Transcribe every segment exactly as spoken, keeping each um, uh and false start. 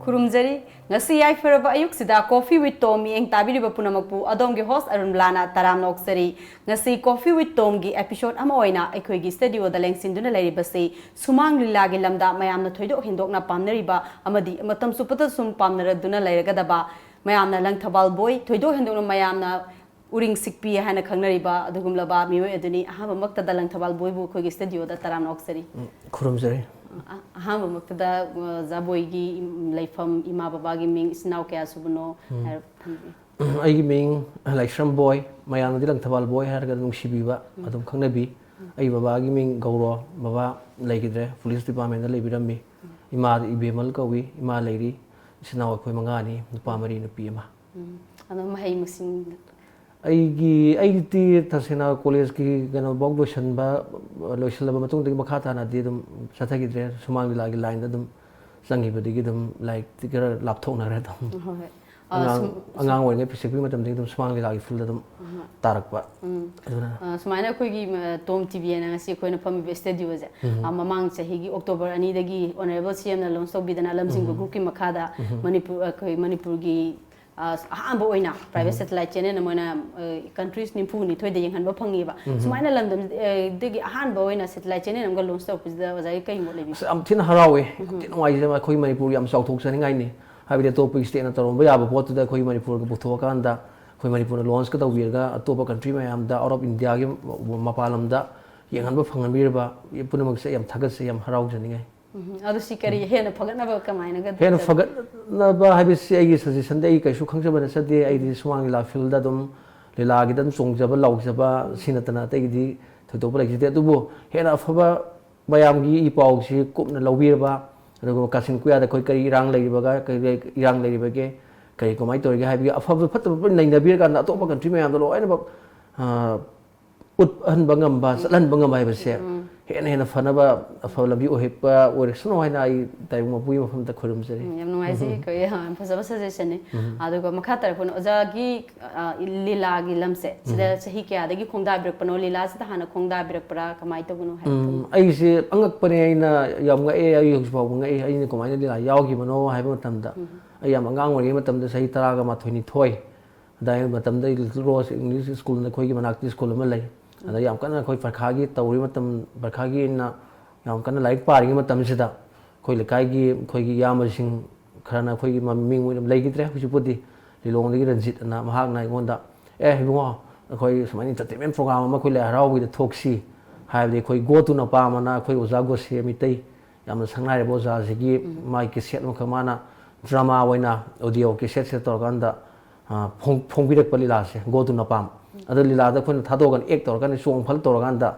ꯈꯨꯔꯨꯝꯖꯔꯤ꯫ ꯉꯁꯤ ꯌꯥꯏꯐꯔꯕ ꯑꯌꯨꯛꯁꯤꯗ Coffee with Tom ꯃꯤꯠꯌꯦꯡ ꯇꯥꯕꯤꯔꯤꯕ ꯄꯨꯝꯅꯃꯛꯄꯨ ꯑꯗꯣꯝꯒꯤ host ꯑꯔꯨꯟꯕꯂꯥꯅ ꯇꯔꯥꯝꯅ ꯑꯣꯛꯆꯔꯤ꯫ ꯉꯁꯤ Coffee with Tomꯒꯤ episode ꯑꯃ ꯑꯣꯏꯅ ꯑꯩꯈꯣꯏꯒꯤ studioꯗ ꯂꯦꯡꯁꯤꯟꯗꯨꯅ ꯂꯩꯔꯤꯕꯁꯤ ꯁꯨꯃꯥꯡ ꯂꯤꯂꯥꯒꯤ ꯂꯝꯗ ꯃꯌꯥꯝꯅ ꯊꯣꯏꯗꯣꯛ ꯍꯦꯟꯗꯣꯛꯅ ꯄꯥꯝꯅꯔꯤꯕ ꯑꯃꯗꯤ ꯃꯇꯝ ꯆꯨꯞꯄꯗ ꯁꯨꯝ ꯄꯥꯝꯅꯔꯗꯨꯅ ꯂꯩꯔꯒꯗꯕ ꯃꯌꯥꯝꯅ ꯂꯪꯊꯕꯥꯜ ꯕꯣꯏ, ꯊꯣꯏꯗꯣꯛ ꯍꯦꯟꯗꯣꯛꯅ ꯃꯌꯥꯝꯅ ꯎꯔꯤꯡ ꯁꯤꯛꯄꯤ ꯍꯥꯏꯅ ꯈꯪꯅꯔꯤꯕ ꯑꯗꯨꯒꯨꯝꯂꯕ ꯃꯤꯑꯣꯏ ꯑꯗꯨꯅꯤ꯫ ꯑꯍꯥꯟꯕꯃꯛꯇꯗ ꯂꯪꯊꯕꯥꯜ ꯕꯣꯏꯕꯨ ꯑꯩꯈꯣꯏꯒꯤ studioꯗ ꯇꯔꯥꯝꯅ ꯑꯣꯛꯆꯔꯤ꯫ ꯎꯝ, ꯈꯨꯔꯨꯝꯖꯔꯤ꯫ ꯑ-, ꯑꯍꯥꯟꯕꯃꯛꯇꯗ, ꯑ, ꯑꯣꯖꯥ ꯕꯣꯏꯒꯤ ꯂꯩꯐꯝ, ꯏꯃꯥ ꯕꯕꯥꯒꯤ ꯃꯤꯡ, ꯏꯆꯤꯟ ꯏꯅꯥꯎ ꯀꯌꯥ ꯁꯨꯕꯅꯣ ꯎꯝ꯫ ꯍꯥꯏꯔꯞ ꯊꯝꯕꯤꯌꯨ꯫ ꯑꯩꯒꯤ ꯃꯤꯡ ꯂꯥꯏꯁ꯭ꯔꯝ ꯕꯣꯏ, ꯃꯌꯥꯝꯅꯗꯤ ꯂꯪꯊꯕꯥꯜ ꯕꯣꯏ ꯍꯥꯏꯔꯒ ꯑꯗꯨꯝ ꯅꯨꯡꯁꯤꯕꯤꯕ, ꯎꯝ꯫ ꯑꯗꯨꯝ ꯈꯪꯅꯕꯤ꯫ ꯎꯝ꯫ ꯑꯩ ꯕꯕꯥꯒꯤ ꯃꯤꯡ ꯒꯧꯔꯣ, ꯕꯕꯥ ꯂꯩꯈꯤꯗ꯭ꯔꯦ, police departmentꯗ ꯂꯩꯕꯤꯔꯝꯃꯤ꯫ ꯎꯝ꯫ ꯏꯃꯥ ꯏꯕꯦꯝꯃꯜ ꯀꯧꯏ, ꯏꯃꯥ ꯂꯩꯔꯤ, ꯏꯆꯤꯟ ꯏꯅꯥꯎ ꯑꯩꯈꯣꯏ ꯃꯉꯥꯅꯤ, ꯅꯨꯄꯥ ꯎꯝ꯫ ꯃꯔꯤ, ꯅꯨꯄꯤ ꯑꯃ꯫ ꯎꯝ꯫ ꯑꯗꯣ ꯃꯍꯩ ꯃꯁꯤꯡ? ꯑꯩꯒꯤ, ꯑꯩꯒꯤꯗꯤ ꯇꯁꯦꯡꯅ collegeꯀꯤ ꯀꯩꯅꯣꯐꯥꯎ ꯂꯣꯏꯁꯤꯟꯕ, ꯂꯣꯏꯁꯤꯜꯂꯕ ꯃꯇꯨꯡꯗꯒꯤ ꯃꯈꯥ ꯇꯥꯅꯗꯤ ꯑꯗꯨꯝ ꯆꯠꯊꯈꯤꯗ꯭ꯔꯦ꯫ ꯁꯨꯃꯥꯡ ꯂꯤꯂꯥꯒꯤ lineꯗ ꯑꯗꯨꯝ ꯆꯪꯈꯤꯕꯗꯒꯤ ꯑꯗꯨꯝ ꯂꯥꯏꯔꯤꯛꯇꯤ ꯈꯔ ꯂꯥꯞꯊꯣꯛꯅꯈ꯭ꯔꯦ ꯑꯗꯨꯝ꯫ ꯍꯣꯏ, ꯍꯣꯏ꯫ ꯑ, ꯑꯉꯥꯡ, ꯁꯨꯝ, ꯁꯨꯝ ꯑꯉꯥꯡ ꯑꯣꯏꯔꯤꯉꯩ ꯄꯤꯁꯛ ꯄꯤꯛꯄ ꯃꯇꯝꯗꯒꯤ ꯑꯗꯨꯝ ꯁꯨꯃꯥꯡ ꯂꯤꯂꯥꯒꯤ fieldꯗ ꯑꯗꯨꯝ ꯑꯍ꯫ ꯇꯥꯔꯛꯄ꯫ ꯎꯝ꯫ ꯑꯗꯨꯅ ꯑ, ꯁꯨꯃꯥꯏꯅ ꯑꯩꯈꯣꯏꯒꯤ, ꯑ, Tom TVꯅ ꯉꯁꯤ ꯑꯩꯈꯣꯏꯅ ꯐꯝꯃꯤꯕ studioꯁꯦ, ꯎꯝ꯫ ꯑ, ꯃꯃꯥꯡ ꯆꯍꯤꯒꯤ October ꯑꯅꯤꯗꯒꯤ Honourable CMꯅ launch ꯇꯧꯕꯤꯗꯅ ꯂꯝꯖꯤꯡꯕ ꯎꯝ꯫ Groupꯀꯤ ꯃꯈꯥꯗ ꯎꯝ꯫ ꯃꯅꯤꯄꯨꯔ, ꯑꯩꯈꯣꯏ ꯃꯅꯤꯄꯨꯔꯒꯤ ꯑ, ꯑꯍꯥꯟꯕ ꯑꯣꯏꯅ private ꯎꯝ꯫ Satellite channel ꯑꯃ ꯑꯣꯏꯅ, ꯑ, countries ꯅꯤꯐꯨ ꯅꯤꯊꯣꯏꯗ ꯌꯦꯡꯍꯟꯕ ꯐꯪꯉꯦꯕ꯫ ꯎꯝ꯫ ꯁꯨꯃꯥꯏꯅ ꯂꯝꯗꯝ, ꯑ, ꯗꯒꯤ ꯑꯍꯥꯟꯕ ꯑꯣꯏꯅ satellite channel ꯑꯃꯒ launch ꯇꯧꯔꯛꯄꯁꯤꯗ ꯑꯣꯖꯥꯒꯤ ꯀꯩ ꯃꯣꯠ ꯂꯩꯕꯤꯒꯦ? ꯑꯁ, ꯌꯥꯝ ꯊꯤꯅ ꯍꯔꯥꯎꯋꯦ꯫ ꯎꯝ꯫ ꯌꯥꯝ ꯊꯤꯅ ꯅꯨꯡꯉꯥꯏꯖꯩ꯫ ꯑꯩꯈꯣꯏ ꯃꯅꯤꯄꯨꯔꯒꯤ ꯌꯥꯝ ꯆꯥꯎꯊꯣꯛꯆꯅꯤꯡꯉꯥꯏꯅꯤ꯫ ꯍꯥꯏꯕꯗꯤ ꯑꯇꯣꯞꯄ stateꯅ ꯇꯧꯔꯝꯕ ꯌꯥꯕ ꯄꯣꯠꯇꯨꯗ ꯑꯩꯈꯣꯏ ꯃꯅꯤꯄꯨꯔꯒ ꯄꯨꯊꯣꯛꯑꯀꯥꯟꯗ, ꯑꯩꯈꯣꯏ ꯃꯅꯤꯄꯨꯔꯅ launchꯀ ꯇꯧꯕꯤꯔꯒ ꯑꯇꯣꯞꯄ country ꯃꯌꯥꯝꯗ, out of Indiaꯒꯤ ꯃꯄꯥꯟ ꯂꯝꯗ ꯌꯦꯡꯍꯟꯕ ꯐꯪꯍꯟꯕꯤꯔꯕ ꯄꯨꯝꯅꯃꯛꯁꯦ ꯑꯩ ꯌꯥꯝ ꯊꯥꯒꯠꯆꯩ, ꯌꯥꯝ ꯍꯔꯥꯎꯖꯅꯤꯡꯉꯥꯏ꯫ ꯎꯝ, ꯑꯗꯨ ꯁꯤ ꯀꯔꯤ ꯎꯝ꯫ ꯍꯦꯟꯅ ꯐꯒꯠꯅꯕ ꯀꯃꯥꯏꯅꯒ ꯍꯦꯟꯅ ꯇꯧꯖꯒꯦ? ꯐꯒꯠꯅꯕ ꯍꯥꯏꯕꯁꯤ ꯑꯩꯒꯤ suggestionꯗꯤ ꯑꯩ ꯀꯩꯁꯨ ꯈꯪꯖꯕ ꯅꯠꯆꯗꯦ꯫ ꯑꯩꯗꯤ ꯎꯝ꯫ ꯁꯨꯃꯥꯡ ꯂꯤꯂꯥ fieldꯗ ꯑꯗꯨꯝ ꯂꯤꯂꯥꯒꯤꯗ ꯑꯗꯨꯝ ꯆꯣꯡꯖꯕ, ꯂꯥꯎꯖꯕ ꯁꯤ ꯅꯠꯇꯅ ꯑꯇꯩꯒꯤꯗꯤ ꯊꯣꯏꯗꯣꯛꯄ ꯂꯩꯖꯗꯦ꯫ ꯑꯗꯨꯕꯨ ꯍꯦꯟꯅ ꯑꯐꯕ ꯃꯌꯥꯝꯒꯤ ꯏ ꯄꯥꯎꯁꯤ ꯀꯨꯞꯅ ꯂꯧꯕꯤꯔꯕ, ꯑꯗꯨꯒ ꯀꯥꯆꯤꯟ ꯀꯣꯌꯥꯗ ꯑꯩꯈꯣꯏ ꯀꯔꯤ ꯏꯔꯥꯡ ꯂꯩꯔꯤꯕꯒ, ꯀꯔꯤ ꯏꯔꯥꯡ ꯂꯩꯔꯤꯕꯒꯦ, ꯀꯔꯤ ꯀꯃꯥꯏꯅ ꯇꯧꯔꯤꯒꯦ ꯍꯥꯏꯕꯒꯤ ꯑꯐꯕ ꯐꯠꯇꯕ ꯂꯣꯏ ꯅꯩꯅꯕꯤꯔꯀꯥꯟꯗ ꯑꯇꯣꯞꯄ country ꯃꯌꯥꯝꯗ ꯂꯣꯏꯅꯃꯛ, ꯑ, ꯎꯠꯍꯟꯕ ꯉꯝꯕ, ꯎꯝ꯫ ꯆꯠꯍꯟꯕ ꯉꯝꯕ ꯍꯥꯏꯕꯁꯦ ꯎꯝ꯫ ꯍꯦꯟꯅ ꯍꯦꯟꯅ ꯐꯅꯕ ꯑꯐꯕ ꯂꯝꯕꯤ ꯑꯣꯏꯍꯟꯕ ꯑꯣꯏꯔꯁꯅꯨ ꯍꯥꯏꯅ ꯑꯩ ꯇꯥꯏꯕꯪ ꯃꯄꯨꯒꯤ ꯃꯐꯝꯗ ꯈꯣꯏꯔꯨꯝꯖꯔꯤ꯫ ꯎꯝ, ꯌꯥꯝ ꯅꯨꯡꯉꯥꯏꯖꯩ꯫ ꯑꯩꯈꯣꯏ ꯌꯥꯝ ꯐꯖꯕ ꯁꯖꯦꯁꯟꯅꯤ꯫ ꯑꯗꯨꯒ ꯃꯈꯥ ꯇꯥꯔꯛꯄꯅ ꯑꯣꯖꯥꯒꯤ ꯑ, ꯂꯤꯂꯥꯒꯤ ꯂꯝꯁꯦ ꯁꯤꯗ ꯆꯍꯤ ꯀꯌꯥꯗꯒꯤ ꯈꯣꯡꯗꯥꯕꯤꯔꯛꯄꯅꯣ? ꯂꯤꯂꯥꯁꯤꯗ ꯍꯥꯟꯅ ꯈꯣꯡꯗꯥꯕꯤꯔꯛꯄ꯭ꯔꯥ, ꯀꯃꯥꯏꯅ ꯇꯧꯕꯅꯣ ꯍꯥꯏꯕꯗꯣ? ꯎꯝ, ꯑꯩꯁꯦ ꯑꯉꯛꯄꯅꯦ, ꯑꯩꯅ ꯌꯥꯝ ꯉꯛꯑꯦ꯫ ꯑꯩ ꯍꯧꯖꯤꯛ ꯐꯥꯎꯕ ꯉꯛꯏ, ꯑꯩꯅ ꯀꯃꯥꯏꯅ ꯂꯤꯂꯥ ꯌꯥꯎꯈꯤꯕꯅꯣ ꯍꯥꯏꯕ ꯃꯇꯝꯗ, ꯑꯩ ꯌꯥꯝ ꯑꯉꯥꯡ ꯑꯣꯏꯔꯤꯉꯩ ꯃꯇꯝꯗ, ꯆꯍꯤ ꯇꯔꯥꯒ ꯃꯥꯊꯣꯏ ꯅꯤꯊꯣꯏ ꯑꯗꯨꯋꯥꯏ ꯃꯇꯝꯗ, ꯑꯩ ꯂꯤꯇꯜ ꯔꯣꯁ ꯏꯪꯂꯤꯁ ꯁ꯭ꯀꯨꯜꯅ ꯑꯩꯈꯣꯏꯒꯤ ꯃꯅꯥꯛꯇ ꯁ꯭ꯀꯨꯜ ꯑꯃ ꯂꯩ꯫ ꯑꯗ ꯌꯥꯝ ꯀꯟꯅ ꯑꯩꯈꯣꯏ ꯄꯔꯤꯈꯥꯒꯤ ꯇꯧꯔꯤ ꯃꯇꯝ, ꯄꯔꯤꯈꯥꯒꯤ ꯑꯣꯏꯅ ꯌꯥꯝ ꯀꯟꯅ ꯂꯥꯏꯔꯤꯛ ꯄꯥꯔꯤꯉꯩ ꯃꯇꯝꯁꯤꯗ, ꯑꯩꯈꯣꯏ ꯂꯩꯀꯥꯏꯒꯤ ꯑꯩꯈꯣꯏꯒꯤ ꯏꯌꯥꯝꯕꯁꯤꯡ ꯈꯔꯅ, ꯑꯩꯈꯣꯏꯒꯤ ꯃꯃꯤꯡ ꯑꯣꯏꯅ ꯂꯩꯈꯤꯗ꯭ꯔꯦ ꯍꯧꯖꯤꯛꯄꯨꯗꯤ, ꯂꯤꯂꯣꯡꯗꯒꯤ ꯔꯟꯖꯤꯠ ꯑꯅ, ꯃꯍꯥꯛꯅ ꯑꯩꯉꯣꯟꯗ, "ꯑꯦ ꯏꯕꯨꯡꯉꯣ, ꯑꯩꯈꯣꯏ ꯁꯨꯃꯥꯏꯅ entertainment program ꯑꯃ ꯑꯩꯈꯣꯏ ꯂꯥꯏ ꯍꯔꯥꯎꯕꯒꯤꯗ ꯊꯣꯛꯁꯤ" ꯍꯥꯏꯕꯗꯤ, ꯑꯩꯈꯣꯏ ꯒꯣ ꯇꯨꯅ ꯄꯥꯝ ꯑꯅ ꯑꯩꯈꯣꯏ ꯑꯣꯖꯥ ꯒꯣꯁꯦ ꯃꯤꯇꯩ, ꯌꯥꯝꯅ ꯁꯛꯅꯥꯏꯔꯕ ꯑꯣꯖꯥꯁꯤꯒꯤ ꯃꯥꯒꯤ ꯀꯦꯁꯦꯠ ꯑꯃꯈꯛ ꯃꯥꯅ ꯗ꯭ꯔꯃꯥ ꯑꯣꯏꯅ ꯑꯣꯗꯤꯑꯣ ꯀꯦꯁꯦꯠꯁꯤꯗ ꯇꯧꯔꯀꯥꯟꯗ, ꯑ, ꯐꯣꯡ-, ꯐꯣꯡꯕꯤꯔꯛꯄ ꯂꯤꯂꯥꯁꯦ, ꯒꯣ ꯇꯨꯅ ꯄꯥꯝ꯫ ꯑꯗꯣ ꯂꯤꯂꯥꯗ ꯑꯩꯈꯣꯏꯅ ꯊꯥꯗꯣꯛꯑꯀꯥꯟꯗ, ꯑꯦꯛ ꯇꯧꯔꯀꯥꯟꯗ, ꯆꯣꯡ ꯐꯜ ꯇꯧꯔꯀꯥꯟꯗ,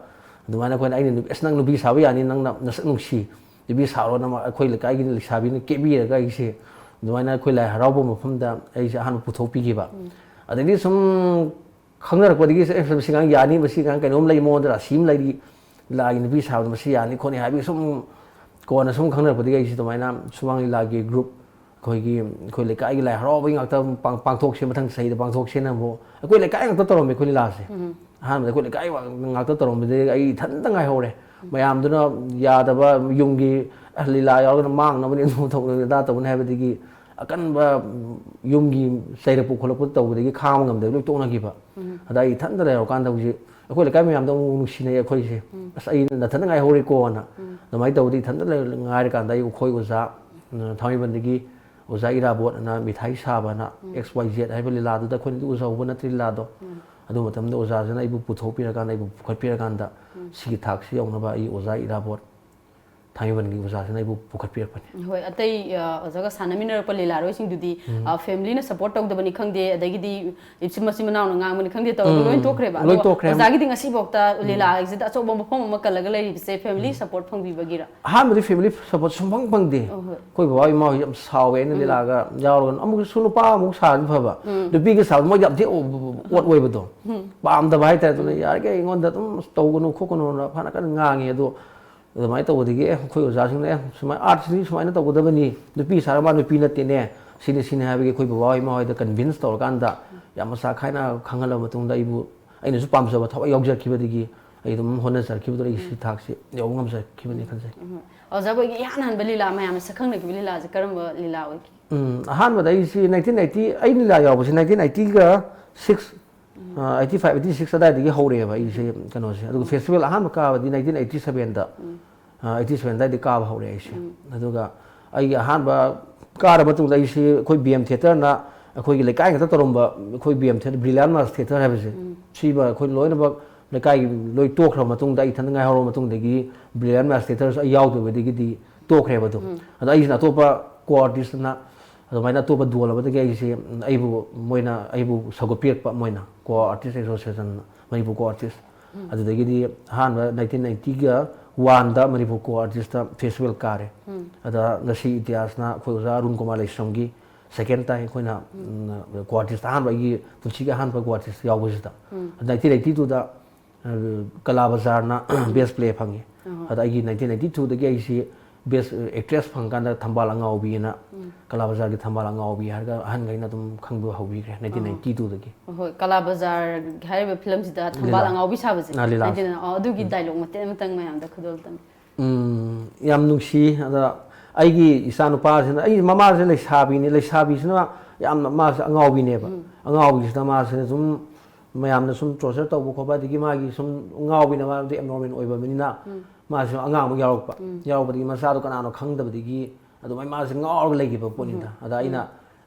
ꯑꯗꯨꯃꯥꯏꯅ ꯑꯩꯈꯣꯏꯅ, ꯑꯩꯅ ꯅꯨꯄꯤ, "ꯑꯁ, ꯅꯪ ꯅꯨꯄꯤ ꯁꯥꯕ ꯌꯥꯅꯤ, ꯅꯪꯅ ꯅꯁꯛ ꯅꯨꯡꯁꯤ, ꯅꯨꯄꯤ ꯁꯥꯔꯣꯅ" ꯑꯃ ꯑꯩꯈꯣꯏ ꯂꯩꯀꯥꯏꯒꯤ ꯂꯩꯁꯥꯕꯤꯅ ꯀꯦꯕꯤꯔꯒ ꯑꯩꯁꯦ ꯑꯗꯨꯃꯥꯏꯅ ꯑꯩꯈꯣꯏ ꯂꯥꯏ ꯍꯔꯥꯎꯕ ꯃꯐꯝꯗ ꯑꯩꯁꯦ ꯑꯍꯥꯟꯕ ꯄꯨꯊꯣꯛꯄꯤꯈꯤꯕ꯫ ꯑꯗꯒꯤ ꯁꯨꯝ ꯈꯪꯅꯔꯛꯄꯗꯒꯤ, "ꯑꯦ, ꯃꯁꯤ ꯑꯉꯥꯡ ꯌꯥꯅꯤ, ꯃꯁꯤ ꯑꯉꯥꯡ ꯀꯩꯅꯣꯝ ꯂꯩ, ꯃꯉꯣꯟꯗ ꯔꯥꯁꯤ ꯑꯃ ꯂꯩꯔꯤ, ꯂꯤꯂꯥꯒꯤ ꯅꯨꯄꯤ ꯁꯥꯕꯗ ꯃꯁꯤ ꯌꯥꯅꯤ ꯈꯣꯠꯅꯤ" ꯍꯥꯏꯕꯒꯤ ꯁꯨꯝ ꯀꯣꯟꯅ ꯁꯨꯝ ꯈꯪꯅꯔꯛꯄꯗꯒꯤ ꯑꯩꯁꯦ ꯑꯗꯨꯃꯥꯏꯅ ꯁꯨꯃꯥꯡ ꯂꯤꯂꯥꯒꯤ ꯒ꯭ꯔꯨꯞ, ꯑꯩꯈꯣꯏꯒꯤ, ꯑꯩꯈꯣꯏ ꯂꯩꯀꯥꯏꯒꯤ ꯂꯥꯏ ꯍꯔꯥꯎꯕꯒꯤ ꯉꯥꯛꯇ ꯄꯥꯡ-, ꯄꯥꯡꯊꯣꯛꯁꯦ, ꯃꯊꯪ ꯆꯍꯤꯗ ꯄꯥꯡꯊꯣꯛꯁꯦꯅ ꯑꯃꯨꯛ, ꯑꯩꯈꯣꯏ ꯂꯩꯀꯥꯏ ꯉꯥꯛꯇ ꯇꯧꯔꯝꯃꯦ ꯑꯩꯈꯣꯏ ꯂꯤꯂꯥꯁꯦ꯫ ꯑꯍꯥꯟꯕꯗ ꯑꯩꯈꯣꯏ ꯂꯩꯀꯥꯏ ꯉꯥꯛꯇ ꯇꯧꯔꯝꯕꯗꯒꯤ ꯑꯩ ꯏꯊꯟꯇ ꯉꯥꯏꯍꯧꯔꯦ꯫ ꯃꯌꯥꯝꯗꯨꯅ ꯌꯥꯗꯕ, ꯌꯨꯝꯒꯤ, "ꯑ, ꯂꯤꯂꯥ ꯌꯥꯎꯔꯒꯅ ꯃꯥꯡꯅꯕꯅꯤ, ꯑꯗꯨ ꯇꯧꯅꯕꯅꯤ, ꯑꯗꯥ ꯇꯧꯅꯤ" ꯍꯥꯏꯕꯗꯒꯤ, ꯑꯀꯟꯕ, ꯎꯝ, ꯌꯨꯝꯒꯤ ꯆꯩꯔꯛꯄ ꯈꯣꯠꯂꯛꯄ ꯇꯧꯕꯗꯒꯤ ꯈꯥꯡꯕ ꯉꯝꯗꯕ ꯂꯣꯏ ꯇꯣꯛꯅꯈꯤꯕ꯫ ꯑꯗ ꯑꯩ ꯏꯊꯟꯇ ꯂꯩꯍꯧꯔꯀꯥꯟꯗ ꯍꯧꯖꯤꯛ ꯑꯩꯈꯣꯏ ꯂꯩꯀꯥꯏ ꯃꯌꯥꯝꯗꯣ ꯑꯃꯨꯛ ꯅꯨꯡꯁꯤꯅꯩ ꯑꯩꯈꯣꯏꯁꯦ꯫ "ꯑꯁ, ꯑꯩ ꯅꯊꯟꯇ ꯉꯥꯏꯍꯧꯔꯦꯀꯣꯅ"꯫ ꯑꯗꯨꯃꯥꯏꯅ ꯇꯧꯕꯗ ꯏꯊꯟꯇ ꯂꯩ-, ꯉꯥꯏꯔꯀꯥꯟꯗ ꯑꯩ, ꯑꯩꯈꯣꯏ ꯑꯣꯖꯥ, ꯎꯝ, ꯊꯥꯡꯃꯩꯕꯟꯗꯒꯤ ꯑꯣꯖꯥ ꯏꯔꯥꯕꯣꯠ ꯑꯅ ꯃꯤꯊꯥꯏ ꯁꯥꯕꯅ, ꯑꯦꯛꯁ ꯋꯥꯏ ꯖꯦꯠ ꯍꯥꯏꯕ ꯂꯤꯂꯥꯗꯨꯗ ꯑꯩꯈꯣꯏꯅꯗꯤ ꯎꯖꯍꯧꯕ ꯅꯠꯇꯦ ꯂꯤꯂꯥꯗꯣ꯫ ꯑꯗꯨ ꯃꯇꯝꯗ ꯑꯣꯖꯥꯁꯤꯅ ꯑꯩꯕꯨ ꯄꯨꯊꯣꯛꯄꯤꯔꯀꯥꯟꯗ, ꯑꯩꯕꯨ ꯄꯨꯈꯠꯄꯤꯔꯀꯥꯟꯗ ꯁꯤꯒꯤ ꯊꯥꯛꯁꯤ ꯌꯧꯅꯕ ꯑꯩ ꯑꯣꯖꯥ ꯏꯔꯥꯕꯣꯠ ꯊꯥꯡꯃꯩꯕꯟꯒꯤ ꯑꯣꯖꯥꯁꯤꯅ ꯑꯩꯕꯨ ꯄꯨꯈꯠꯄꯤꯔꯛꯄꯅꯤ꯫ ꯍꯣꯏ, ꯑꯇꯩ ꯑ, ꯑꯣꯖꯥꯒ ꯁꯥꯟꯅꯃꯤꯟꯅꯔꯛꯄ ꯂꯤꯂꯥꯔꯣꯏꯁꯤꯡꯗꯨꯗꯤ, ꯎꯝ, ꯑ, ꯐꯦꯃꯤꯂꯤꯅ ꯁꯄꯣꯔꯠ ꯇꯧꯗꯕꯅꯤ ꯈꯪꯗꯦ, ꯑꯗꯒꯤꯗꯤ ꯏꯆꯤꯟ ꯃꯆꯤꯟ ꯃꯅꯥꯎꯅ ꯉꯥꯡꯕꯅꯤ ꯈꯪꯗꯦ ꯇꯧꯔꯒ ꯂꯣꯏ ꯇꯣꯛꯈ꯭ꯔꯦꯕ꯫ ꯂꯣꯏ ꯑꯗꯣ ꯇꯣꯛꯈ꯭ꯔꯦ꯫ ꯑꯣꯖꯥꯒꯤꯗꯤ ꯉꯁꯤꯐꯥꯎꯗ ꯎꯝ, ꯂꯤꯂꯥꯒꯤꯁꯤꯗ ꯑꯆꯧꯕ ꯃꯐꯝ ꯑꯃ ꯀꯜꯂꯒ ꯂꯩꯔꯤꯕꯁꯦ ꯐꯦꯃꯤꯂꯤ ꯎꯝ, ꯁꯄꯣꯔꯠ ꯐꯪꯕꯤꯕꯒꯤꯔ? ꯑꯍꯥꯟꯕꯗꯤ ꯐꯦꯃꯤꯂꯤ ꯁꯄꯣꯔꯠ ꯁꯨꯡꯐꯪ ꯐꯪꯗꯦ꯫ ꯑꯣ, ꯍꯣꯏ꯫ ꯑꯩꯈꯣꯏ ꯕꯕꯥ ꯏꯃꯥ ꯍꯣꯏ ꯌꯥꯝ ꯁꯥꯎꯋꯦ, ꯑꯩꯅ ꯎꯝ, ꯂꯤꯂꯥꯒ ꯌꯥꯎꯔꯒꯅ꯫ ꯑꯃꯨꯛꯁꯨ ꯅꯨꯄꯥ ꯑꯃꯨꯛ ꯁꯥꯔꯗꯤ ꯐꯕ, ꯎꯝ, ꯅꯨꯄꯤꯒ ꯁꯥꯕ ꯃꯣꯏꯗꯤ ꯌꯥꯝ ꯊꯤ ꯑꯣꯠ ꯑꯣꯏꯕꯗꯣ, ꯎꯝ, ꯄꯥꯝꯗꯕ ꯍꯥꯏꯇꯥꯔꯦ꯫ ꯑꯗꯨꯅ, ꯎꯝ, ꯌꯥꯔꯤꯈꯩ ꯑꯩꯉꯣꯟꯗ ꯑꯗꯨꯝ "ꯇꯧꯒꯅꯨ ꯈꯣꯠꯀꯅꯨꯅ" ꯐꯅ ꯀꯟꯅ ꯉꯥꯡꯉꯤ꯫ ꯑꯗꯣ ꯑꯗꯨꯃꯥꯏꯅ ꯇꯧꯕꯗꯒꯤ, "ꯑꯦ, ꯑꯩꯈꯣꯏ ꯑꯣꯖꯥꯁꯤꯡꯅ, ꯑꯦ, ꯁꯨꯃꯥꯏꯅ ꯑꯥꯔꯠꯁꯤꯗꯤ ꯁꯨꯃꯥꯏꯅ ꯇꯧꯒꯗꯕꯅꯤ, ꯅꯨꯄꯤ ꯁꯥꯔꯒ ꯃꯥ ꯅꯨꯄꯤ ꯅꯠꯇꯦꯅꯦ, ꯁꯤꯅꯤ ꯁꯤꯅꯤ" ꯍꯥꯏꯕꯒꯤ ꯑꯩꯈꯣꯏ ꯕꯕꯥ ꯍꯣꯏ ꯏꯃꯥ ꯍꯣꯏꯗ ꯀꯟꯚꯤꯟꯁ ꯇꯧꯔꯀꯥꯟꯗ ꯌꯥꯝ ꯃꯁꯥ ꯈꯥꯏꯅ ꯈꯪꯍꯜꯂꯕ ꯃꯇꯨꯡꯗ, ꯑꯩꯕꯨ, ꯑꯩꯅꯁꯨ ꯄꯥꯝꯖꯕ ꯊꯕꯛ ꯌꯥꯎꯖꯔꯛꯈꯤꯕꯗꯒꯤ ꯑꯩ ꯑꯗꯨꯝ ꯍꯣꯠꯅꯖꯔꯛꯈꯤꯕꯗꯒꯤ ꯁꯤ ꯊꯥꯛꯁꯤ ꯌꯧꯕ ꯉꯝꯖꯔꯛꯈꯤꯕꯅꯤ ꯈꯟꯖꯩ꯫ ꯎꯝ꯫ ꯑꯣꯖꯥꯕꯨ ꯑꯩꯒꯤ ꯏꯍꯥꯟ ꯍꯥꯟꯕ ꯂꯤꯂꯥ, ꯃꯌꯥꯝꯅ ꯁꯛꯈꯪꯅꯈꯤꯕ ꯂꯤꯂꯥꯁꯦ ꯀꯔꯝꯕ ꯂꯤꯂꯥ ꯑꯣꯏꯈꯤ? ꯎꯝ, ꯑꯍꯥꯟꯕꯗ ꯑꯩꯁꯤ ꯅꯥꯏꯟꯇꯤꯟ ꯑꯩꯠꯇꯤ, ꯑꯩ ꯂꯤꯂꯥ ꯌꯥꯎꯕꯁꯤ ꯅꯥꯏꯟꯇꯤꯟ ꯑꯩꯠꯇꯤꯒ six, eighty five, eighty six ꯑꯗꯥꯏꯗꯒꯤ ꯍꯧꯔꯛꯑꯦꯕ ꯑꯩꯁꯦ ꯀꯩꯅꯣꯁꯦ꯫ ꯑꯗꯨꯒ ꯐꯦꯁꯇꯤꯚꯦꯜ ꯑꯍꯥꯟꯕ ꯀꯥꯕꯗꯤ ꯅꯥꯏꯟꯇꯤꯟ ꯑꯩꯠꯇꯤ ꯁꯚꯦꯟꯗ, ꯑꯩꯠꯇꯤ ꯁꯚꯦꯟ ꯑꯗꯥꯏꯗꯒꯤ ꯀꯥꯕ ꯍꯧꯔꯛꯑꯦ ꯑꯩꯁꯦ꯫ ꯑꯗꯨꯒ ꯑꯩꯒꯤ ꯑꯍꯥꯟꯕ ꯀꯥꯔ ꯃꯇꯨꯡꯗ ꯑꯩꯁꯤ ꯑꯩꯈꯣꯏ ꯕꯤ ꯑꯦꯝ ꯊꯤꯌꯦꯇꯔꯅ, ꯑꯩꯈꯣꯏꯒꯤ ꯂꯩꯀꯥꯏ ꯈꯛꯇ ꯇꯧꯔꯝꯕ ꯑꯩꯈꯣꯏ ꯕꯤ ꯑꯦꯝ ꯊꯤꯌꯦꯇꯔ, ꯕ꯭ꯔꯤꯂꯤꯌꯥꯟ ꯃꯥꯁ ꯊꯤꯌꯦꯇꯔ ꯍꯥꯏꯕꯁꯦ, ꯁꯤꯃ ꯑꯩꯈꯣꯏ ꯂꯣꯏꯅꯃꯛ ꯂꯩꯀꯥꯏꯒꯤ ꯂꯣꯏ ꯇꯣꯛꯈ꯭ꯔꯕ ꯃꯇꯨꯡꯗ, ꯑꯩ ꯏꯊꯟꯇ ꯉꯥꯏꯍꯧꯔꯕ ꯃꯇꯨꯡꯗꯒꯤ ꯕ꯭ꯔꯤꯂꯤꯌꯥꯟ ꯃꯥꯁ ꯊꯤꯌꯦꯇꯔꯁꯨ ꯑꯩ ꯌꯥꯎꯗꯕꯗꯒꯤꯗꯤ ꯇꯣꯛꯈ꯭ꯔꯦꯕ ꯑꯗꯨꯝ꯫ ꯑꯗꯣ ꯑꯩꯁꯤꯅ ꯑꯇꯣꯞꯄ ꯀꯣ ꯑꯥꯔꯇꯤꯁꯅ ꯑꯗꯨꯃꯥꯏꯅ ꯑꯇꯣꯞꯄ ꯗꯨꯋꯥꯜ ꯑꯃꯗꯒꯤ ꯑꯩꯁꯦ, ꯑꯩꯕꯨ ꯃꯣꯏꯅ ꯑꯩꯕꯨ ꯁꯧꯒꯠꯄꯤꯔꯛꯄ, ꯃꯣꯏꯅ ꯀꯣ ꯑꯥꯔꯇꯤꯁ ꯑꯦꯁꯣꯁꯤꯌꯦꯁꯟ, ꯃꯅꯤꯄꯨꯔ ꯀꯣ ꯑꯥꯔꯇꯤꯁ꯫ ꯑꯗꯨꯗꯒꯤꯗꯤ ꯑꯍꯥꯟꯕ ꯅꯥꯏꯟꯇꯤꯟ ꯅꯥꯏꯟꯇꯤꯒ ꯋꯥꯟꯗ ꯃꯅꯤꯄꯨꯔ ꯀꯣ ꯑꯥꯔꯇꯤꯁꯇ ꯐꯦꯁꯇꯤꯚꯦꯜ ꯀꯥꯔꯦ꯫ ꯑꯗ ꯉꯁꯤ ꯏꯇꯤꯍꯥꯁꯅ ꯑꯩꯈꯣꯏ ꯑꯣꯖꯥ ꯑꯔꯨꯟ ꯀꯨꯃꯥꯔ ꯂꯩꯁ꯭ꯔꯝꯒꯤ ꯁꯦꯀꯦꯟ ꯇꯥꯏꯝ ꯑꯩꯈꯣꯏꯅ, ꯎꯝ, ꯀꯣ ꯑꯥꯔꯇꯤꯁ ꯑꯍꯥꯟꯕ, ꯑꯩꯒꯤ ꯄꯨꯟꯁꯤꯒꯤ ꯑꯍꯥꯟꯕ ꯀꯣ ꯑꯥꯔꯇꯤꯁ ꯌꯥꯎꯕꯁꯤꯗ꯫ ꯅꯥꯏꯟꯇꯤꯟ ꯑꯩꯠꯇꯤ ꯇꯨꯗ ꯀꯂꯥ ꯕꯖꯥꯔꯅ ꯕꯦꯁ ꯄ꯭ꯂꯦ ꯐꯪꯉꯤ꯫ ꯑꯗ ꯑꯩꯒꯤ ꯅꯥꯏꯟꯇꯤꯟ ꯅꯥꯏꯟꯇꯤ ꯇꯨꯗꯒꯤ ꯑꯩꯁꯤ ꯕꯦꯁ ꯑꯦꯛꯇ꯭ꯔꯦꯁ ꯐꯪꯀꯥꯟꯗ ꯊꯝꯕꯥꯜ ꯑꯉꯥꯎꯕꯤꯅ, ꯀꯂꯥ ꯕꯖꯥꯔꯒꯤ ꯊꯝꯕꯥꯜ ꯑꯉꯥꯎꯕꯤ ꯍꯥꯏꯔꯒ ꯑꯍꯟꯈꯩꯅ ꯑꯗꯨꯝ ꯈꯪꯕ ꯍꯧꯕꯤꯈ꯭ꯔꯦ, ꯅꯥꯏꯟꯇꯤꯟ ꯅꯥꯏꯟꯇꯤ ꯇꯨꯗꯒꯤ꯫ ꯍꯣꯏ, ꯀꯂꯥ ꯕꯖꯥꯔ ꯍꯥꯏꯔꯤꯕ ꯐꯤꯂꯝꯁꯤꯗ ꯊꯝꯕꯥꯜ ꯂꯤꯂꯥ꯫ ꯑꯉꯥꯎꯕꯤ ꯁꯥꯕꯁꯦ꯫ ꯑꯥ, ꯂꯤꯂꯥ꯫ ꯅꯥꯏꯟꯇꯤꯟ, ꯑꯣ, ꯑꯗꯨꯒꯤ ꯗꯥꯏꯂꯣꯛ ꯃꯇꯦꯛ ꯑꯃꯇꯪ ꯃꯌꯥꯝꯗ ꯈꯨꯗꯣꯜ ꯇꯝꯕꯤ꯫ ꯎꯝ, ꯌꯥꯝ ꯅꯨꯡꯁꯤ꯫ ꯑꯗ ꯑꯩꯒꯤ ꯏꯆꯥ ꯅꯨꯄꯥꯁꯤꯅ, ꯑꯩ ꯃꯃꯥꯁꯦ ꯂꯩꯁꯥꯕꯤꯅꯤ, ꯂꯩꯁꯥꯕꯤꯁꯤꯅ ꯌꯥꯝꯅ ꯃꯥꯁꯦ ꯑꯉꯥꯎꯕꯤꯅꯦꯕ꯫ ꯑꯉꯥꯎꯕꯤꯁꯤꯅ ꯃꯥꯁꯤꯅ ꯁꯨꯝ ꯃꯌꯥꯝꯅ ꯁꯨꯝ ꯇꯣꯔꯆꯔ ꯇꯧꯕ ꯈꯣꯠꯄ, ꯑꯗꯒꯤ ꯃꯥꯒꯤ ꯁꯨꯝ ꯉꯥꯎꯕꯤꯅ, ꯃꯥꯗꯤ ꯑꯦꯕꯅꯣꯔꯃꯦꯜ ꯑꯣꯏꯕꯅꯤꯅ, ꯃꯥꯁꯨ ꯑꯉꯥꯡ ꯑꯃ ꯌꯥꯎꯔꯛꯄ꯫ ꯌꯥꯎꯔꯛꯄꯗꯒꯤ ꯃꯆꯥꯗꯣ ꯀꯅꯥꯅꯣ ꯈꯪꯗꯕꯗꯒꯤ ꯑꯗꯨꯃꯥꯏꯅ ꯃꯥꯁꯦ ꯉꯥꯎꯔꯒ ꯂꯩꯈꯤꯕ ꯄꯣꯠꯅꯤꯗ꯫ ꯑꯗ ꯑꯩꯅ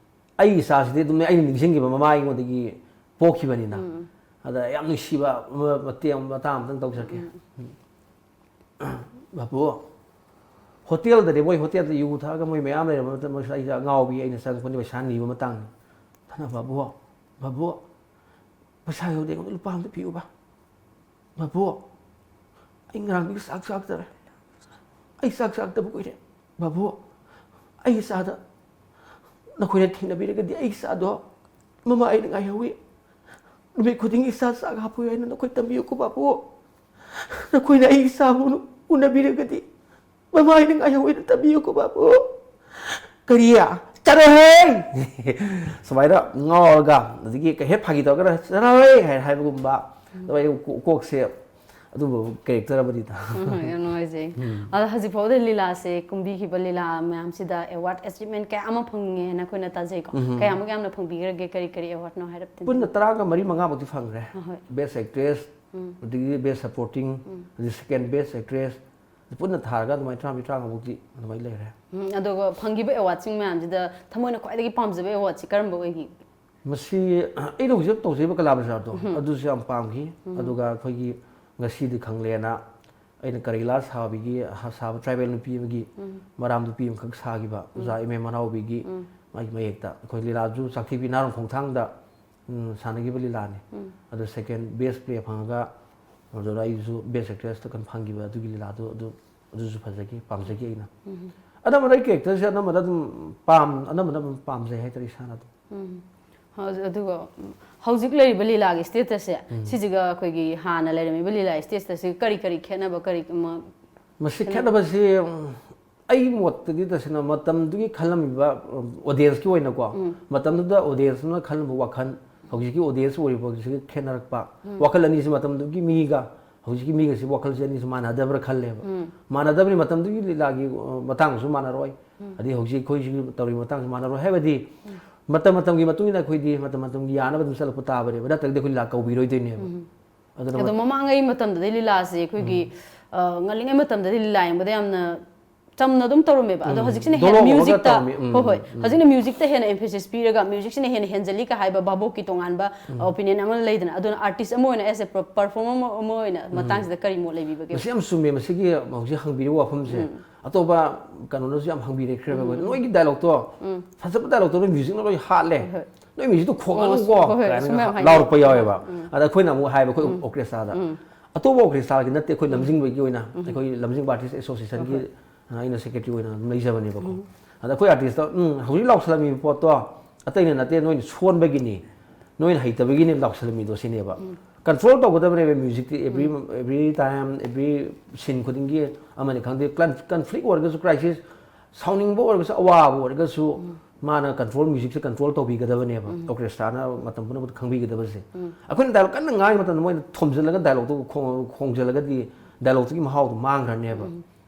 ꯑꯩꯒꯤ ꯏꯆꯥꯁꯤꯗꯤ ꯑꯗꯨꯝ ꯑꯩꯅ ꯅꯤꯡꯁꯤꯡꯈꯤꯕ ꯃꯃꯥ ꯑꯩꯉꯣꯟꯗꯒꯤ ꯄꯣꯛꯈꯤꯕꯅꯤꯅ꯫ ꯑꯗ ꯌꯥꯝ ꯅꯨꯡꯁꯤꯕ ꯑꯃ, ꯃꯇꯦꯛ ꯑꯃ, ꯃꯇꯥꯡ ꯑꯃꯇꯪ ꯇꯧꯖꯔꯛꯀꯦ꯫ ꯕꯥꯄꯨ, ꯍꯣꯇꯦꯜꯗꯗꯤ, ꯃꯣꯏ ꯍꯣꯇꯦꯜꯗ ꯌꯨ ꯊꯛꯑꯒ ꯃꯣꯏ ꯃꯌꯥꯝ ꯂꯩꯔꯝꯕ ꯃꯇꯝꯗ ꯑꯩꯁꯦ ꯑꯉꯥꯎꯕꯤ ꯑꯩꯅ ꯆꯪꯉꯛꯄꯅꯤ, ꯄꯩꯁꯥ ꯅꯤꯕ ꯃꯇꯥꯡꯅꯤ꯫ ꯑꯗꯨꯅ "ꯕꯥꯕꯨ, ꯕꯥꯕꯨ, ꯄꯩꯁꯥ ꯌꯥꯎꯗꯦ, ꯑꯩꯉꯣꯟꯗ ꯂꯨꯄꯥ ꯑꯝꯇ ꯄꯤꯌꯨꯕ꯫ ꯕꯥꯕꯨ, ꯑꯩ ꯉꯔꯥꯡꯗꯒꯤ ꯆꯥꯛ ꯆꯥꯛꯇꯔꯦ꯫ ꯑꯩ ꯆꯥꯛ ꯆꯥꯛꯇꯕ ꯀꯨꯏꯔꯦ꯫ ꯕꯥꯕꯨ, ꯑꯩ ꯏꯆꯥꯗ ꯅꯈꯣꯏꯅ ꯊꯦꯡꯅꯕꯤꯔꯒꯗꯤ ꯑꯩ ꯏꯆꯥꯗꯣ ꯃꯃꯥ ꯑꯩꯅ ꯉꯥꯏꯍꯧꯋꯤ꯫ ꯅꯨꯃꯤꯠ ꯈꯨꯗꯤꯡꯒꯤ ꯏꯆꯥ ꯆꯥꯛ ꯍꯥꯞꯄꯨ ꯍꯥꯏꯅ ꯅꯈꯣꯏ ꯇꯝꯕꯤꯌꯨꯀꯣ ꯕꯥꯕꯨ꯫ ꯅꯈꯣꯏꯅ ꯑꯩ ꯏꯆꯥꯕꯨ ꯎꯅꯕꯤꯔꯒꯗꯤ ꯃꯃꯥ ꯑꯩꯅ ꯉꯥꯏꯍꯧꯋꯤ ꯍꯥꯏꯅ ꯇꯝꯕꯤꯌꯨꯀꯣ ꯕꯥꯕꯨ"꯫ ꯀꯔꯤ? "ꯆꯠꯂꯣꯍꯦ!" ꯁꯨꯃꯥꯏꯅ ꯉꯥꯎꯔꯒ, ꯑꯗꯒꯤ ꯀꯩ ꯍꯦꯛ ꯐꯥꯒꯤ ꯇꯧꯔꯒꯅ "ꯆꯠꯂꯣꯍꯦ" ꯍꯥꯏ ꯍꯥꯏꯕꯒꯨꯝꯕ꯫ ꯑꯗꯨꯃꯥꯏꯅ ꯀꯣ-, ꯀꯣꯛꯁꯦ ꯑꯗꯨꯝꯕ ꯀꯦꯔꯦꯛꯇꯔ ꯑꯃꯅꯤꯗ꯫ ꯎꯝ, ꯌꯥꯝ ꯅꯨꯡꯉꯥꯏꯖꯩ꯫ ꯑꯗꯣ ꯍꯧꯖꯤꯛ ꯐꯥꯎꯕꯗ ꯂꯤꯂꯥꯁꯦ ꯀꯨꯝꯕꯤꯈꯤꯕ ꯂꯤꯂꯥ ꯃꯌꯥꯝꯁꯤꯗ ꯑꯦꯋꯥꯔꯗ ꯑꯦꯆꯤꯞꯃꯦꯟ ꯀꯌꯥ ꯑꯃ ꯐꯪꯉꯦꯅ ꯑꯩꯈꯣꯏꯅ ꯇꯥꯖꯩꯀꯣ꯫ ꯀꯌꯥꯃꯨꯛ ꯌꯥꯝꯅ ꯐꯪꯕꯤꯈ꯭ꯔꯒꯦ? ꯀꯔꯤ ꯀꯔꯤ ꯑꯦꯋꯥꯔꯗꯅꯣ ꯍꯥꯏꯔꯞ ꯇꯦꯟꯇꯛꯅ? ꯄꯨꯟꯅ ꯇꯔꯥꯒ ꯃꯔꯤ ꯃꯉꯥꯃꯨꯛꯇꯤ ꯐꯪꯈ꯭ꯔꯦ꯫ ꯑꯍꯣꯏ꯫ ꯕꯦꯁ ꯑꯦꯛꯇ꯭ꯔꯦꯁ, ꯑꯗꯒꯤ ꯕꯦꯁ ꯁꯄꯣꯔꯇꯤꯡ, ꯑꯗꯒꯤ ꯁꯦꯀꯦꯟ ꯕꯦꯁ ꯑꯦꯛꯇ꯭ꯔꯦꯁ, ꯄꯨꯟꯅ ꯊꯥꯔꯒ ꯑꯗꯨꯃꯥꯏꯅ ꯇꯔꯥꯃꯔꯤ ꯇꯔꯥꯃꯉꯥꯃꯨꯛꯇꯤ ꯑꯗꯨꯃꯥꯏꯅ ꯂꯩꯔꯦ꯫ ꯎꯝ, ꯑꯗꯨꯒ ꯐꯪꯈꯤꯕ ꯑꯦꯋꯥꯔꯗꯁꯤꯡ ꯃꯌꯥꯝꯁꯤꯗ ꯊꯃꯣꯏꯅ ꯈ꯭ꯋꯥꯏꯗꯒꯤ ꯄꯥꯝꯖꯕ ꯑꯦꯋꯥꯔꯗꯁꯤ ꯀꯔꯝꯕ ꯑꯣꯏꯈꯤꯒꯦ? ꯃꯁꯤ ꯑꯩꯅ ꯍꯧꯖꯤꯛ ꯇꯧꯖꯔꯤꯕ ꯀꯂꯥ ꯕꯖꯥꯔꯗꯣ, ꯑꯗꯨꯁꯨ ꯌꯥꯝ ꯄꯥꯝꯈꯤ꯫ ꯑꯗꯨꯒ ꯑꯩꯈꯣꯏꯒꯤ ꯉꯁꯤꯗꯤ ꯈꯪꯂꯦꯅ ꯑꯩꯅ ꯀꯔꯤꯂꯥ ꯁꯥꯕꯤꯒꯤ, ꯁꯥꯕ ꯇ꯭ꯔꯥꯏꯕꯦꯜ ꯅꯨꯄꯤ ꯑꯃꯒꯤ ꯃꯔꯥꯝ ꯅꯨꯄꯤ ꯑꯃꯈꯛ ꯁꯥꯈꯤꯕ ꯑꯣꯖꯥ ꯑꯦꯝ ꯑꯦ ꯃꯅꯥꯎꯕꯤꯒꯤ ꯃꯥꯒꯤ ꯃꯌꯦꯛꯇ ꯑꯩꯈꯣꯏ ꯂꯤꯂꯥꯁꯨ ꯆꯥꯛꯊꯤꯕꯤ ꯅꯥꯔꯣꯡ ꯈꯣꯡꯊꯥꯡꯗ ꯎꯝ, ꯁꯥꯟꯅꯈꯤꯕ ꯂꯤꯂꯥꯅꯤ꯫ ꯑꯗꯣ ꯁꯦꯀꯦꯟ ꯕꯦꯁ ꯄ꯭ꯂꯦ ꯐꯪꯉꯒ, ꯑꯗꯨꯗ ꯑꯩꯁꯨ ꯕꯦꯁ ꯑꯦꯛꯇ꯭ꯔꯦꯁꯇ ꯀꯟ ꯐꯪꯈꯤꯕ ꯑꯗꯨꯒꯤ ꯂꯤꯂꯥꯗꯣ ꯑꯗꯨ, ꯑꯗꯨꯁꯨ ꯐꯖꯈꯤ, ꯄꯥꯝꯖꯈꯤ ꯑꯩꯅ꯫ ꯑꯅꯝꯕꯅ ꯑꯩ ꯀꯦꯔꯦꯛꯇꯔꯁꯦ ꯑꯅꯝꯕꯅ ꯑꯗꯨꯝ ꯄꯥꯝ-, ꯑꯅꯝꯕꯅ ꯑꯗꯨꯝ ꯄꯥꯝꯖꯩ ꯍꯥꯏꯇꯥꯔꯦ ꯏꯁꯥꯅ ꯑꯗꯨꯝ꯫ ꯎꯝ꯫ ꯍꯧꯖꯤꯛ, ꯑꯗꯨꯒ, ꯎꯝ, ꯍꯧꯖꯤꯛ ꯂꯩꯔꯤꯕ ꯂꯤꯂꯥꯒꯤ ꯁ꯭ꯇꯦꯇꯁꯁꯦ, ꯁꯤꯁꯤꯒ ꯑꯩꯈꯣꯏꯒꯤ ꯍꯥꯟꯅ ꯂꯩꯔꯝꯃꯤꯕ ꯂꯤꯂꯥꯒꯤ ꯁ꯭ꯇꯦꯇꯁꯁꯤꯒ ꯀꯔꯤ ꯀꯔꯤ ꯈꯦꯠꯅꯕ, ꯀꯔꯤ ꯃ-, ꯃꯁꯤ ꯈꯦꯠꯅꯕ? ꯈꯦꯠꯅꯕꯁꯤ, ꯎꯝ, ꯑꯩꯒꯤ ꯃꯣꯠꯇꯗꯤ ꯇꯁꯦꯡꯅ ꯃꯇꯝꯗꯨꯒꯤ ꯈꯜꯂꯝꯃꯤꯕ, ꯎꯝ, ꯑꯣꯗꯤꯌꯦꯟꯁꯀꯤ ꯑꯣꯏꯅꯀꯣ, ꯃꯇꯝꯗꯨꯗ ꯑꯣꯗꯤꯌꯦꯟꯁꯅ ꯈꯜꯂꯝꯕ ꯋꯥꯈꯜ, ꯍꯧꯖꯤꯛꯀꯤ ꯑꯣꯗꯤꯌꯦꯟꯁ ꯑꯣꯏꯔꯤꯕ ꯍꯧꯖꯤꯛꯁꯤꯒ ꯈꯦꯠꯅꯔꯛꯄ꯫ ꯋꯥꯈꯜ ꯑꯅꯤꯁꯤ ꯃꯇꯝꯗꯨꯒꯤ ꯃꯤꯒ ꯍꯧꯖꯤꯛꯀꯤ ꯃꯤꯒꯁꯤ ꯋꯥꯈꯜꯁꯦ ꯑꯅꯤꯁꯤ ꯃꯥꯟꯅꯗꯕ꯭ꯔꯥ ꯈꯜꯂꯦꯕ꯫ ꯃꯥꯟꯅꯗꯕꯅꯤ, ꯃꯇꯝꯗꯨꯒꯤ ꯂꯤꯂꯥꯒꯤ, ꯑ, ꯃꯇꯥꯡꯁꯨ ꯃꯥꯟꯅꯔꯣꯏ꯫ ꯑꯗꯩ ꯍꯧꯖꯤꯛ ꯑꯩꯈꯣꯏ ꯁꯤꯒꯤ ꯇꯧꯔꯤꯕ ꯃꯇꯥꯡꯁꯨ ꯃꯥꯟꯅꯔꯣꯏ꯫ ꯍꯥꯏꯕꯗꯤ ꯃꯇꯝ ꯃꯇꯝꯒꯤ ꯃꯇꯨꯡ ꯏꯟꯅ ꯑꯩꯈꯣꯏꯗꯤ ꯃꯇꯝ ꯃꯇꯝꯒꯤ ꯌꯥꯅꯕ ꯑꯗꯨꯝ ꯆꯠꯂꯛꯄ ꯇꯥꯕꯅꯦꯕ꯫ ꯅꯠꯇ꯭ꯔꯒꯗꯤ ꯑꯩꯈꯣꯏ ꯂꯤꯂꯥ ꯀꯧꯕꯤꯔꯣꯏꯗꯣꯏꯅꯦꯕ꯫ ꯑꯗꯨꯅ ꯑꯗꯣ ꯃꯠ- ꯃꯃꯥꯡꯉꯩ ꯃꯇꯝꯗꯗꯤ ꯂꯤꯂꯥꯁꯦ ꯑꯩꯈꯣꯏꯒꯤ, ꯑ, ꯉꯜꯂꯤꯉꯩ ꯃꯇꯝꯗꯗꯤ ꯂꯤꯂꯥ ꯌꯦꯡꯕꯗ ꯌꯥꯝꯅ ꯆꯝꯅ ꯑꯗꯨꯝ ꯇꯧꯔꯝꯃꯦꯕ꯫ ꯑꯗꯣ ꯎꯝ. ꯍꯧꯖꯤꯛꯁꯤꯅ ꯗꯣꯂꯣ ꯍꯦꯟꯅ ꯍꯧꯔꯒ ꯃ꯭ꯌꯨꯖꯤꯛꯇ ꯇꯧꯔꯝꯃꯤ꯫ ꯎꯝ, ꯍꯣꯏ ꯍꯣꯏ ꯎꯝ. ꯍꯧꯖꯤꯛꯅ ꯃ꯭ꯌꯨꯖꯤꯛꯇ ꯍꯦꯟꯅ ꯑꯦꯝꯐꯦꯁꯤꯁ ꯄꯤꯔꯒ ꯃ꯭ꯌꯨꯖꯤꯛꯁꯤꯅ ꯍꯦꯟꯅ ꯍꯦꯟꯖꯜꯂꯤ ꯀ ꯍꯥꯏꯕ ꯚꯥꯕꯣꯛꯀꯤ ꯇꯣꯉꯥꯟꯕ ꯑꯣꯄꯤꯅꯤꯌꯟ ꯑꯃ ꯂꯩꯗꯅ꯫ ꯑꯗꯨꯅ ꯑꯥꯔꯇꯤꯁ ꯑꯃ ꯑꯣꯏꯅ ꯑꯦꯁ ꯑꯦ ꯄꯔꯐꯣꯔꯃꯔ ꯑꯃ ꯑꯣꯏꯅ ꯃꯇꯥꯡꯁꯤꯗ ꯀꯔꯤ ꯃꯣꯠ ꯂꯩꯕꯤꯕꯒꯦ? ꯃꯁꯤ ꯌꯥꯝ ꯆꯨꯝꯃꯦ꯫ ꯃꯁꯤꯒꯤ ꯍꯧꯖꯤꯛ ꯍꯪꯕꯤꯔꯤꯕ ꯋꯥꯐꯝꯁꯦ ꯑꯇꯣꯞꯄ ꯀꯩꯅꯣꯅꯁꯨ ꯌꯥꯝ ꯍꯪꯕꯤꯔꯦ꯫ ꯈ꯭ꯔꯦꯕ ꯅꯣꯏꯒꯤ ꯗꯥꯏꯂꯣꯛꯇꯣ ꯐꯖꯕ ꯗꯥꯏꯂꯣꯛꯇꯣ ꯅꯣꯏ ꯃ꯭ꯌꯨꯖꯤꯛꯅ ꯂꯣꯏ ꯍꯥꯠꯂꯦ, ꯍꯣꯏ. ꯅꯣꯏ ꯃ꯭ꯌꯨꯖꯤꯛꯇꯣ ꯈꯣꯡꯍꯜꯂꯨꯀꯣ ꯍꯣꯏ, ꯍꯣꯏ, ꯀꯥꯏꯅꯒ ꯁꯨꯝ ꯌꯥꯝ ꯍꯥꯏꯅꯩ꯫ ꯂꯥꯎꯔꯛꯄ ꯌꯥꯎꯋꯦꯕ꯫ ꯑꯗ ꯑꯩꯈꯣꯏꯅ ꯑꯃꯨꯛ ꯍꯥꯏꯕ, ꯑꯩꯈꯣꯏ ꯑꯣꯔꯀꯦꯁꯇ꯭ꯔꯥꯗ ꯑꯇꯣꯞꯄ ꯑꯣꯔꯀꯦꯁꯇ꯭ꯔꯥꯒꯤ ꯅꯠꯇꯦ, ꯑꯩꯈꯣꯏ ꯂꯝꯖꯤꯡꯕꯒꯤ ꯑꯣꯏꯅ ꯑꯩꯈꯣꯏ ꯂꯝꯖꯤꯡꯕ ꯑꯥꯔꯇꯤꯁ ꯑꯦꯁꯣꯁꯤꯌꯦꯁꯟꯒꯤ ꯑꯩꯅ ꯁꯦꯀ꯭ꯔꯦꯇꯔꯤ ꯑꯣꯏꯅ ꯑꯗꯨꯝ ꯂꯩꯖꯕꯅꯦꯕꯀꯣ꯫ ꯑꯗ ꯑꯩꯈꯣꯏ ꯑꯥꯔꯇꯤꯁꯇ ꯎꯝ, ꯍꯧꯖꯤꯛ ꯂꯥꯎꯁꯜꯂꯝꯃꯤꯕ ꯄꯣꯠꯇꯣ ꯑꯇꯩꯅ ꯅꯠꯇꯦ, ꯅꯣꯏꯅ ꯁꯣꯟꯕꯒꯤꯅꯤ, ꯅꯣꯏꯅ ꯍꯩꯇꯕꯒꯤꯅꯦ ꯂꯥꯎꯁꯜꯂꯝꯃꯤꯗꯣ ꯁꯤꯅꯦꯕ꯫ ꯀꯟꯇ꯭ꯔꯣꯜ ꯇꯧꯒꯗꯕꯅꯦꯕ ꯃ꯭ꯌꯨꯖꯤꯛꯇꯤ꯫ Every every time, every scene ꯈꯨꯗꯤꯡꯒꯤ ꯑꯃꯅꯤ ꯈꯪꯗꯦ, ꯀꯟꯐ꯭ꯂꯤꯛ ꯑꯣꯏꯔꯒꯁꯨ, ꯀ꯭ꯔꯥꯏꯁꯤꯁ, ꯁꯥꯎꯅꯤꯡꯕ ꯑꯣꯏꯔꯒꯁꯨ, ꯑꯋꯥꯕ ꯑꯣꯏꯔꯒꯁꯨ, ꯃꯥꯅ ꯀꯟꯇ꯭ꯔꯣꯜ, ꯃ꯭ꯌꯨꯖꯤꯛꯁꯦ ꯀꯟꯇ꯭ꯔꯣꯜ ꯇꯧꯕꯤꯒꯗꯕꯅꯦꯕ꯫ ꯑꯣꯔꯀꯦꯁꯇ꯭ꯔꯥꯅ ꯃꯇꯝ ꯄꯨꯝꯅꯃꯛꯇ ꯈꯪꯕꯤꯒꯗꯕꯁꯦ꯫ ꯑꯩꯈꯣꯏꯅ ꯗꯥꯏꯂꯣꯛ ꯀꯟꯅ ꯉꯥꯡꯉꯤ ꯃꯇꯝꯗ ꯃꯣꯏꯅ ꯊꯣꯝꯖꯤꯜꯂꯒ ꯗꯥꯏꯂꯣꯛꯇꯨ ꯈꯣꯡ- ꯈꯣꯡꯖꯤꯜꯂꯒꯗꯤ ꯗꯥꯏꯂꯣꯛꯇꯨꯒꯤ ꯃꯍꯥꯎꯗꯣ ꯃꯥꯡꯈ꯭ꯔꯅꯦꯕ꯫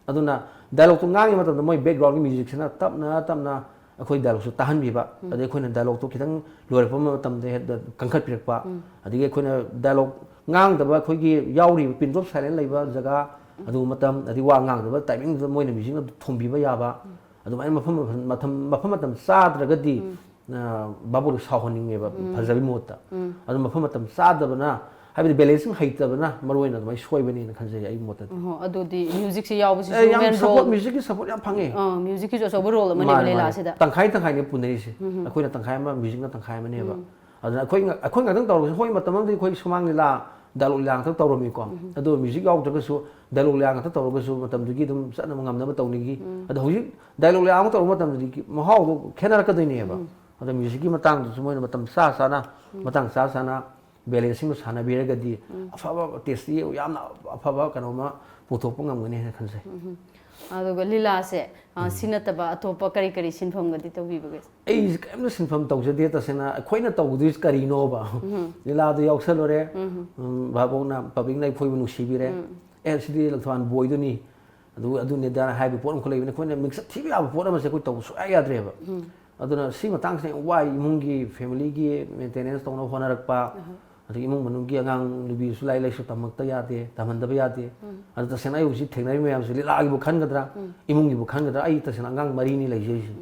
ꯑꯗꯨꯅ ꯗꯥꯏꯂꯣꯛꯇꯣ ꯉꯥꯡꯉꯤ ꯃꯇꯝꯗ ꯃꯣꯏ ꯕꯦꯛꯒ꯭ꯔꯥꯎꯟꯒꯤ ꯃ꯭ꯌꯨꯖꯤꯛꯁꯤꯅ ꯇꯞꯅ ꯇꯞꯅ ꯑꯩꯈꯣꯏ ꯗꯥꯏꯂꯣꯛꯁꯨ ꯇꯥꯍꯟꯕꯤꯕ, ꯑꯗꯩ ꯑꯩꯈꯣꯏꯅ ꯗꯥꯏꯂꯣꯛꯇꯣ ꯈꯤꯇꯪ ꯂꯣꯏꯔꯛꯄ ꯃꯇꯝꯗ ꯍꯦꯛꯇ ꯀꯟꯈꯠꯄꯤꯔꯛꯄ, ꯑꯗꯒꯤ ꯑꯩꯈꯣꯏꯅ ꯗꯥꯏꯂꯣꯛ ꯉꯥꯡꯗꯕ ꯑꯩꯈꯣꯏꯒꯤ ꯌꯥꯎꯔꯤꯕ ꯄꯤꯟ ꯗ꯭ꯔꯣꯞ ꯁꯥꯏꯂꯦꯟ ꯂꯩꯕ ꯖꯒꯥ, ꯑꯗꯨ ꯃꯇꯝ, ꯑꯗꯩ ꯋꯥ ꯉꯥꯡꯗꯕ ꯇꯥꯏꯃꯤꯡꯗꯨꯗ ꯃꯣꯏꯅ ꯃ꯭ꯌꯨꯖꯤꯛꯅ ꯊꯣꯝꯕꯤꯕ ꯌꯥꯕ, ꯑꯗꯨꯃꯥꯏꯅ ꯃꯐꯝ ꯃꯐꯝ ꯃꯇꯝ ꯆꯥꯗ꯭ꯔꯒꯗꯤ ꯕꯥꯕꯨꯗ ꯁꯥꯎꯍꯟꯅꯤꯡꯉꯦꯕ, ꯐꯖꯕꯒꯤ ꯃꯍꯨꯠꯇ꯫ ꯑꯗꯨ ꯃꯐꯝ ꯃꯇꯝ ꯆꯥꯗꯕꯅ, ꯍꯥꯏꯕꯗꯤ ꯕꯦꯂꯦꯟꯁꯤꯡ ꯍꯩꯇꯕꯅ ꯃꯔꯨ ꯑꯣꯏꯅ ꯑꯗꯨꯃꯥꯏꯅ ꯁꯣꯏꯕꯅꯦꯅ ꯈꯟꯖꯩ ꯑꯩꯒꯤ ꯃꯣꯠꯇꯗꯤ꯫ ꯑꯣ, ꯑꯗꯨꯗꯤ ꯃ꯭ꯌꯨꯖꯤꯛꯁꯦ ꯌꯥꯎꯕꯁꯤꯁꯨ ꯑꯦ, ꯌꯥꯝ ꯃꯦꯟ ꯁꯞꯄꯣꯔꯠ, ꯔꯣꯜ꯫ ꯃ꯭ꯌꯨꯖꯤꯛꯀꯤ ꯁꯞꯄꯣꯔꯠ ꯌꯥꯝ ꯐꯪꯉꯦ꯫ ꯑꯥ, ꯃ꯭ꯌꯨꯖꯤꯛꯀꯤꯁꯨ ꯑꯆꯧꯕ ꯔꯣꯜ ꯑꯃꯅꯦꯕ ꯃꯥꯅꯦ, ꯃꯥꯅꯦ꯫ ꯂꯤꯂꯥꯁꯤꯗ꯫ ꯇꯪꯈꯥꯏ ꯇꯪꯈꯥꯏꯅꯦ ꯄꯨꯅꯔꯤꯁꯦ꯫ ꯑꯩꯈꯣꯏꯅ ꯇꯪꯈꯥꯏ ꯑꯃ, ꯃ꯭ꯌꯨꯖꯤꯛꯅ ꯇꯪꯈꯥꯏ ꯑꯃꯅꯦꯕ꯫ ꯑꯗꯨꯅ ꯑꯩꯈꯣꯏ ꯉ- ꯑꯩꯈꯣꯏ ꯉꯥꯛꯇꯪ ꯇꯧꯔꯒꯁꯨ, ꯍꯣꯏ, ꯃꯇꯝ ꯑꯃꯗꯗꯤ ꯑꯩꯈꯣꯏ ꯁꯨꯃꯥꯡ ꯂꯤꯂꯥ, ꯗꯥꯏꯂꯣꯛ ꯂꯤꯂꯥ ꯉꯥꯛꯇ ꯇꯧꯔꯝꯃꯤꯀꯣ꯫ ꯑꯗꯣ ꯃ꯭ꯌꯨꯖꯤꯛ ꯌꯥꯎꯗ꯭ꯔꯒꯁꯨ ꯗꯥꯏꯂꯣꯛ ꯂꯤꯂꯥ ꯉꯥꯛꯇ ꯇꯧꯔꯒꯁꯨ ꯃꯇꯝꯗꯨꯒꯤ ꯑꯗꯨꯝ ꯆꯠꯅꯕ ꯉꯝꯅꯕ ꯇꯧꯅꯤꯡꯈꯤ꯫ ꯑꯗꯣ ꯍꯧꯖꯤꯛ ꯗꯥꯏꯂꯣꯛ ꯂꯤꯂꯥ ꯑꯃ ꯇꯧꯔꯛꯄ ꯃꯇꯝꯗꯗꯤ ꯃꯍꯥꯎꯗꯣ ꯈꯦꯠꯅꯔꯛꯀꯗꯣꯏꯅꯦꯕ꯫ ꯑꯗꯣ ꯃ꯭ꯌꯨꯖꯤꯛꯀꯤ ꯃꯇꯥꯡꯗꯁꯨ ꯃꯣꯏꯅ ꯃꯇꯝ ꯆꯥ ꯆꯥꯅ, ꯃꯇꯥꯡ ꯆꯥ ꯆꯥꯅ ꯕꯦꯂꯦꯟꯁꯤꯡꯗꯣ ꯁꯥꯟꯅꯕꯤꯔꯒꯗꯤ ꯑꯐꯕ ꯇꯦꯁꯇꯤ, ꯌꯥꯝꯅ ꯑꯐꯕ ꯀꯩꯅꯣꯝꯃ ꯄꯨꯊꯣꯛꯄ ꯉꯝꯒꯅꯤ ꯍꯥꯏꯅ ꯈꯟꯖꯩ꯫ ꯑꯗꯨꯒ ꯂꯤꯂꯥꯁꯦ, ꯑ, ꯁꯤ ꯅꯠꯇꯕ ꯑꯇꯣꯞꯄ ꯀꯔꯤ ꯀꯔꯤ ꯁꯤꯟꯐꯝꯒꯗꯤ ꯇꯧꯕꯤꯕꯒꯦ? ꯑꯩꯁꯦ ꯀꯔꯤꯝꯇ ꯁꯤꯟꯐꯝ ꯇꯧꯖꯗꯦ ꯇꯁꯦꯡꯅ꯫ ꯑꯩꯈꯣꯏꯅ ꯇꯧꯗꯣꯏꯁꯤ ꯀꯔꯤꯅꯣꯕ? ꯂꯤꯂꯥꯗꯨ ꯌꯥꯎꯁꯜꯂꯨꯔꯦ, ꯎꯝ, ꯚꯥꯕꯣꯛꯅ, ꯄꯕ꯭ꯂꯤꯛꯅ ꯑꯩꯈꯣꯏꯕꯨ ꯅꯨꯡꯁꯤꯕꯤꯔꯦ꯫ ꯑꯦ, ꯁꯤꯗꯤ ꯂꯪꯊꯕꯥꯜ ꯕꯣꯏꯗꯨꯅꯤ, ꯑꯗꯨ ꯑꯗꯨꯅꯦ ꯑꯗꯥꯅ ꯍꯥꯏꯕ ꯄꯣꯠ ꯑꯃꯈꯛ ꯂꯩꯕꯅꯤ꯫ ꯑꯩꯈꯣꯏꯅ ꯃꯤꯡꯆꯠ ꯊꯤꯕ ꯌꯥꯕ ꯄꯣꯠ ꯑꯃꯁꯦ ꯑꯩꯈꯣꯏ ꯇꯧꯕ ꯁꯨꯡꯌꯥ ꯌꯥꯗ꯭ꯔꯦꯕ꯫ ꯑꯗꯨꯅ ꯁꯤ ꯃꯇꯥꯡꯁꯤꯅ ꯌꯥꯝ ꯋꯥꯏ꯫ ꯏꯃꯨꯡꯒꯤ, ꯐꯦꯃꯤꯂꯤꯒꯤ ꯃꯦꯟꯇꯦꯅꯦꯟꯁ ꯇꯧꯅꯕ ꯍꯣꯠꯅꯔꯛꯄ, ꯑꯗꯒꯤ ꯏꯃꯨꯡ ꯃꯅꯨꯡꯒꯤ ꯑꯉꯥꯡ ꯅꯨꯄꯤꯁꯨ ꯂꯥꯏꯔꯤꯛ ꯂꯥꯏꯁꯨ ꯇꯝꯃꯛꯇ ꯌꯥꯗꯦ, ꯇꯝꯍꯟꯗꯕ ꯌꯥꯗꯦ꯫ ꯑꯗꯨ ꯇꯁꯦꯡꯅ ꯑꯩ ꯍꯧꯖꯤꯛ ꯊꯦꯡꯅꯔꯤꯕ ꯃꯌꯥꯝꯁꯦ ꯂꯤꯂꯥꯒꯤꯕꯨ ꯈꯟꯒꯗ꯭ꯔꯥ, ꯏꯃꯨꯡꯒꯤꯕꯨ ꯈꯟꯒꯗ꯭ꯔꯥ? ꯑꯩ ꯇꯁꯦꯡꯅ ꯑꯉꯥꯡ ꯃꯔꯤꯅꯤ ꯂꯩꯖꯩꯁꯦ꯫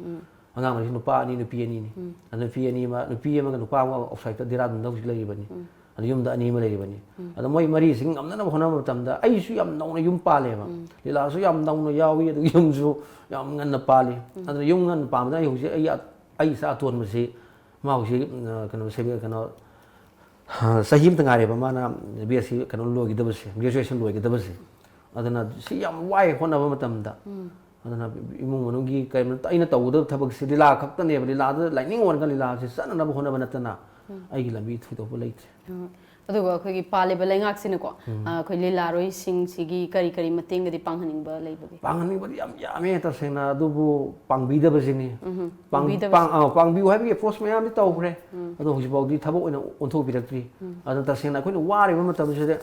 ꯑꯉꯥꯡ ꯃꯔꯤꯁꯤ ꯅꯨꯄꯥ ꯑꯅꯤ, ꯅꯨꯄꯤ ꯑꯅꯤꯅꯤ꯫ ꯑꯗ ꯅꯨꯄꯤ ꯑꯅꯤ ꯑꯃ, ꯅꯨꯄꯤ ꯑꯃꯒ ꯅꯨꯄꯥ ꯑꯃꯒ ꯑꯥꯎꯠꯁꯥꯏꯗꯠꯇ ꯗꯦꯔꯥꯗꯨꯟꯗ ꯍꯧꯖꯤꯛ ꯂꯩꯔꯤꯕꯅꯤ꯫ ꯑꯗ ꯌꯨꯝꯗ ꯑꯅꯤ ꯑꯃ ꯂꯩꯔꯤꯕꯅꯤ꯫ ꯑꯗ ꯃꯣꯏ ꯃꯔꯤꯁꯤ ꯉꯝꯅꯅꯕ ꯍꯣꯠꯅꯕ ꯃꯇꯝꯗ ꯑꯩꯁꯨ ꯌꯥꯝ ꯅꯧꯅ ꯌꯨꯝ ꯄꯥꯜꯂꯦꯕ꯫ ꯂꯤꯂꯥꯁꯨ ꯌꯥꯝ ꯅꯧꯅ ꯌꯥꯎꯏ, ꯑꯗꯨꯒ ꯌꯨꯝꯁꯨ ꯌꯥꯝ ꯉꯟꯅ ꯄꯥꯜꯂꯤ꯫ ꯑꯗꯨꯅ ꯌꯨꯝ ꯉꯟꯅ ꯄꯥꯟꯕꯗ ꯑꯩ ꯍꯧꯖꯤꯛ ꯑꯩ ꯑꯩ ꯏꯆꯥ ꯑꯇꯣꯟꯕꯁꯤ, ꯃꯥ ꯍꯧꯖꯤꯛ, ꯑ, ꯀꯩꯅꯣ, ꯁꯦ-, ꯀꯩꯅꯣ, ꯆꯍꯤ ꯑꯃꯇ ꯉꯥꯏꯔꯦꯕ ꯃꯥꯅ ꯕꯤ ꯑꯦꯁ ꯁꯤ ꯀꯩꯅꯣ ꯂꯣꯏꯒꯗꯕꯁꯦ, ꯒ꯭ꯔꯦꯖꯨꯑꯦꯁꯟ ꯂꯣꯏꯒꯗꯕꯁꯦ꯫ ꯑꯗꯨꯅ ꯁꯤ ꯌꯥꯝ ꯋꯥꯏ ꯍꯣꯠꯅꯕ ꯃꯇꯝꯗ꯫ ꯑꯗꯨꯅ ꯏꯃꯨꯡ ꯃꯅꯨꯡꯒꯤ ꯀꯩꯅꯣ, ꯑꯩꯅ ꯇꯧꯒꯗꯕ ꯊꯕꯛꯁꯤ ꯂꯤꯂꯥ ꯈꯛꯇꯅꯦꯕ꯫ ꯂꯤꯂꯥꯗ ꯂꯥꯏꯅꯤꯡ ꯑꯣꯏꯔꯒ ꯂꯤꯂꯥꯁꯤ ꯆꯠꯅꯅꯕ ꯍꯣꯠꯅꯕ ꯅꯠꯇꯅ ꯑꯩꯒꯤ ꯂꯝꯕꯤ ꯊꯣꯏꯗꯣꯛꯄ ꯂꯩꯇ꯭ꯔꯦ꯫ ꯑ, ꯑꯗꯨꯒ ꯑꯩꯈꯣꯏꯒꯤ ꯄꯥꯜꯂꯤꯕ ꯂꯩꯉꯥꯛꯁꯤꯅꯀꯣ, ꯑ, ꯑꯩꯈꯣꯏ ꯂꯤꯂꯥꯔꯣꯏꯁꯤꯡꯁꯤꯒꯤ ꯀꯔꯤ ꯀꯔꯤ ꯃꯇꯦꯡꯒꯗꯤ ꯄꯥꯡꯍꯟꯅꯤꯡꯕ ꯂꯩꯕꯒꯦ? ꯄꯥꯡꯍꯟꯅꯤꯡꯕꯗꯤ ꯌꯥꯝ ꯌꯥꯝꯃꯦ ꯇꯁꯦꯡꯅ, ꯑꯗꯨꯕꯨ ꯄꯥꯡꯕꯤꯗꯕꯁꯤꯅꯤ꯫ ꯄꯥꯡ-, ꯄꯥꯡꯕꯤꯗꯕꯁꯤ꯫ ꯄꯥꯡ-, ꯑ, ꯄꯥꯡꯕꯤꯌꯨ ꯍꯥꯏꯕꯒꯤ ꯑꯦꯄ꯭ꯔꯣꯆ ꯃꯌꯥꯝꯗꯤ ꯇꯧꯈ꯭ꯔꯦ꯫ ꯑꯗꯣ ꯍꯧꯖꯤꯛꯐꯥꯎꯗꯤ ꯊꯕꯛ ꯑꯣꯏꯅ ꯑꯣꯟꯊꯣꯛꯄꯤꯔꯛꯇ꯭ꯔꯤ꯫ ꯑꯗꯨꯅ ꯇꯁꯦꯡꯅ ꯑꯩꯈꯣꯏꯅ ꯋꯥꯔꯤꯕ ꯃꯇꯝꯁꯤꯗ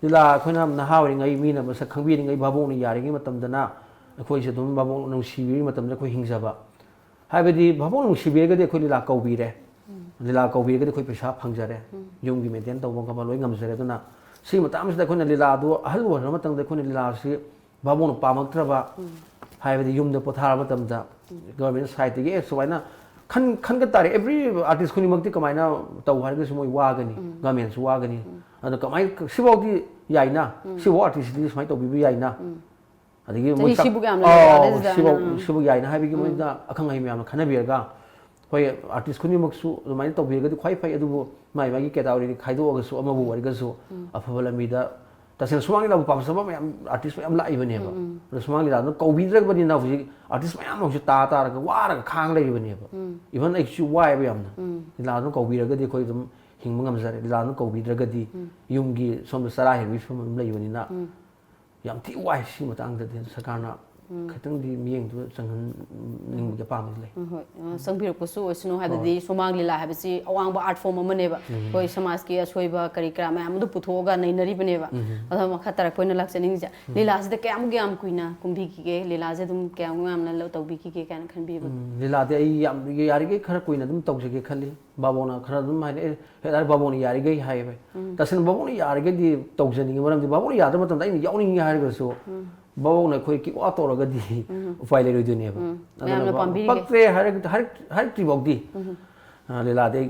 ꯂꯤꯂꯥ ꯑꯩꯈꯣꯏꯅ ꯅꯍꯥ ꯑꯣꯏꯔꯤꯉꯩ, ꯃꯤꯅ ꯃꯁꯛ ꯈꯪꯕꯤꯔꯤꯉꯩ, ꯚꯥꯕꯣꯛꯅ ꯌꯥꯔꯤꯉꯩ ꯃꯇꯝꯗꯅ ꯑꯩꯈꯣꯏꯁꯦ ꯑꯗꯨꯝ ꯚꯥꯕꯣꯛꯅ ꯅꯨꯡꯁꯤꯕꯤꯔꯤ ꯃꯇꯝꯗ ꯑꯩꯈꯣꯏ ꯍꯤꯡꯖꯕ꯫ ꯍꯥꯏꯕꯗꯤ ꯚꯥꯕꯣꯛꯅ ꯅꯨꯡꯁꯤꯕꯤꯔꯒꯗꯤ ꯑꯩꯈꯣꯏ ꯂꯤꯂꯥ ꯀꯧꯕꯤꯔꯦ꯫ ꯂꯤꯂꯥ ꯀꯧꯕꯤꯔꯒꯗꯤ ꯑꯩꯈꯣꯏ ꯄꯩꯁꯥ ꯐꯪꯖꯔꯦ꯫ ꯌꯨꯝꯒꯤ ꯃꯦꯟꯇꯦꯟ ꯇꯧꯕ ꯉꯝꯕ ꯂꯣꯏ ꯉꯝꯖꯔꯦ꯫ ꯑꯗꯨꯅ ꯁꯤꯒꯤ ꯃꯇꯥꯡꯁꯤꯗ ꯑꯩꯈꯣꯏꯅ ꯂꯤꯂꯥꯗꯨ ꯑꯍꯜ ꯑꯣꯏꯔꯕ ꯃꯇꯝꯗ ꯑꯩꯈꯣꯏꯅ ꯂꯤꯂꯥꯁꯤ ꯚꯥꯕꯣꯛꯅ ꯄꯥꯝꯃꯛꯇ꯭ꯔꯕ, ꯍꯥꯏꯕꯗꯤ ꯌꯨꯝꯗ ꯄꯣꯊꯥꯔꯕ ꯃꯇꯝꯗ ꯒꯚꯔꯟꯃꯦꯟ ꯁꯥꯏꯠꯇꯒꯤ ꯑꯦ ꯁꯨꯃꯥꯏꯅ ꯈꯟ-, ꯈꯟꯒ ꯇꯥꯔꯦ꯫ ꯑꯦꯚ꯭ꯔꯤ ꯑꯥꯔꯇꯤꯁ ꯈꯨꯗꯤꯡꯃꯛꯇꯤ ꯀꯃꯥꯏꯅ ꯇꯧ ꯍꯥꯏꯔꯒꯁꯨ ꯃꯣꯏ ꯋꯥꯒꯅꯤ, ꯒꯚꯔꯟꯃꯦꯟꯁꯨ ꯋꯥꯒꯅꯤ꯫ ꯑꯗꯣ ꯀꯃꯥꯏꯅ, ꯁꯤꯐꯥꯎꯗꯤ ꯌꯥꯏꯅ, ꯁꯤꯐꯥꯎ ꯑꯥꯔꯇꯤꯁꯇꯗꯤ ꯁꯨꯃꯥꯏꯅ ꯇꯧꯕꯤꯕ ꯌꯥꯏꯅ꯫ ꯑꯗꯒꯤ ꯆꯍꯤ ꯃꯣꯏ ꯆꯥꯛ-, ꯁꯤꯕꯨ ꯀꯌꯥꯝꯅ ꯑꯥꯎ, ꯂꯩꯔꯕ ꯑꯗꯨꯗ? ꯁꯤꯐꯥꯎ, ꯎꯝ꯫ ꯁꯤꯐꯥꯎ ꯌꯥꯏꯅ ꯍꯥꯏꯕꯒꯤ ꯎꯝ꯫ ꯃꯣꯏꯗ ꯑꯈꯪ ꯑꯍꯩ ꯃꯌꯥꯝꯅ ꯈꯟꯅꯕꯤꯔꯒ, ꯍꯣꯏ, ꯑꯥꯔꯇꯤꯁ ꯈꯨꯗꯤꯡꯃꯛꯁꯨ ꯑꯗꯨꯃꯥꯏꯅ ꯇꯧꯕꯤꯔꯒꯗꯤ ꯈ꯭ꯋꯥꯏ ꯐꯩ꯫ ꯑꯗꯨꯕꯨ ꯃꯥꯏ ꯃꯥꯒꯤ ꯀꯦꯇꯥꯒꯣꯔꯤꯗꯤ ꯈꯥꯏꯗꯣꯛꯑꯒꯁꯨ, ꯑꯃꯕꯨ ꯑꯣꯏꯔꯒꯁꯨ ꯎꯝ꯫ ꯑꯐꯕ ꯂꯝꯕꯤꯗ, ꯇꯁꯦꯡꯅ ꯁꯨꯃꯥꯡ ꯂꯤꯂꯥꯕꯨ ꯄꯥꯝꯖꯕ ꯃꯌꯥꯝ, ꯑꯥꯔꯇꯤꯁ ꯃꯌꯥꯝ ꯂꯥꯛꯏꯕꯅꯦꯕ꯫ ꯎꯝ, ꯎꯝ꯫ ꯑꯗꯣ ꯁꯨꯃꯥꯡ ꯂꯤꯂꯥꯗꯨꯅ ꯀꯧꯕꯤꯗ꯭ꯔꯕꯅꯤꯅ ꯍꯧꯖꯤꯛ ꯑꯥꯔꯇꯤꯁ ꯃꯌꯥꯝ ꯑꯃꯁꯨ ꯇꯥ ꯇꯥꯔꯒ ꯋꯥꯔꯒ ꯈꯥꯡ ꯂꯩꯔꯤꯕꯅꯦꯕ꯫ ꯎꯝ꯫ ꯏꯚꯟ ꯑꯩꯁꯨ ꯋꯥꯏꯑꯦꯕ ꯌꯥꯝꯅ꯫ ꯎꯝ꯫ ꯂꯤꯂꯥꯗꯨꯅ ꯀꯧꯕꯤꯔꯒꯗꯤ ꯑꯩꯈꯣꯏ ꯑꯗꯨꯝ ꯍꯤꯡꯕ ꯉꯝꯖꯔꯦ꯫ ꯂꯤꯂꯥꯗꯨꯅ ꯀꯧꯕꯤꯗ꯭ꯔꯒꯗꯤ ꯎꯝ꯫ ꯌꯨꯝꯒꯤ ꯁꯣꯝꯗ ꯆꯔꯥ ꯍꯦꯟꯕꯒꯤ ꯐꯤꯕꯝ ꯑꯗꯨꯝ ꯂꯩꯕꯅꯤꯅ ꯎꯝ꯫ ꯌꯥꯝ ꯊꯤ ꯋꯥꯏ ꯁꯤꯒꯤ ꯃꯇꯥꯡꯗꯗꯤ꯫ ꯁꯔꯀꯥꯔꯅ ꯈꯤꯇꯪꯗꯤ ꯃꯤꯠꯌꯦꯡꯗꯨ ꯆꯪꯍꯟꯅꯤꯡꯕꯒꯤ ꯑꯄꯥꯝꯕꯗꯤ ꯂꯩ꯫ ꯎꯝ, ꯍꯣꯏ꯫ ꯑ, ꯆꯪꯕꯤꯔꯛꯄꯁꯨ ꯑꯣꯏꯁꯅꯨ, ꯍꯥꯏꯕꯗꯤ ꯁꯨꯃꯥꯡ ꯂꯤꯂꯥ ꯍꯥꯏꯕꯁꯤ ꯑꯋꯥꯡꯕ art form ꯑꯃꯅꯦꯕ꯫ ꯑꯩꯈꯣꯏ ꯁꯃꯥꯖꯀꯤ ꯑꯁꯣꯏꯕ ꯀꯔꯤ ꯀꯔꯥ ꯃꯌꯥꯝ ꯑꯗꯨ ꯄꯨꯊꯣꯛꯑꯒ ꯅꯩꯅꯔꯤꯕꯅꯦꯕ꯫ ꯑꯗꯣ ꯃꯈꯥ ꯇꯥꯔꯛꯄ ꯑꯣꯏꯅ ꯂꯥꯛꯆꯅꯤꯡꯉꯤꯁꯦ, ꯂꯤꯂꯥꯁꯤꯗ ꯀꯌꯥꯃꯨꯛ ꯌꯥꯝ ꯀꯨꯏꯅ ꯀꯨꯝꯕꯤꯈꯤꯒꯦ? ꯂꯤꯂꯥꯁꯦ ꯑꯗꯨꯝ ꯀꯌꯥꯃꯨꯛ ꯌꯥꯝꯅ ꯂꯧ-, ꯇꯧꯕꯤꯈꯤꯒꯦ ꯀꯥꯏꯅ ꯈꯟꯕꯤꯕ? ꯎꯝ, ꯂꯤꯂꯥꯗꯤ ꯑꯩ ꯌꯥꯝ, ꯌꯥꯔꯤꯈꯩ ꯈꯔ ꯀꯨꯏꯅ ꯑꯗꯨꯝ ꯇꯧꯖꯒꯦ ꯈꯜꯂꯤ꯫ ꯕꯥꯕꯣꯅ ꯈꯔ ꯑꯗꯨꯝ ꯍꯥꯏꯔꯛꯑꯦ, ꯍꯦꯛ ꯍꯥꯏꯔ ꯕꯥꯕꯣꯅ ꯌꯥꯔꯤꯈꯩ ꯍꯥꯏꯌꯦꯕ꯫ ꯇꯁꯦꯡꯅ ꯕꯥꯕꯣꯅ ꯌꯥꯔꯤꯈꯩꯗꯤ ꯇꯧꯖꯅꯤꯡꯉꯤ, ꯃꯔꯝꯗꯤ ꯕꯥꯕꯣꯅ ꯌꯥꯗꯕ ꯃꯇꯝꯗ ꯑꯩꯅ ꯌꯥꯎꯅꯤꯡꯉꯤ ꯍꯥꯏꯔꯒꯁꯨ ꯕꯥꯕꯣꯅ ꯑꯩꯈꯣꯏ kick out ꯇꯧꯔꯒꯗꯤ ꯎꯄꯥꯏ ꯂꯩꯔꯣꯏꯗꯣꯏꯅꯦꯕ꯫ ꯃꯌꯥꯝꯅ ꯑꯗꯨꯅ ꯄꯥꯝꯕꯤꯔꯤꯒꯦ꯫ ꯄꯛꯇ꯭ꯔꯦ ꯍꯥꯏꯔꯒ-, ꯍꯥꯏꯔꯛ-, ꯍꯥꯏꯔꯛꯇ꯭ꯔꯤ ꯐꯥꯎꯗꯤ, ꯑ, ꯂꯤꯂꯥꯗꯤ ꯑꯩ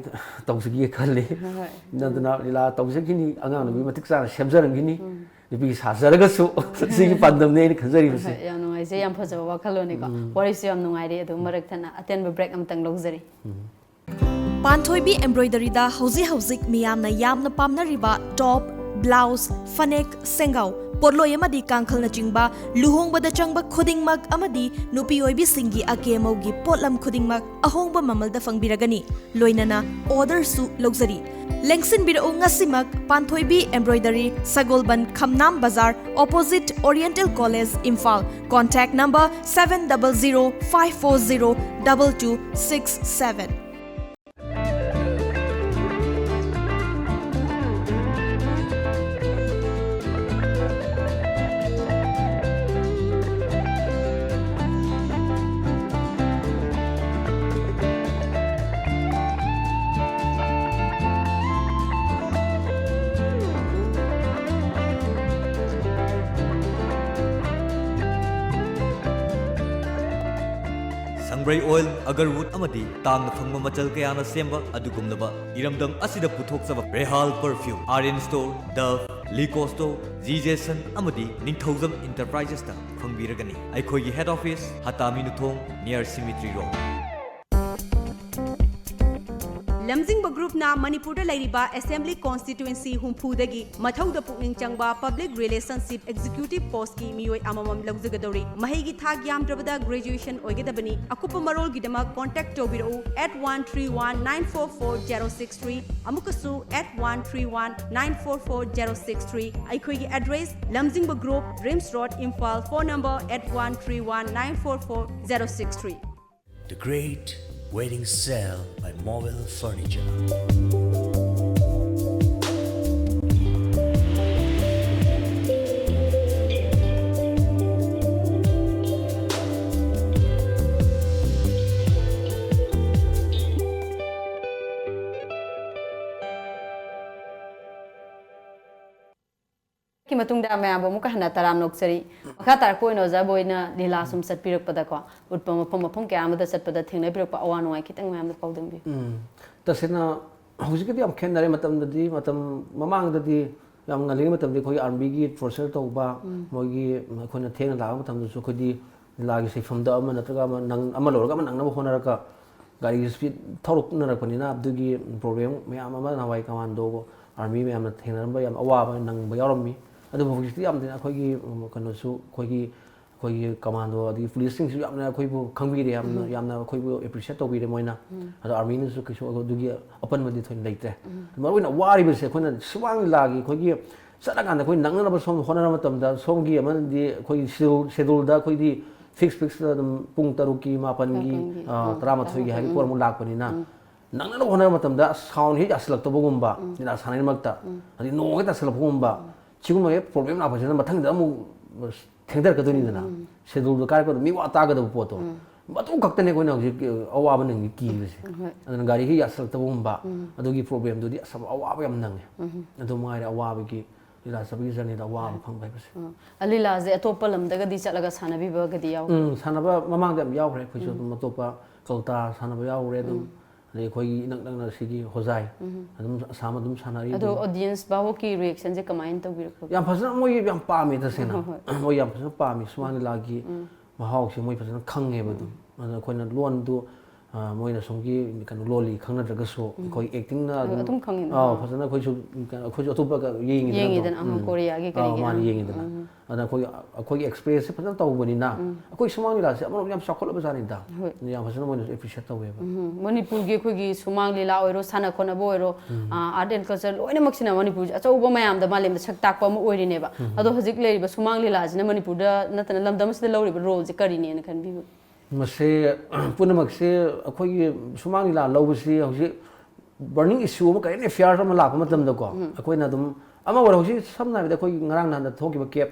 ꯇꯧꯖꯒꯦ ꯈꯜꯂꯤ꯫ ꯍꯣꯏ꯫ ꯑꯗꯨꯅ ꯂꯤꯂꯥ ꯇꯧꯖꯈꯤꯅꯤ, ꯑꯉꯥꯡ ꯅꯨꯄꯤ ꯃꯇꯤꯛ ꯆꯥꯅ ꯁꯦꯝꯖꯔꯝꯈꯤꯅꯤ꯫ ꯅꯨꯄꯤ ꯁꯥꯖꯔꯒꯁꯨ ꯁꯤꯒꯤ ꯄꯥꯟꯗꯝꯅꯤ ꯑꯩꯅ ꯈꯟꯖꯔꯤꯕꯁꯦ꯫ ꯍꯣꯏ, ꯌꯥꯝ ꯅꯨꯡꯉꯥꯏꯖꯩ, ꯌꯥꯝ ꯐꯖꯕ ꯋꯥꯈꯜꯂꯣꯟꯅꯤꯀꯣ꯫ ꯋꯥꯔꯤꯁꯨ ꯌꯥꯝ ꯅꯨꯡꯉꯥꯏꯔꯤ, ꯑꯗꯨ ꯃꯔꯛ ꯊꯠꯅ ꯑꯇꯦꯟꯕ break ꯑꯃꯇꯪ ꯂꯧꯖꯔꯤ꯫ ꯄꯥꯟꯊꯣꯏꯕꯤ Embroideryꯗ ꯍꯧꯖꯤꯛ ꯍꯧꯖꯤꯛ ꯃꯤꯌꯥꯝꯅ ꯌꯥꯝꯅ ꯄꯥꯝꯅꯔꯤꯕ top, blouse, ꯐꯅꯦꯛ, ꯁꯦꯡꯒꯥꯎ, ꯄꯣꯠꯂꯣꯏ ꯑꯃꯗꯤ ꯀꯥꯡꯈꯜꯅꯆꯤꯡꯕ ꯂꯨꯍꯣꯡꯕꯗ ꯆꯪꯕ ꯈꯨꯗꯤꯡꯃꯛ ꯑꯃꯗꯤ ꯅꯨꯄꯤ ꯑꯣꯏꯕꯤꯁꯤꯡꯒꯤ ꯑꯀꯦ ꯑꯃꯧꯒꯤ ꯄꯣꯠꯂꯝ ꯈꯨꯗꯤꯡꯃꯛ ꯑꯍꯣꯡꯕ ꯃꯃꯜꯗ ꯐꯪꯕꯤꯔꯒꯅꯤ꯫ ꯂꯣꯏꯅꯅ orderꯁꯨ ꯂꯧꯖꯔꯤ꯫ ꯂꯦꯡꯁꯤꯟꯕꯤꯔꯛꯎ ꯉꯁꯤꯃꯛ ꯄꯥꯟꯊꯣꯏꯕꯤ Embroidery, ꯁꯒꯣꯜꯕꯟ, ꯈꯝꯅꯥꯝ ꯕꯖꯥꯔ, opposite Oriental College, Imphal. Contact number seven double zero five four zero double two six seven꯫ ꯁꯪꯕ꯭ꯔꯩ oil, agarwood ꯑꯃꯗꯤ ꯇꯥꯡꯅ ꯐꯪꯕ ꯃꯆꯜ ꯀꯌꯥꯅ ꯁꯦꯝꯕ ꯑꯗꯨꯒꯨꯝꯂꯕ ꯏꯔꯝꯗꯝ ꯑꯁꯤꯗ ꯄꯨꯊꯣꯛꯆꯕ ꯔꯦꯍꯥꯜ perfume, Aryan Store, Dove, Lico Store, G Jason ꯑꯃꯗꯤ ꯅꯤꯡꯊꯧꯖꯝ Enterprisesꯇ ꯐꯪꯕꯤꯔꯒꯅꯤ꯫ ꯑꯩꯈꯣꯏꯒꯤ head office ꯍꯇꯥꯃꯤ ꯅꯨꯊꯣꯡ, near Cemetery Road꯫ ꯂꯝꯖꯤꯡꯕ ꯒ꯭ꯔꯨꯞꯅ ꯃꯅꯤꯄꯨꯔꯗ ꯂꯩꯔꯤꯕ ꯑꯦꯁꯦꯝꯕ꯭ꯂꯤ ꯀꯣꯟꯁꯇꯤꯇ꯭ꯋꯦꯟꯁꯤ ꯍꯨꯝꯐꯨꯗꯒꯤ ꯃꯊꯧꯗ ꯄꯨꯛꯅꯤꯡ ꯆꯪꯕ ꯄꯕ꯭ꯂꯤꯛ ꯔꯤꯂꯦꯁꯟꯁꯤꯞ ꯑꯦꯛꯖꯤꯀ꯭ꯌꯨꯇꯤꯚ ꯄꯣꯁꯀꯤ ꯃꯤꯑꯣꯏ ꯑꯃꯃꯝ ꯂꯧꯖꯒꯗꯧꯔꯤ꯫ ꯃꯍꯩꯒꯤ ꯊꯥꯛ ꯌꯥꯝꯗ꯭ꯔꯕꯗ ꯒ꯭ꯔꯦꯖꯨꯑꯦꯁꯟ ꯑꯣꯏꯒꯗꯕꯅꯤ꯫ ꯑꯀꯨꯞꯄ ꯃꯔꯣꯜꯒꯤꯗꯃꯛ ꯀꯣꯟꯇꯦꯛ ꯇꯧꯕꯤꯔꯛꯎ eight one three one nine four four zero six three, ꯑꯃꯨꯛꯀꯁꯨ eight one three one nine four four zero six three꯫ ꯑꯩꯈꯣꯏꯒꯤ ꯑꯦꯗ꯭ꯔꯦꯁ: ꯂꯝꯖꯤꯡꯕ group, RIMS road, Imphal. Phone number eight one three one nine four four zero six three꯫ The Great Wedding Sale by Mobile Furniture. ꯀꯤ ꯃꯇꯨꯡꯗ ꯃꯌꯥꯝꯕꯨ ꯑꯃꯨꯛꯀ ꯍꯟꯅ ꯇꯔꯥꯝꯅ ꯑꯣꯛꯆꯔꯤ꯫ ꯃꯈꯥ ꯇꯥꯔꯛꯄ ꯑꯣꯏꯅ ꯑꯣꯖꯥꯕꯨ ꯑꯩꯅ ꯂꯤꯂꯥ ꯁꯨꯝ ꯆꯠꯄꯤꯔꯛꯄꯗꯀꯣ, ꯎꯠꯄ ꯃꯐꯝ, ꯃꯐꯝ ꯀꯌꯥ ꯑꯃꯗ ꯆꯠꯄꯗ ꯊꯦꯡꯅꯕꯤꯔꯛꯄ ꯑꯋꯥ ꯅꯨꯡꯉꯥꯏ ꯈꯤꯇꯪ ꯃꯌꯥꯝꯗ ꯄꯥꯎꯗꯝꯕꯤꯌꯨ꯫ ꯎꯝ꯫ ꯇꯁꯦꯡꯅ ꯍꯧꯖꯤꯛꯀꯗꯤ ꯌꯥꯝ ꯈꯦꯠꯅꯔꯦ꯫ ꯃꯇꯝꯗꯗꯤ, ꯃꯇꯝ ꯃꯃꯥꯡꯗꯗꯤ ꯌꯥꯝ ꯉꯜꯂꯤꯉꯩ ꯃꯇꯝꯗꯗꯤ ꯑꯩꯈꯣꯏꯒꯤ ꯑꯥꯔꯃꯤꯒꯤ ꯇꯣꯔꯆꯔ ꯇꯧꯕ, ꯎꯝ꯫ ꯃꯣꯏꯒꯤ, ꯑꯩꯈꯣꯏꯅ ꯊꯦꯡꯅ ꯂꯥꯛꯄ ꯃꯇꯝꯗꯁꯨ ꯑꯩꯈꯣꯏꯗꯤ ꯂꯤꯂꯥꯒꯤ ꯁꯤꯟꯐꯝꯗ ꯑꯃ ꯅꯠꯇ꯭ꯔꯒ ꯑꯃ ꯅꯪ-, ꯑꯃ ꯂꯣꯏꯔꯒ ꯑꯃ ꯅꯪꯅꯕ ꯍꯣꯠꯅꯔꯒ ꯒꯥꯔꯤ ꯁ꯭ꯄꯤꯗ ꯊꯧꯔꯛꯅꯔꯛꯄꯅꯤꯅ ꯑꯗꯨꯒꯤ ꯄ꯭ꯔꯣꯕ꯭ꯂꯦꯝ ꯃꯌꯥꯝ ꯑꯃ ꯅꯍꯥꯟꯋꯥꯏ ꯀꯃꯥꯟꯗꯣ ꯑꯥꯔꯃꯤ ꯃꯌꯥꯝꯅ ꯊꯦꯡꯅꯔꯝꯕ ꯌꯥꯝ ꯑꯋꯥꯕ ꯅꯪꯕ ꯌꯥꯎꯔꯝꯃꯤ꯫ ꯑꯗꯨꯕꯨ ꯍꯧꯖꯤꯛꯇꯤ ꯌꯥꯝ ꯊꯤꯅ ꯑꯩꯈꯣꯏꯒꯤ, ꯎꯝ, ꯀꯩꯅꯣꯁꯨ, ꯑꯩꯈꯣꯏꯒꯤ, ꯑꯩꯈꯣꯏꯒꯤ ꯀꯃꯥꯟꯗꯣ ꯑꯗꯒꯤ ꯄꯨꯂꯤꯁꯁꯤꯡꯁꯨ ꯌꯥꯝꯅ ꯑꯩꯈꯣꯏꯕꯨ ꯈꯪꯕꯤꯔꯦ, ꯌꯥꯝꯅ, ꯎꯝ꯫ ꯌꯥꯝꯅ ꯑꯩꯈꯣꯏꯕꯨ ꯑꯦꯄ꯭ꯔꯤꯁꯤꯌꯦꯠ ꯇꯧꯕꯤꯔꯦ ꯃꯣꯏꯅ꯫ ꯎꯝ꯫ ꯑꯗꯣ ꯑꯥꯔꯃꯤꯅꯁꯨ ꯀꯩꯁꯨ ꯑꯗꯨꯒꯤ ꯑꯄꯟꯕꯗꯤ ꯊꯣꯏꯅ ꯂꯩꯇ꯭ꯔꯦ꯫ ꯎꯝ꯫ ꯃꯔꯨꯑꯣꯏꯅ ꯋꯥꯔꯤꯕꯁꯦ ꯑꯩꯈꯣꯏꯅ ꯁꯨꯃꯥꯡ ꯂꯤꯂꯥꯒꯤ ꯑꯩꯈꯣꯏꯒꯤ ꯆꯠꯂꯀꯥꯟꯗ ꯑꯩꯈꯣꯏ ꯅꯪꯅꯅꯕ ꯁꯣꯝ ꯍꯣꯠꯅꯔ ꯃꯇꯝꯗ ꯁꯣꯝꯒꯤ ꯑꯃꯗꯤ ꯑꯩꯈꯣꯏꯒꯤ ꯁꯦꯗꯨꯜ, ꯁꯦꯗꯨꯜꯗ ꯑꯩꯈꯣꯏꯗꯤ ꯐꯤꯛꯁ, ꯐꯤꯛꯁꯇ ꯑꯗꯨꯝ ꯄꯨꯡ ꯇꯔꯨꯛꯀꯤ, ꯃꯥꯄꯟꯒꯤ, ꯃꯥꯄꯟꯒꯤ, ꯑ, ꯎꯝ, ꯇꯔꯥꯃꯥꯊꯣꯏꯒꯤ ꯍꯥꯏꯗꯤ ꯎꯝ꯫ ꯄꯣꯠ ꯑꯃꯨꯛ ꯂꯥꯛꯄꯅꯤꯅ ꯎꯝ꯫ ꯅꯪꯅꯅꯕ ꯍꯣꯠꯅꯕ ꯃꯇꯝꯗ ꯁꯥꯎꯟ ꯍꯦꯛ ꯌꯥꯁꯤꯜꯂꯛꯇꯕꯒꯨꯝꯕ, ꯎꯝ꯫ ꯂꯤꯂꯥ ꯁꯥꯟꯅꯔꯤ ꯃꯔꯛꯇ, ꯎꯝ꯫ ꯑꯗꯩ ꯅꯣꯡ ꯍꯦꯛ ꯇꯥꯁꯤꯜꯂꯛꯄꯒꯨꯝꯕ, ꯎꯝ꯫ ꯁꯤꯒꯨꯝꯕ ꯍꯦꯛ ꯄ꯭ꯔꯣꯕ꯭ꯂꯦꯝ ꯂꯥꯛꯄꯁꯤꯅ ꯃꯊꯪꯗ ꯑꯃꯨꯛ ꯊꯦꯡꯊꯔꯛꯀꯗꯣꯏꯅꯤꯗꯅ꯫ ꯎꯝ꯫ ꯁꯦꯗꯨꯜꯗꯣ ꯀꯥꯏꯔꯛꯄꯗ ꯃꯤ ꯋꯥ ꯇꯥꯒꯗꯕ ꯄꯣꯠꯇꯣ꯫ ꯎꯝ꯫ ꯃꯗꯨ ꯈꯛꯇꯅꯦ ꯑꯩꯈꯣꯏꯅ ꯍꯧꯖꯤꯛ ꯑꯋꯥꯕ ꯅꯪꯉꯤ ꯀꯤꯕꯁꯦ꯫ ꯍꯣꯏ꯫ ꯑꯗꯨꯅ ꯒꯥꯔꯤ ꯍꯦꯛ ꯌꯥꯁꯤꯜꯂꯛꯇꯕꯒꯨꯝꯕ, ꯎꯝ꯫ ꯑꯗꯨꯒꯤ ꯄ꯭ꯔꯣꯕ꯭ꯂꯦꯝꯗꯨꯗꯤ ꯑꯁ ꯑꯋꯥꯕ ꯌꯥꯝ ꯅꯪꯉꯦ꯫ ꯎꯝ꯫ ꯑꯗꯨ ꯃꯉꯥꯏꯔꯦ ꯑꯋꯥꯕꯒꯤ ꯂꯤꯂꯥ ꯆꯠꯄꯒꯤ ꯖꯔꯅꯤꯗ ꯑꯋꯥꯕ ꯎꯝ꯫ ꯐꯪꯕ ꯍꯥꯏꯕꯁꯦ꯫ ꯎꯝ꯫ ꯑ, ꯂꯤꯂꯥꯁꯦ ꯑꯇꯣꯞꯄ ꯂꯝꯗꯒꯗꯤ ꯆꯠꯂꯒ ꯁꯥꯟꯅꯕꯤꯕꯒꯗꯤ ꯌꯥꯎꯕ꯭ꯔꯥ? ꯎꯝ, ꯁꯥꯟꯅꯕ ꯃꯃꯥꯡꯗ ꯌꯥꯝ ꯌꯥꯎꯈ꯭ꯔꯦ꯫ ꯑꯩꯈꯣꯏꯁꯨ ꯎꯝ꯫ ꯑꯗꯨꯝ ꯑꯇꯣꯞꯄ ꯀꯜꯇꯥ ꯁꯥꯟꯅꯕ ꯌꯥꯎꯔꯦ ꯑꯗꯨꯝ꯫ ꯎꯝ꯫ ꯑꯗꯩ ꯑꯩꯈꯣꯏꯒꯤ ꯏꯅꯛ ꯅꯛꯅ ꯁꯤꯒꯤ ꯍꯣꯖꯥꯏ ꯎꯝ꯫ ꯑꯗꯨꯝ ꯑꯁꯥꯝ ꯑꯗꯨꯝ ꯁꯥꯟꯅꯔꯤ ꯑꯗꯣ ꯑꯗꯨꯝ꯫ ꯑꯣꯗꯤꯌꯟꯁ ꯚꯥꯕꯣꯛꯀꯤ ꯔꯤꯌꯦꯛꯁꯟꯁꯦ ꯀꯃꯥꯏꯅ ꯇꯧꯕꯤꯔꯛꯄꯒꯦ? ꯌꯥꯝ ꯐꯖꯅ ꯃꯣꯏ ꯌꯥꯝ ꯄꯥꯝꯃꯤ ꯇꯁꯦꯡꯅ꯫ ꯍꯣꯏ, ꯍꯣꯏ꯫ ꯃꯣꯏ ꯌꯥꯝ ꯐꯖꯅ ꯄꯥꯝꯃꯤ ꯁꯨꯃꯥꯡ ꯂꯤꯂꯥꯒꯤ ꯎꯝ꯫ ꯃꯍꯥꯎꯁꯦ ꯃꯣꯏ ꯐꯖꯅ ꯈꯪꯉꯦꯕ ꯑꯗꯨꯝ꯫ ꯎꯝ꯫ ꯑꯗꯨꯅ ꯑꯩꯈꯣꯏꯅ ꯂꯣꯟꯗꯨ ꯑ, ꯃꯣꯏꯅ ꯁꯣꯝꯒꯤ ꯀꯩꯅꯣ ꯂꯣꯜꯂꯤ ꯈꯪꯅꯗ꯭ꯔꯒꯁꯨ ꯑꯩꯈꯣꯏ ꯑꯦꯛꯇꯤꯡꯅ ꯑꯗꯨꯝ ꯑꯗꯨꯝ ꯈꯪꯉꯤꯅ, ꯑꯥꯎ, ꯑꯥ꯫ ꯐꯖꯅ ꯑꯩꯈꯣꯏꯁꯨ ꯀꯩꯅꯣ, ꯑꯩꯈꯣꯏꯁꯨ ꯑꯇꯣꯞꯄ ꯀ- ꯌꯦꯡꯉꯤꯗꯅ ꯌꯦꯡꯉꯤꯗꯅ, ꯑꯗꯨꯝ꯫ ꯑꯍ, ꯎꯝ꯫ ꯀꯣꯔꯤꯌꯥꯒꯤ ꯑꯥꯎ, ꯀꯔꯤꯒꯤ ꯃꯥꯅ ꯑꯗꯨꯝ꯫ ꯌꯦꯡꯉꯤꯗꯅ꯫ ꯎꯝ꯫ ꯑꯗ ꯑꯩꯈꯣꯏ ꯑꯩꯈꯣꯏꯒꯤ ꯑꯦꯛꯁꯄ꯭ꯔꯦꯁꯁꯦ ꯐꯖꯅ ꯇꯧꯕꯅꯤꯅ ꯑꯩꯈꯣꯏ ꯁꯨꯃꯥꯡ ꯂꯤꯂꯥꯁꯦ ꯑꯃꯔꯣꯝ ꯌꯥꯝ ꯆꯥꯎꯈꯠꯂꯕ ꯖꯥꯠꯅꯤꯗ꯫ ꯍꯣꯏ꯫ ꯌꯥꯝ ꯐꯖꯅ ꯃꯣꯏꯅꯁꯨ ꯑꯦꯄ꯭ꯔꯤꯁꯤꯌꯦꯠ ꯇꯧꯋꯦꯕ꯫ ꯎꯝ, ꯃꯅꯤꯄꯨꯔꯒꯤ ꯑꯩꯈꯣꯏꯒꯤ ꯁꯨꯃꯥꯡ ꯂꯤꯂꯥ ꯑꯣꯏꯔꯣ, ꯁꯥꯟꯅ ꯈꯣꯠꯅꯕ ꯑꯣꯏꯔꯣ, ꯑꯥꯔꯠ ꯑꯦꯟ ꯀꯜꯆꯔ ꯂꯣꯏꯅꯃꯛꯁꯤꯅ ꯃꯅꯤꯄꯨꯔꯁꯦ ꯑꯆꯧꯕ ꯃꯌꯥꯝꯗ ꯃꯥꯂꯦꯝꯗ ꯁꯛ ꯇꯥꯛꯄ ꯑꯃ ꯑꯣꯏꯔꯤꯅꯦꯕ꯫ ꯑꯗꯣ ꯍꯧꯖꯤꯛ ꯂꯩꯔꯤꯕ ꯁꯨꯃꯥꯡ ꯂꯤꯂꯥꯁꯤꯅ ꯃꯅꯤꯄꯨꯔꯗ ꯅꯠꯇꯅ ꯂꯝꯗꯝ ꯑꯁꯤꯗ ꯂꯧꯔꯤꯕ ꯔꯣꯜꯁꯦ ꯀꯔꯤꯅꯦꯅ ꯈꯟꯕꯤꯕ? ꯃꯁꯦ ꯄꯨꯝꯅꯃꯛꯁꯦ ꯑꯩꯈꯣꯏꯒꯤ ꯁꯨꯃꯥꯡ ꯂꯤꯂꯥ ꯂꯧꯕꯁꯤ ꯍꯧꯖꯤꯛ ꯕꯔꯅꯤꯡ ꯏꯁꯨ ꯑꯃ, ꯀꯔꯦꯟ ꯑꯦꯐꯤꯌꯥꯔ ꯑꯃ ꯂꯥꯛꯄ ꯃꯇꯝꯗꯀꯣ, ꯑꯩꯈꯣꯏꯅ ꯑꯗꯨꯝ ꯑꯃ ꯑꯣꯏꯔꯣ, ꯍꯧꯖꯤꯛ ꯁꯝꯅ ꯍꯥꯏꯔꯕꯗ ꯑꯩꯈꯣꯏꯒꯤ ꯉꯔꯥꯡ ꯅꯍꯥꯟꯗ ꯊꯣꯛꯈꯤꯕ ꯀꯦꯞ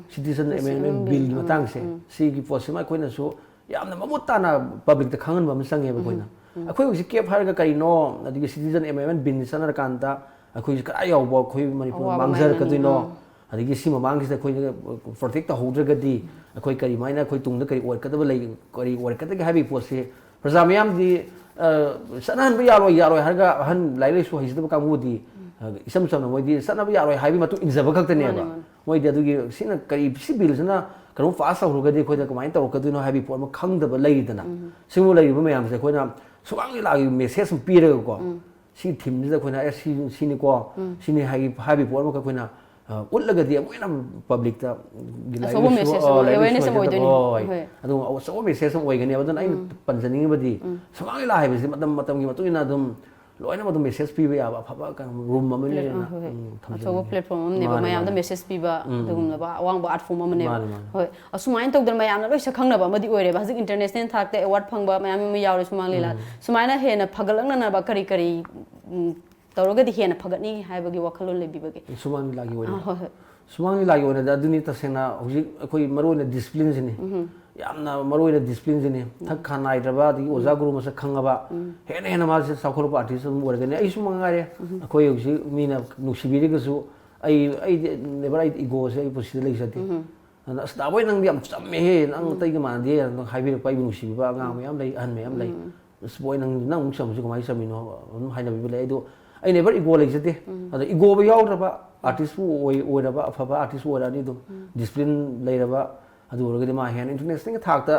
ꯁꯤꯇꯤꯖꯟ ꯑꯦꯃꯦꯟꯃꯦꯟ ꯕꯤꯜꯒꯤ ꯃꯇꯥꯡꯁꯦ, ꯁꯤꯒꯤ ꯄꯣꯠꯁꯤꯃ ꯑꯩꯈꯣꯏꯅꯁꯨ ꯌꯥꯝꯅ ꯃꯃꯨꯠ ꯇꯥꯅ ꯄꯕ꯭ꯂꯤꯛꯇ ꯈꯪꯍꯟꯕ ꯑꯃ ꯆꯪꯉꯦꯕ꯫ ꯑꯩꯈꯣꯏꯅ ꯑꯩꯈꯣꯏ ꯍꯧꯖꯤꯛ ꯀꯦꯞ ꯍꯥꯏꯔꯒ ꯀꯔꯤꯅꯣ, ꯑꯗꯒꯤ ꯁꯤꯇꯤꯖꯟ ꯑꯦꯃꯦꯟꯃꯦꯟ ꯕꯤꯜ ꯆꯠꯅꯔꯀꯥꯟꯗ ꯑꯩꯈꯣꯏꯁꯦ ꯀꯗꯥꯏ ꯌꯥꯎꯕ ꯑꯩꯈꯣꯏ ꯃꯅꯤꯄꯨꯔ ꯑꯋꯥꯕ ꯃꯥꯡꯖꯔꯛꯀꯗꯣꯏꯅꯣ, ꯃꯌꯥꯝꯅꯤ꯫ ꯑꯗꯒꯤ ꯁꯤ ꯃꯃꯥꯡꯁꯤꯗ ꯑꯩꯈꯣꯏꯅ ꯄ꯭ꯔꯣꯇꯦꯛ ꯇꯧꯍꯧꯗ꯭ꯔꯒꯗꯤ ꯑꯩꯈꯣꯏ ꯀꯔꯤꯃꯥꯏꯅ ꯑꯩꯈꯣꯏ ꯇꯨꯡꯗ ꯀꯔꯤ ꯑꯣꯏꯔꯛꯀꯗꯕ ꯂꯩ, ꯀꯔꯤ ꯑꯣꯏꯔꯛꯀꯗꯒꯦ ꯍꯥꯏꯕꯒꯤ ꯄꯣꯠꯁꯦ ꯄ꯭ꯔꯖꯥ ꯃꯤꯌꯥꯝꯗꯤ, ꯑ, ꯆꯠꯅꯍꯟꯕ ꯌꯥꯔꯣꯏ, ꯌꯥꯔꯣꯏ ꯍꯥꯏꯔꯒ ꯑꯍꯟ ꯂꯥꯏꯔꯤꯛ ꯂꯥꯏꯁꯨ ꯍꯩꯖꯗꯕ ꯀꯥꯡꯕꯨꯗꯤ, ꯑ, ꯏꯆꯝ ꯆꯝꯅ ꯃꯣꯏꯗꯤ ꯆꯠꯅꯕ ꯌꯥꯔꯣꯏ ꯍꯥꯏꯕꯒꯤ ꯃꯇꯨꯡ ꯏꯟꯖꯕ ꯈꯛꯇꯅꯦꯕ꯫ ꯃꯥꯅꯦ, ꯃꯥꯅꯦ꯫ ꯃꯣꯏꯗꯤ ꯑꯗꯨꯒꯤ ꯁꯤꯅ ꯀꯔꯤ, ꯁꯤ ꯕꯤꯜꯁꯤꯅ ꯀꯩꯅꯣꯝ ꯄꯥꯁ ꯇꯧꯈ꯭ꯔꯒꯗꯤ ꯑꯩꯈꯣꯏꯗ ꯀꯃꯥꯏꯅ ꯇꯧꯔꯛꯀꯗꯣꯏꯅꯣ ꯍꯥꯏꯕꯒꯤ ꯄꯣꯠ ꯑꯃ ꯈꯪꯗꯕ ꯂꯩꯔꯤꯗꯅ꯫ ꯁꯤꯒꯨꯝꯕ ꯂꯩꯔꯤꯕ ꯃꯌꯥꯝꯁꯦ ꯑꯩꯈꯣꯏꯅ ꯁꯨꯃꯥꯡ ꯂꯤꯂꯥꯒꯤ ꯃꯦꯁꯦꯖ ꯑꯃ ꯄꯤꯔꯒꯀꯣ, ꯁꯤ ꯊꯤꯝꯁꯤꯗ ꯑꯩꯈꯣꯏꯅ, "ꯑꯦ, ꯁꯤ, ꯁꯤꯅꯤꯀꯣ, ꯁꯤꯅꯤ" ꯍꯥꯏ-, ꯍꯥꯏꯕꯒꯤ ꯄꯣꯠ ꯑꯃꯈꯛ ꯑꯩꯈꯣꯏꯅ, ꯑ, ꯎꯠꯂꯒꯗꯤ ꯑꯃꯨꯛ ꯍꯦꯟꯅ ꯄꯕ꯭ꯂꯤꯛꯇ ꯂꯥꯏꯔꯤꯛ ꯑꯆꯧꯕ ꯂꯥꯏꯁꯨ, ꯃꯦꯁꯦꯖ ꯑ, ꯑꯃ, ꯂꯥꯏꯔꯤꯛ ꯂꯥꯏꯁꯨ ꯑꯦꯋꯦꯔꯅꯦꯁ ꯑꯃ ꯍꯩꯇꯕ, ꯑꯣꯏꯗꯣꯏꯅꯤ꯫ ꯍꯣꯏ꯫ ꯍꯣꯏ꯫ ꯑꯗꯨꯒ ꯑꯆꯧꯕ ꯃꯦꯁꯦꯖ ꯑꯃ ꯑꯣꯏꯒꯅꯤ꯫ ꯑꯗꯨꯅ ꯑꯩꯅ ꯄꯟꯖꯅꯤꯡꯉꯤꯕꯗꯤ ꯁꯨꯃꯥꯡ ꯂꯤꯂꯥ ꯍꯥꯏꯕꯁꯤ ꯃꯇꯝ ꯃꯇꯝꯒꯤ ꯃꯇꯨꯡ ꯏꯟꯅ ꯑꯗꯨꯝ ꯂꯣꯏꯅꯃꯛ ꯑꯗꯨꯝ ꯃꯦꯁꯦꯖ ꯄꯤꯕ ꯌꯥꯕ ꯑꯐꯕ ꯀꯩꯅꯣ ꯔꯨꯝ ꯑꯃꯅꯦꯅ, ꯍꯣꯏ, ꯍꯣꯏ꯫ ꯎꯝ, ꯊꯝꯖꯅꯤꯡꯉꯤ꯫ ꯑꯆꯧꯕ ꯄ꯭ꯂꯦꯠꯐꯣꯝ ꯑꯃꯅꯦꯕ, ꯃꯥꯅꯦ, ꯃꯌꯥꯝꯗ ꯃꯥꯅꯦ꯫ ꯃꯦꯁꯦꯖ ꯄꯤꯕ ꯑꯗꯨꯒꯨꯝꯂꯕ ꯑꯋꯥꯡꯕ ꯑꯥꯔꯠ ꯐꯣꯝ ꯑꯃꯅꯦꯕ꯫ ꯃꯥꯅꯦ, ꯃꯥꯅꯦ꯫ ꯍꯣꯏ, ꯑꯁꯨꯃꯥꯏꯅ ꯇꯧꯗꯅ ꯃꯌꯥꯝꯅ ꯂꯣꯏ ꯁꯛ ꯈꯪꯅꯕ ꯑꯃꯗꯤ ꯑꯣꯏꯔꯦꯕ꯫ ꯍꯧꯖꯤꯛ ꯏꯟꯇꯔꯅꯦꯁꯅꯦꯜ ꯊꯥꯛꯇ ꯑꯦꯋꯥꯔꯗ ꯐꯪꯕ ꯃꯌꯥꯝ ꯑꯃ ꯌꯥꯎꯔꯦ ꯁꯨꯃꯥꯡ ꯂꯤꯂꯥ꯫ ꯁꯨꯃꯥꯏꯅ ꯍꯦꯟꯅ ꯐꯒꯠꯂꯛꯅꯅꯕ ꯀꯔꯤ ꯀꯔꯤ, ꯎꯝ, ꯇꯧꯔꯒꯗꯤ ꯍꯦꯟꯅ ꯐꯒꯠꯅꯤ ꯍꯥꯏꯕꯒꯤ ꯋꯥꯈꯜꯂꯣꯟ ꯂꯩꯕꯤꯕꯒꯦ? ꯁꯨꯃꯥꯡ ꯂꯤꯂꯥꯒꯤ ꯑꯣꯏꯅ꯫ ꯑꯥ, ꯍꯣꯏ, ꯍꯣꯏ꯫ ꯁꯨꯃꯥꯡ ꯂꯤꯂꯥꯒꯤ ꯑꯣꯏꯅꯗꯤ ꯑꯗꯨꯅꯤ ꯇꯁꯦꯡꯅ ꯍꯧꯖꯤꯛ ꯑꯩꯈꯣꯏ ꯃꯔꯨ ꯑꯣꯏꯅ ꯗꯤꯁꯤꯄ꯭ꯂꯤꯟꯁꯤꯅꯤ꯫ ꯌꯥꯝꯅ ꯃꯔꯨ ꯑꯣꯏꯅ ꯗꯤꯁꯤꯄ꯭ꯂꯤꯟꯁꯤꯅꯤ꯫ ꯊꯛ ꯈꯥ ꯅꯥꯏꯗ꯭ꯔꯕ, ꯑꯗꯒꯤ ꯑꯣꯖꯥ ꯒꯨꯔꯨ ꯃꯁꯛ ꯈꯪꯉꯕ, ꯍꯦꯟꯅ ꯍꯦꯟꯅ ꯃꯥꯁꯦ ꯆꯥꯎꯈꯠꯂꯛꯄ ꯑꯥꯔꯇꯤꯁ ꯑꯗꯨꯝ ꯑꯣꯏꯔꯒꯅꯤ꯫ ꯑꯩꯁꯨ ꯃꯉꯥꯏꯔꯦ, ꯑꯩꯈꯣꯏ ꯍꯧꯖꯤꯛ ꯃꯤꯅ ꯅꯨꯡꯁꯤꯕꯤꯔꯒꯁꯨ ꯑꯩ, ꯑꯩꯗꯤ ꯅꯦꯕꯔ ꯑꯩ ꯏꯒꯣꯁꯦ ꯑꯩ ꯄꯨꯟꯁꯤꯗ ꯂꯩꯖꯗꯦ꯫ ꯑꯗꯨꯅ, "ꯑꯁ, ꯗꯥꯕꯣꯏ, ꯅꯪꯗꯤ ꯌꯥꯝ ꯆꯝꯃꯦꯍꯦ, ꯅꯪ ꯑꯇꯩꯒ ꯃꯥꯟꯅꯗꯦ" ꯑꯗꯨꯝ ꯍꯥꯏꯕꯤꯔꯛꯄ ꯑꯩꯕꯨ ꯅꯨꯡꯁꯤꯕꯤꯕ ꯑꯉꯥꯡ ꯃꯌꯥꯝ ꯂꯩ, ꯑꯍꯟ ꯃꯌꯥꯝ ꯂꯩ꯫ "ꯑꯁ, ꯕꯣꯏ, ꯅꯪ, ꯅꯪ ꯑꯃꯨꯛ ꯆꯝꯕꯁꯤ ꯀꯃꯥꯏꯅ ꯆꯝꯃꯤꯅꯣ?" ꯑꯗꯨꯝ ꯍꯥꯏꯅꯕꯤꯕ ꯂꯩ꯫ ꯑꯗꯣ ꯑꯩ ꯅꯦꯕꯔ ꯏꯒꯣ ꯂꯩꯖꯗꯦ꯫ ꯑꯗꯣ ꯏꯒꯣꯕꯨ ꯌꯥꯎꯗ꯭ꯔꯕ ꯑꯥꯔꯇꯤꯁꯄꯨ ꯑꯣꯏ-, ꯑꯣꯏꯔꯕ, ꯑꯐꯕ ꯑꯥꯔꯇꯤꯁꯄꯨ ꯑꯣꯏꯔꯛꯑꯅꯤ ꯑꯗꯨꯝ꯫ ꯗꯤꯁꯤꯄ꯭ꯂꯤꯟ ꯂꯩꯔꯕ, ꯑꯗꯨ ꯑꯣꯏꯔꯒꯗꯤ ꯃꯥ ꯍꯦꯟꯅ ꯏꯟꯇꯔꯅꯦꯁꯅꯦꯜꯒꯤ ꯊꯥꯛꯇ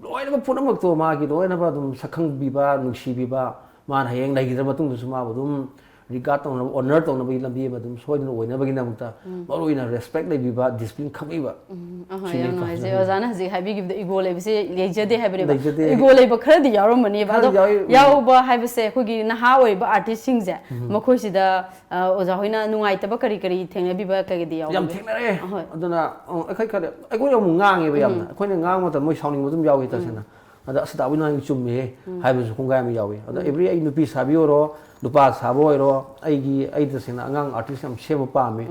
ꯂꯣꯏꯅꯃꯛ ꯄꯨꯝꯅꯃꯛꯇꯣ ꯃꯥꯒꯤ ꯂꯣꯏꯅꯃꯛ ꯑꯗꯨꯝ ꯁꯛꯈꯪꯕꯤꯕ, ꯅꯨꯡꯁꯤꯕꯤꯕ, ꯃꯥꯅ ꯍꯌꯦꯡ ꯂꯩꯈꯤꯗ꯭ꯔ ꯃꯇꯨꯡꯗꯁꯨ ꯃꯥꯕꯨ ꯑꯗꯨꯝ regard ꯇꯧꯅꯕ, honor ꯇꯧꯅꯕꯒꯤ ꯂꯝꯕꯤ ꯑꯃ ꯑꯗꯨꯝ ꯁꯣꯏꯗꯅ ꯑꯣꯏꯅꯕꯒꯤꯗꯃꯛꯇ ꯃꯔꯨ ꯑꯣꯏꯅ respect ꯂꯩꯕꯤꯕ, discipline ꯈꯪꯕꯤꯕ꯫ ꯎꯝ, ꯑꯍꯣꯏ, ꯁꯤꯅꯤ ꯌꯥꯝ ꯅꯨꯡꯉꯥꯏꯖꯩ꯫ ꯐꯖꯅ꯫ ꯑꯣꯖꯥꯅ ꯍꯧꯖꯤꯛ ꯍꯥꯏꯕꯤꯈꯤꯕꯗ ego ꯂꯩꯕꯁꯦ ꯂꯩꯖꯗꯦ ꯍꯥꯏꯕꯅꯦꯕ꯫ ꯂꯩꯖꯗꯦ꯫ Ego ꯂꯩꯕ ꯈꯔꯗꯤ ꯌꯥꯎꯔꯝꯃꯅꯦꯕ꯫ ꯈꯔꯗꯤ ꯑꯗꯣ ꯌꯥꯎꯋꯤ꯫ ꯎꯝ꯫ ꯌꯥꯎꯕ ꯍꯥꯏꯕꯁꯦ ꯑꯩꯈꯣꯏꯒꯤ ꯅꯍꯥ ꯑꯣꯏꯔꯤꯕ artistꯁꯤꯡꯁꯦ, ꯃꯈꯣꯏꯁꯤꯗ, ꯑ, ꯑꯣꯖꯥ ꯍꯣꯏꯅ ꯅꯨꯡꯉꯥꯏꯇꯕ ꯀꯔꯤ ꯀꯔꯤ ꯊꯦꯡꯅꯕꯤꯕ ꯀꯩꯀꯩꯗꯤ ꯌꯥꯎꯒꯦ? ꯌꯥꯝ ꯊꯦꯡꯅꯔꯦ꯫ ꯑꯍꯣꯏ꯫ ꯑꯗꯨꯅ, ꯑ, ꯑꯩꯈꯣꯏ ꯈꯔ, ꯑꯩꯈꯣꯏ ꯑꯃꯨꯛ ꯉꯥꯡꯉꯦꯕ ꯌꯥꯝꯅ꯫ ꯑꯩꯈꯣꯏꯅ ꯉꯥꯡꯕ ꯃꯇꯝꯗ ꯃꯣꯏ ꯁꯥꯎꯅꯤꯡꯕ ꯑꯗꯨꯝ ꯌꯥꯎꯏ, ꯇꯁꯦꯡꯅ꯫ ꯑꯗ, "ꯑꯁ, ꯗꯥꯕꯣꯏ, ꯅꯪ ꯆꯨꯝꯃꯦꯍꯦ" ꯍꯥꯏꯕꯁꯨ ꯈꯣꯡꯒꯥꯏ ꯑꯃ ꯌꯥꯎꯏ꯫ ꯑꯗ every ꯑꯩ ꯅꯨꯄꯤ ꯁꯥꯕꯤ ꯑꯣꯏꯔꯣ, ꯅꯨꯄꯥ ꯁꯥꯕ ꯑꯣꯏꯔꯣ, ꯑꯩꯒꯤ, ꯑꯩ ꯇꯁꯦꯡꯅ ꯑꯉꯥꯡ artist ꯌꯥꯝ ꯁꯦꯝꯕ ꯄꯥꯝꯃꯤ꯫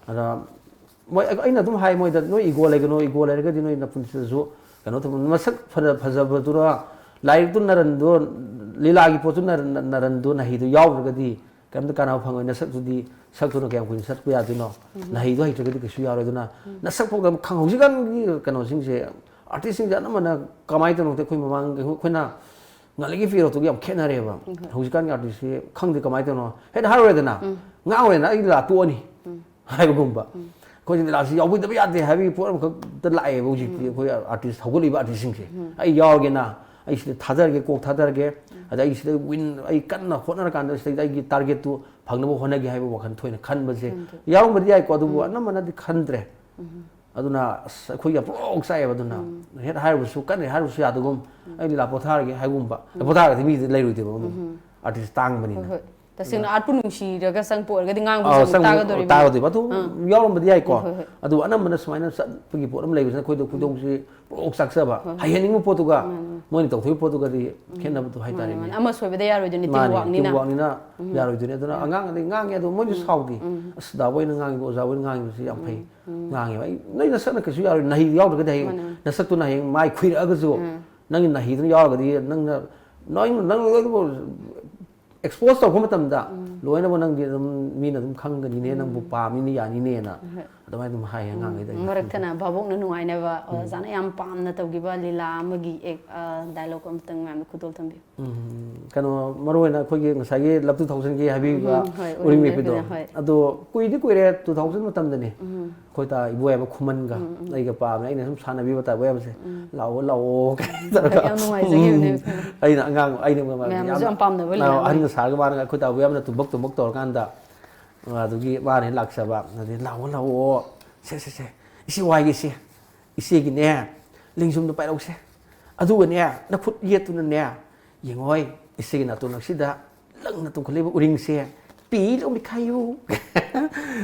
ꯑꯗ ꯃꯣꯏ, ꯑꯩꯅ ꯑꯗꯨꯝ ꯍꯥꯏ ꯃꯣꯏꯗ, "ꯅꯣꯏ ego ꯂꯩꯒꯅꯣ, ego ꯂꯩꯔꯒꯗꯤ ꯅꯣꯏ ꯅꯄꯨꯟꯁꯤꯗꯁꯨ ꯀꯩꯅꯣ ꯇꯧꯕ, ꯃꯁꯛ ꯐꯖ-, ꯐꯖꯕꯗꯨꯔ, ꯂꯥꯏꯔꯤꯛꯇꯨ ꯅꯔꯟꯗꯣ, ꯂꯤꯂꯥꯒꯤ ꯄꯣꯠꯇꯨ ꯅꯔꯟ-, ꯅꯔꯟꯗꯣ, ꯅꯍꯩꯗꯨ ꯌꯥꯎꯗ꯭ꯔꯒꯗꯤ ꯀꯩꯝꯇ ꯀꯥꯟꯅꯕ ꯐꯪꯉꯣꯏ꯫ ꯅꯁꯛꯇꯨꯗꯤ, ꯁꯛꯇꯨꯅ ꯀꯌꯥꯝ ꯀꯨꯏꯅ ꯆꯠꯄ ꯌꯥꯗꯣꯏꯅꯣ? ꯅꯍꯩꯗꯣ ꯍꯩꯇ꯭ꯔꯒꯗꯤ ꯀꯩꯁꯨ ꯌꯥꯔꯣꯏ꯫" ꯑꯗꯨꯅ ꯅꯁꯛ ꯐꯥꯎꯗ ꯈꯪ-, ꯍꯧꯖꯤꯛꯀꯥꯟꯒꯤ ꯀꯩꯅꯣꯁꯤꯡꯁꯦ, artistꯁꯤꯡꯁꯦ ꯑꯅꯝꯕꯅ ꯀꯃꯥꯏꯅ ꯇꯧꯅꯣ ꯈꯪꯗꯦ, ꯑꯩꯈꯣꯏ ꯃꯃꯥꯡ, ꯑꯩꯈꯣꯏꯅ ꯉꯜꯂꯤꯒꯤ ꯄꯤꯔꯛꯇꯨꯒ ꯌꯥꯝ ꯈꯦꯠꯅꯔꯦꯕ꯫ ꯍꯧꯖꯤꯛꯀꯥꯟꯒꯤ artistꯁꯤ ꯈꯪꯗꯦ ꯀꯃꯥꯏꯅ ꯇꯧꯅꯣ꯫ ꯍꯦꯛꯇ ꯍꯥꯏꯔꯨꯔꯦꯗꯅ, ꯉꯥꯡꯉꯨꯔꯦꯗꯅ, "ꯑꯩ ꯂꯤꯂꯥ ꯇꯣꯛꯑꯅꯤ" ꯍꯥꯏꯕꯒꯨꯝꯕ꯫ ꯑꯩꯈꯣꯏꯁꯦ ꯂꯤꯂꯥꯁꯤ ꯌꯥꯎꯕꯤꯗꯕ ꯌꯥꯗꯦ ꯍꯥꯏꯕꯒꯤ ꯄꯣꯠ ꯑꯃꯈꯛꯇ ꯂꯥꯛꯑꯦꯕ ꯍꯧꯖꯤꯛꯇꯤ꯫ ꯑꯩꯈꯣꯏ artist, ꯍꯧꯒꯠꯂꯤꯕ artistꯁꯤꯡꯁꯦ, "ꯑꯩ ꯌꯥꯎꯔꯒꯦꯅ, ꯑꯩ ꯁꯤꯗ ꯊꯥꯗꯔꯒꯦ, ꯀꯣꯛ ꯊꯥꯗꯔꯒꯦ, ꯑꯗ ꯑꯩ ꯁꯤꯗ win, ꯑꯩ ꯀꯟꯅ ꯍꯣꯠꯅꯔꯀꯥꯟꯗ ꯁꯤꯗꯩꯗ ꯑꯩꯒꯤ targetꯇꯨ ꯐꯪꯅꯕ ꯍꯣꯠꯅꯒꯦ" ꯍꯥꯏꯕ ꯋꯥꯈꯜ ꯊꯣꯏꯅ ꯈꯟꯕꯁꯦ ꯌꯥꯎꯔꯝꯕꯗꯤ ꯌꯥꯏꯀꯣ, ꯑꯗꯨꯕꯨ ꯑꯅꯝꯕꯅꯗꯤ ꯈꯟꯗ꯭ꯔꯦ꯫ ꯑꯗꯨꯅ ꯑꯁ, ꯑꯩꯈꯣꯏ ꯌꯥꯝ ꯄ꯭ꯔꯣꯛ ꯆꯥꯛꯑꯦꯕ꯫ ꯑꯗꯨꯅ ꯍꯦꯛ ꯍꯥꯏꯔꯨꯕꯁꯨ, ꯀꯟꯅ ꯍꯥꯏꯔꯨꯕꯁꯨ ꯌꯥꯗꯒꯨꯝ, "ꯑꯩ ꯂꯤꯂꯥ ꯄꯣꯊꯥꯔꯒꯦ" ꯍꯥꯏꯒꯨꯝꯕ꯫ ꯄꯣꯊꯥꯔꯒꯗꯤ ꯃꯤꯗꯤ ꯂꯩꯔꯣꯏꯗꯣꯏꯕ ꯑꯃꯨꯛ꯫ Artist ꯍꯣꯏ, ꯇꯥꯡꯕꯅꯤꯅ꯫ ꯍꯣꯏ꯫ ꯇꯁꯦꯡꯅ artꯄꯨ ꯅꯨꯡꯁꯤꯔꯒ ꯆꯪꯕ ꯑꯣꯏꯔꯒꯗꯤ ꯉꯥꯡꯕꯁꯦ ꯑꯥꯎ, ꯑꯃꯨꯛ ꯆꯪꯕ ꯇꯥꯒꯗꯧꯔꯤꯕꯅꯤ꯫ ꯇꯥꯒꯗꯣꯏꯕ꯫ ꯑꯗꯨ ꯌꯥꯎꯔꯝꯕꯗꯤ ꯌꯥꯏꯀꯣ꯫ ꯍꯣꯏ, ꯍꯣꯏ꯫ ꯑꯗꯨ ꯑꯅꯝꯕꯅ ꯁꯨꯃꯥꯏꯅ ꯆꯠꯄꯒꯤ ꯄꯣꯠ ꯑꯃ ꯂꯩꯕꯁꯤꯅ ꯑꯩꯈꯣꯏꯗ ꯈꯨꯗꯣꯡꯁꯤ ꯄ꯭ꯔꯣꯛ ꯆꯥꯛꯆꯕ꯫ ꯍꯩꯍꯟꯅꯤꯡꯕ ꯄꯣꯠꯇꯨꯒ ꯃꯣꯏꯅ ꯇꯧꯊꯣꯛꯏꯕ ꯄꯣꯠꯇꯨꯒꯗꯤ ꯈꯦꯠꯅꯕꯗꯣ ꯍꯥꯏꯇꯥꯔꯦꯅꯦ꯫ ꯑꯃ ꯁꯣꯏꯕꯗ ꯌꯥꯔꯣꯏꯗꯣꯏꯅꯤ, team ꯃꯥꯅꯦ, workꯅꯤꯅ꯫ Team workꯅꯤꯅ ꯌꯥꯔꯣꯏꯗꯣꯏꯅꯤ꯫ ꯑꯗꯨꯅ ꯑꯉꯥꯡ ꯑꯗꯩ ꯉꯥꯡꯉꯦ ꯑꯗꯣ ꯃꯣꯏꯁꯨ ꯁꯥꯎꯗꯦ꯫ "ꯑꯁ, ꯗꯥ ꯍꯣꯏꯅ ꯉꯥꯡꯉꯤꯕ, ꯑꯣꯖꯥ ꯍꯣꯏꯅ ꯉꯥꯡꯉꯤꯕꯁꯤ ꯌꯥꯝ ꯐꯩ꯫ ꯉꯥꯡꯉꯦꯕ꯫ ꯑꯩ, ꯅꯣꯏ ꯅꯁꯛꯅ ꯀꯩꯁꯨ ꯌꯥꯔꯣꯏ, ꯅꯍꯩ ꯌꯥꯎꯗ꯭ꯔꯒꯗꯤ ꯍꯌꯦꯡ ꯅꯁꯛꯇꯨꯅ ꯍꯌꯦꯡ ꯃꯥꯏ ꯈꯨꯏꯔꯛꯑꯒꯁꯨ ꯅꯪꯒꯤ ꯅꯍꯩꯗꯨꯅ ꯌꯥꯎꯔꯒꯗꯤ ꯅꯪꯅ, ꯅꯪ, ꯅꯪ ꯂꯣꯏꯅꯃꯛ expose ꯇꯧꯔꯛꯄ ꯃꯇꯝꯗ ꯂꯣꯏꯅꯃꯛ ꯅꯪꯗꯤ ꯑꯗꯨꯝ ꯃꯤꯅ ꯑꯗꯨꯝ ꯈꯪꯒꯅꯤꯅꯦ, ꯅꯪꯕꯨ ꯄꯥꯝꯃꯤꯅꯦ, ꯌꯥꯅꯤꯅꯦꯅ꯫ ꯍꯣꯏ꯫ ꯑꯗꯨꯃꯥꯏꯅ ꯑꯗꯨꯝ ꯍꯥꯏꯌꯦ ꯑꯉꯥꯡꯈꯩꯗ ꯑꯩꯅ꯫ ꯃꯔꯛꯇꯅ ꯚꯥꯕꯣꯛꯅ ꯅꯨꯡꯉꯥꯏꯅꯕ ꯑꯣꯖꯥꯅ ꯌꯥꯝ ꯄꯥꯝꯅ ꯇꯧꯈꯤꯕ ꯂꯤꯂꯥ ꯑꯃꯒꯤ ꯗꯥꯏꯂꯣꯛ ꯑꯃꯇꯪ ꯃꯌꯥꯝꯗ ꯈꯨꯗꯣꯜ ꯊꯝꯕꯤꯌꯨ꯫ ꯎꯝ, ꯀꯩꯅꯣ, ꯃꯔꯨ ꯑꯣꯏꯅ ꯑꯩꯈꯣꯏꯒꯤ ꯉꯁꯥꯏꯒꯤ ꯂꯞ ꯇꯨ ꯊꯥꯎꯖꯟꯒꯤ ꯍꯥꯏꯕꯤꯕ ꯎꯝ, ꯍꯣꯏ, ꯎꯔꯤꯡ ꯎꯔꯤꯡ ꯃꯦꯠꯄꯤꯗꯣ꯫ ꯃꯦꯠꯄꯤꯗꯣ, ꯍꯣꯏ꯫ ꯑꯗꯣ ꯀꯨꯏꯗꯤ ꯀꯨꯏꯔꯦ, ꯇꯨ ꯊꯥꯎꯖꯟ ꯃꯇꯝꯗꯅꯤ꯫ ꯑꯩꯈꯣꯏ ꯇꯥ ꯏꯕꯣꯌꯥꯏꯃ ꯈꯨꯃꯟꯒ ꯑꯩꯒ ꯄꯥꯕꯅꯦ꯫ ꯑꯩꯅ ꯁꯨꯝ ꯁꯥꯟꯅꯕꯤꯕ ꯇꯥ ꯏꯕꯣꯌꯥꯏꯃꯁꯦ, "ꯂꯥꯛꯑꯣ, ꯂꯥꯛꯑꯣ" ꯀꯥꯏꯅ ꯇꯧꯔꯒ꯫ ꯌꯥꯝ ꯅꯨꯡꯉꯥꯏꯖꯈꯤꯕꯅꯦ꯫ ꯑꯩꯅ ꯑꯉꯥꯡ, ꯑꯩꯅ ꯃꯌꯥꯝꯅꯁꯨ ꯌꯥꯝꯅ ꯌꯥꯝ ꯄꯥꯝꯅꯕ ꯂꯤꯂꯥ ꯑꯃꯅꯤ꯫ ꯑꯍꯟꯒ ꯁꯥꯔꯒ ꯃꯥꯅ ꯑꯩꯈꯣꯏ ꯇꯥ ꯏꯕꯣꯌꯥꯏꯃꯅ ꯇꯨꯝꯕꯛ ꯇꯨꯝꯕꯛ ꯇꯧꯔꯀꯥꯟꯗ, ꯑꯗꯨꯒꯤ ꯃꯥꯅ ꯍꯦꯛ ꯂꯥꯛꯆꯕ꯫ ꯑꯗꯨꯗꯒꯤ, "ꯂꯥꯛꯑꯣ, ꯂꯥꯛꯑꯣ, ꯁꯦ, ꯁꯦ, ꯁꯦ, ꯏꯆꯦ ꯋꯥꯏꯒꯦꯁꯦ, ꯏꯆꯦꯒꯤꯅꯦ, ꯂꯦꯡꯖꯨꯝꯗꯣ ꯄꯥꯏꯔꯛꯎꯁꯦ, ꯑꯗꯨꯒꯅꯦ, ꯅꯈꯨꯠ ꯌꯦꯠꯇꯨꯅꯅꯦ, ꯌꯦꯡꯉꯣꯏ, ꯏꯆꯦꯒꯤ ꯅꯥꯇꯣꯟ ꯑꯁꯤꯗ ꯂꯪꯅ ꯇꯣꯡꯈꯠꯂꯤꯕ ꯎꯔꯤꯡꯁꯦ ꯄꯤ ꯂꯧꯃꯤꯈꯥꯏꯌꯨ"꯫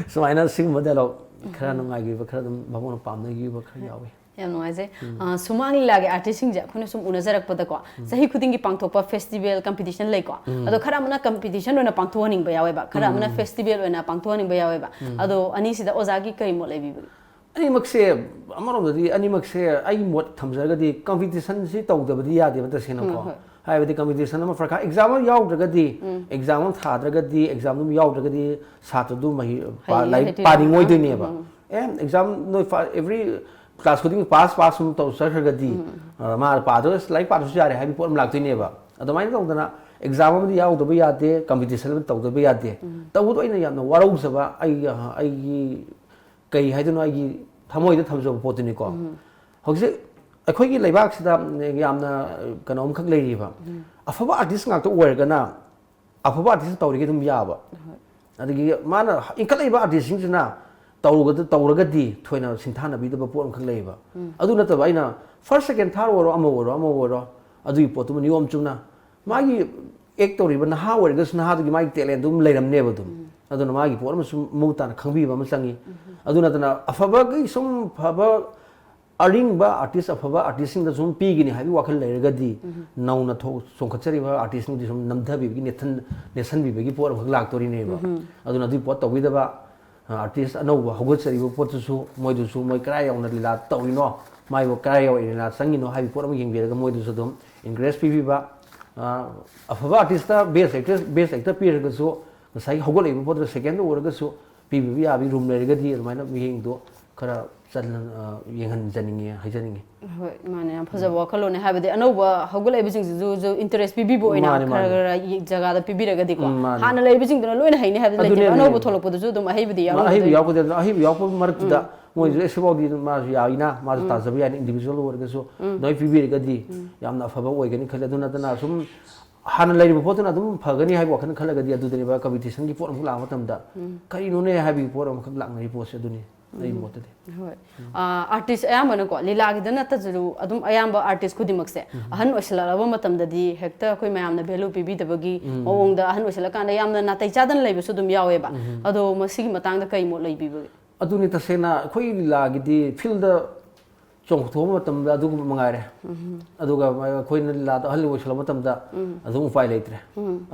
ꯁꯨꯃꯥꯏꯅ ꯁꯤꯒꯨꯝꯕ ꯗꯥꯏꯂꯣꯛ ꯈꯔ ꯅꯨꯡꯉꯥꯏꯈꯤꯕ, ꯈꯔ ꯑꯗꯨꯝ ꯚꯥꯕꯣꯛꯅ ꯄꯥꯝꯅꯈꯤꯕ ꯈꯔ ꯌꯥꯎꯋꯤ꯫ ꯌꯥꯝ ꯅꯨꯡꯉꯥꯏꯖꯩ꯫ ꯑ, ꯁꯨꯃꯥꯡ ꯂꯤꯂꯥꯒꯤ ꯑꯥꯔꯇꯤꯁꯁꯤꯡꯁꯦ ꯑꯩꯈꯣꯏꯅ ꯁꯨꯝ ꯎꯅꯖꯔꯛꯄꯗꯀꯣ, ꯆꯍꯤ ꯈꯨꯗꯤꯡꯒꯤ ꯄꯥꯡꯊꯣꯛꯄ ꯐꯦꯁꯇꯤꯚꯦꯜ, ꯀꯝꯄꯤꯇꯤꯁꯟ ꯂꯩꯀꯣ꯫ ꯑꯗꯣ ꯈꯔ ꯑꯃꯅ ꯀꯝꯄꯤꯇꯤꯁꯟ ꯑꯣꯏꯅ ꯄꯥꯡꯊꯣꯛꯍꯟꯅꯤꯡꯕ ꯌꯥꯎꯋꯦꯕ, ꯈꯔ ꯑꯃꯅ ꯐꯦꯁꯇꯤꯚꯦꯜ ꯑꯣꯏꯅ ꯄꯥꯡꯊꯣꯛꯍꯟꯅꯤꯡꯕ ꯌꯥꯎꯋꯦꯕ꯫ ꯑꯗꯣ ꯑꯅꯤꯁꯤꯗ ꯑꯣꯖꯥꯒꯤ ꯀꯔꯤ ꯃꯣꯠ ꯂꯩꯕꯤꯕꯒꯦ? ꯑꯅꯤꯃꯛꯁꯦ, ꯑꯃꯔꯣꯝꯗꯗꯤ ꯑꯅꯤꯃꯛꯁꯦ ꯑꯩꯒꯤ ꯃꯣꯠ ꯊꯝꯖꯔꯒꯗꯤ ꯀꯝꯄꯤꯇꯤꯁꯟꯁꯤ ꯇꯧꯗꯕꯗꯤ ꯌꯥꯗꯦꯕ ꯇꯁꯦꯡꯅꯀꯣ꯫ ꯍꯣꯏ꯫ ꯍꯥꯏꯕꯗꯤ ꯀꯝꯄꯤꯇꯤꯁꯟ ꯑꯃ ꯐꯔꯛ ꯑꯦꯛꯖꯥꯝ ꯑꯃ ꯌꯥꯎꯗ꯭ꯔꯒꯗꯤ, ꯑꯦꯛꯖꯥꯝ ꯑꯃ ꯊꯥꯗ꯭ꯔꯒꯗꯤ, ꯑꯦꯛꯖꯥꯝꯗꯨ ꯑꯃ ꯌꯥꯎꯗ꯭ꯔꯒꯗꯤ ꯁꯥꯇ꯭ꯔꯗꯨ ꯃꯍꯩ ꯄꯥ-, ꯍꯩ-, ꯂꯥꯏꯔꯤꯛ ꯍꯩꯇꯦ꯫ ꯄꯥꯅꯤꯡꯉꯣꯏꯗꯣꯏꯅꯦꯕ꯫ ꯎꯝ꯫ ꯑꯦ, ꯑꯦꯛꯖꯥꯝ ꯅꯣꯏ ꯑꯦꯚ꯭ꯔꯤ ꯀ꯭ꯂꯥꯁ ꯈꯨꯗꯤꯡꯒꯤ ꯄꯥꯁ ꯄꯥꯁ ꯁꯨꯝ ꯇꯧ ꯆꯠꯈ꯭ꯔꯒꯗꯤ, ꯑ, ꯃꯥ ꯄꯥꯗ꯭ꯔꯒ ꯂꯥꯏꯔꯤꯛ ꯄꯥꯗ꯭ꯔꯁꯨ ꯌꯥꯔꯦ ꯍꯥꯏꯕꯒꯤ ꯄꯣꯠ ꯑꯃ ꯂꯥꯛꯇꯣꯏꯅꯦꯕ꯫ ꯑꯗꯨꯃꯥꯏꯅ ꯇꯧꯗꯅ ꯑꯦꯛꯖꯥꯝ ꯑꯃꯗꯤ ꯌꯥꯎꯗꯕ ꯌꯥꯗꯦ, ꯀꯝꯄꯤꯇꯤꯁꯟ ꯑꯃ ꯇꯧꯗꯕ ꯌꯥꯗꯦ꯫ ꯇꯧꯕꯗꯣ ꯑꯩꯅ ꯌꯥꯝꯅ ꯋꯥꯔꯧꯖꯕ, ꯑꯩꯒꯤ, ꯑ, ꯑꯩꯒꯤ ꯀꯩ ꯍꯥꯏꯗꯣꯏꯅꯣ, ꯑꯩꯒꯤ ꯊꯃꯣꯏꯗ ꯊꯝꯖꯕ ꯄꯣꯠꯇꯨꯅꯤꯀꯣ꯫ ꯍꯧꯖꯤꯛ ꯑꯩꯈꯣꯏꯒꯤ ꯂꯩꯕꯥꯛꯁꯤꯗ ꯌꯥꯝꯅ ꯀꯩꯅꯣꯝꯈꯛ ꯂꯩꯔꯤꯕ, ꯑꯐꯕ ꯑꯥꯔꯇꯤꯁ ꯉꯥꯛꯇ ꯑꯣꯏꯔꯒꯅ ꯑꯐꯕ ꯑꯥꯔꯇꯤꯁ ꯇꯧꯔꯤꯒꯩ ꯑꯗꯨꯝ ꯌꯥꯕ꯫ ꯑꯗꯒꯤ ꯃꯥꯅ ꯏꯟꯈꯠꯂꯛꯏꯕ ꯑꯥꯔꯇꯤꯁꯁꯤꯡꯁꯤꯅ ꯇꯧꯔꯒꯗ-, ꯇꯧꯔꯒꯗꯤ ꯊꯣꯏꯅ ꯁꯤꯡꯊꯥꯅꯕꯤꯗꯕ ꯄꯣꯠ ꯑꯃꯈꯛ ꯂꯩꯌꯦꯕ꯫ ꯑꯗꯨ ꯅꯠꯇꯕ ꯑꯩꯅ ꯐꯥꯔꯁ, ꯁꯦꯀꯦꯟ, ꯊꯥꯔꯠ ꯑꯣꯏꯔꯣ, ꯑꯃ ꯑꯣꯏꯔꯣ, ꯑꯃ ꯑꯣꯏꯔꯣ, ꯑꯗꯨꯒꯤ ꯄꯣꯠꯇꯨꯃ ꯅꯤꯌꯣꯝ ꯆꯨꯝꯅ ꯃꯥꯒꯤ ꯑꯦꯛ ꯇꯧꯔꯤꯕ ꯅꯍꯥ ꯑꯣꯏꯔꯒꯁꯨ ꯅꯍꯥꯗꯨꯒꯤ ꯃꯥꯒꯤ ꯇꯦꯂꯦꯟꯗꯨ ꯑꯗꯨꯝ ꯂꯩꯔꯝꯅꯦꯕ ꯑꯗꯨꯝ꯫ ꯑꯗꯨꯅ ꯃꯥꯒꯤ ꯄꯣꯠ ꯑꯃ ꯁꯨꯝ ꯃꯃꯨꯠ ꯇꯥꯅ ꯈꯪꯕꯤꯕ ꯑꯃ ꯆꯪꯉꯤ꯫ ꯑꯗꯨ ꯅꯠꯇꯅ ꯑꯐꯕꯒꯤ ꯁꯨꯝ ꯐꯕ ꯑꯔꯤꯡꯕ ꯑꯥꯔꯇꯤꯁ, ꯑꯐꯕ ꯑꯥꯔꯇꯤꯁꯁꯤꯡꯗ ꯁꯨꯝ ꯄꯤꯒꯅꯤ ꯍꯥꯏꯕꯒꯤ ꯋꯥꯈꯜ ꯂꯩꯔꯒꯗꯤ, ꯅꯧꯅ ꯊꯣꯛ-, ꯆꯣꯡꯈꯠꯆꯔꯤꯕ ꯑꯥꯔꯇꯤꯁꯁꯤꯡꯗꯨꯗꯤ ꯁꯨꯝ ꯅꯝꯊꯕꯤꯕꯒꯤ, ꯅꯦꯠꯊꯟ-, ꯅꯦꯠꯁꯟꯕꯤꯕꯒꯤ ꯄꯣꯠ ꯑꯃꯈꯛ ꯂꯥꯛꯇꯣꯔꯤꯅꯦꯕ꯫ ꯑꯗꯨꯅ ꯑꯗꯨꯒꯤ ꯄꯣꯠ ꯇꯧꯕꯤꯗꯕ, ꯑꯥꯔꯇꯤꯁ ꯑꯅꯧꯕ ꯍꯧꯒꯠꯆꯔꯤꯕ ꯄꯣꯠꯇꯨꯁꯨ ꯃꯣꯏꯗꯨꯁꯨ ꯃꯣꯏ ꯀꯗꯥꯏ ꯌꯧꯅ ꯂꯤꯂꯥ ꯇꯧꯔꯤꯅꯣ, ꯃꯥꯏꯕꯨ ꯀꯗꯥꯏ ꯌꯧꯔ ꯂꯤꯂꯥ ꯆꯪꯉꯤꯅꯣ ꯍꯥꯏꯕꯒꯤ ꯄꯣꯠ ꯑꯃ ꯌꯦꯡꯕꯤꯔꯒ ꯃꯣꯏꯗꯨꯁꯨ ꯑꯗꯨꯝ ꯏꯟꯀꯔꯦꯖ ꯄꯤꯕꯤꯕ꯫ ꯑ, ꯑꯐꯕ ꯑꯥꯔꯇꯤꯁꯇ ꯕꯦꯁ ꯑꯦꯛꯇ꯭ꯔꯦꯁ, ꯕꯦꯁ ꯑꯦꯛꯇꯔ ꯄꯤꯔꯒꯁꯨ ꯉꯁꯥꯏꯒꯤ ꯍꯧꯒꯠꯂꯛꯏꯕ ꯄꯣꯠꯇꯨꯗ ꯁꯦꯀꯦꯟꯗ ꯑꯣꯏꯔꯒꯁꯨ ꯄꯤꯕꯤꯕ ꯌꯥꯕꯒꯤ ꯔꯨꯝ ꯂꯩꯔꯒꯗꯤ ꯑꯗꯨꯃꯥꯏꯅ ꯃꯤꯠꯌꯦꯡꯗꯣ ꯈꯔ ꯆꯜꯍꯟ-, ꯑ, ꯌꯦꯡꯍꯟꯖꯅꯤꯡꯉꯦ, ꯍꯥꯏꯖꯅꯤꯡꯉꯦ꯫ ꯍꯣꯏ, ꯃꯥꯅꯦ, ꯌꯥꯝ ꯐꯖꯕ ꯋꯥꯈꯜꯂꯣꯟꯅꯦ꯫ ꯍꯥꯏꯕꯗꯤ ꯑꯅꯧꯕ ꯍꯧꯒꯠꯂꯛꯏꯕꯁꯤꯡꯁꯤꯁꯨ interest ꯄꯤꯕꯤꯕ ꯑꯣꯏꯅ ꯃꯥꯅꯦ, ꯈꯔ ꯃꯥꯅꯦ꯫ ꯈꯔ ꯌꯦ-, ꯖꯒꯥꯗ ꯄꯤꯕꯤꯔꯒꯗꯤꯀꯣ, ꯎꯝ, ꯃꯥꯅꯦ꯫ ꯍꯥꯟꯅ ꯂꯩꯕꯁꯤꯡꯗꯨꯅ ꯂꯣꯏꯅ ꯍꯩꯅꯤ ꯍꯥꯏꯕꯗꯤ ꯑꯗꯨꯅꯦ, ꯂꯩꯇꯦꯕ꯫ ꯑꯗꯨꯅꯦ꯫ ꯑꯅꯧꯕ ꯊꯣꯛꯂꯛꯄꯗꯨꯁꯨ ꯑꯗꯨꯝ ꯑꯍꯩꯕꯗꯤ ꯃꯥ-, ꯑꯍꯩꯕ ꯌꯥꯎꯔꯝꯒꯗꯣꯏꯅꯤ꯫ ꯌꯥꯎꯔꯛꯄꯗ-, ꯑꯍꯩꯕ ꯌꯥꯎꯔꯛꯄ ꯃꯔꯛꯇꯨꯗ ꯎꯝ꯫ ꯃꯣꯏꯁꯨ ꯑꯦ, ꯁꯤꯐꯥꯎꯗꯤ ꯑꯗꯨꯝ ꯃꯥꯁꯨ ꯌꯥꯏꯅ, ꯃꯥꯁꯨ ꯇꯥꯖꯕ ꯌꯥꯏꯅ, individual ꯑꯣꯏꯔꯒꯁꯨ ꯑꯗꯨꯃꯥꯏꯅ ꯄꯤꯕꯤꯔꯒꯗꯤ ꯌꯥꯝꯅ ꯑꯐꯕ ꯑꯣꯏꯒꯅꯤ ꯈꯜꯂꯦ꯫ ꯑꯗꯨ ꯅꯠꯇꯅ ꯁꯨꯝ ꯍꯥꯟꯅ ꯂꯩꯔꯤꯕ ꯄꯣꯠꯇꯨꯅ ꯑꯗꯨꯝ ꯐꯒꯅꯤ ꯍꯥꯏꯕ ꯋꯥꯈꯜ ꯈꯜꯂꯒꯗꯤ ꯑꯗꯨꯗꯅꯦꯕ competition ꯒꯤ ꯄꯣꯠ ꯑꯃꯨꯛ ꯂꯥꯛꯄ ꯃꯇꯝꯗ ꯀꯔꯤꯅꯣꯅꯦ ꯍꯥꯏꯕꯒꯤ ꯄꯣꯠ ꯑꯃꯈꯛ ꯂꯥꯛꯅꯔꯤ ꯄꯣꯠꯁꯦ ꯑꯗꯨꯅꯤ ꯑꯩꯒꯤ ꯃꯣꯠꯇꯗꯤ꯫ ꯍꯣꯏ꯫ ꯑꯥꯔꯇꯤꯁ ꯑꯌꯥꯝꯕꯅꯀꯣ, ꯂꯤꯂꯥꯒꯤꯗ ꯅꯠꯇ꯭ꯔꯁꯨ ꯑꯗꯨꯝ ꯑꯌꯥꯝꯕ ꯑꯥꯔꯇꯤꯁ ꯈꯨꯗꯤꯡꯃꯛꯁꯦ ꯑꯍꯟ ꯑꯣꯏꯁꯜꯂꯛꯂꯕ ꯃꯇꯝꯗꯗꯤ ꯍꯦꯛꯇ ꯑꯩꯈꯣꯏ ꯃꯌꯥꯝꯅ value ꯄꯤꯕꯤꯗꯕꯒꯤ ꯃꯑꯣꯡꯗ, ꯑꯍꯟ ꯑꯣꯏꯁꯜꯂꯀꯥꯟꯗ ꯌꯥꯝꯅ ꯅꯥꯇꯩ ꯆꯥꯗꯅ ꯂꯩꯕꯁꯨ ꯑꯗꯨꯝ ꯌꯥꯎꯋꯦꯕ꯫ ꯑꯗꯣ ꯃꯁꯤꯒꯤ ꯃꯇꯥꯡꯗ ꯀꯩ ꯃꯣꯠ ꯂꯩꯕꯤꯕꯒꯦ? ꯑꯗꯨꯅꯤ, ꯇꯁꯦꯡꯅ ꯑꯩꯈꯣꯏ ꯂꯤꯂꯥꯒꯤꯗꯤ field ꯗ ꯆꯣꯡꯊꯣꯛꯄ ꯃꯇꯝꯗ ꯑꯗꯨꯒꯨꯝꯕ ꯃꯉꯥꯏꯔꯦ꯫ ꯑꯗꯨꯒ ꯑꯩꯈꯣꯏꯅ ꯂꯤꯂꯥꯗ ꯑꯍꯜ ꯑꯣꯏꯁꯜꯂꯛꯄ ꯃꯇꯝꯗ ꯑꯗꯨꯝ ꯎꯄꯥꯏ ꯂꯩꯇ꯭ꯔꯦ꯫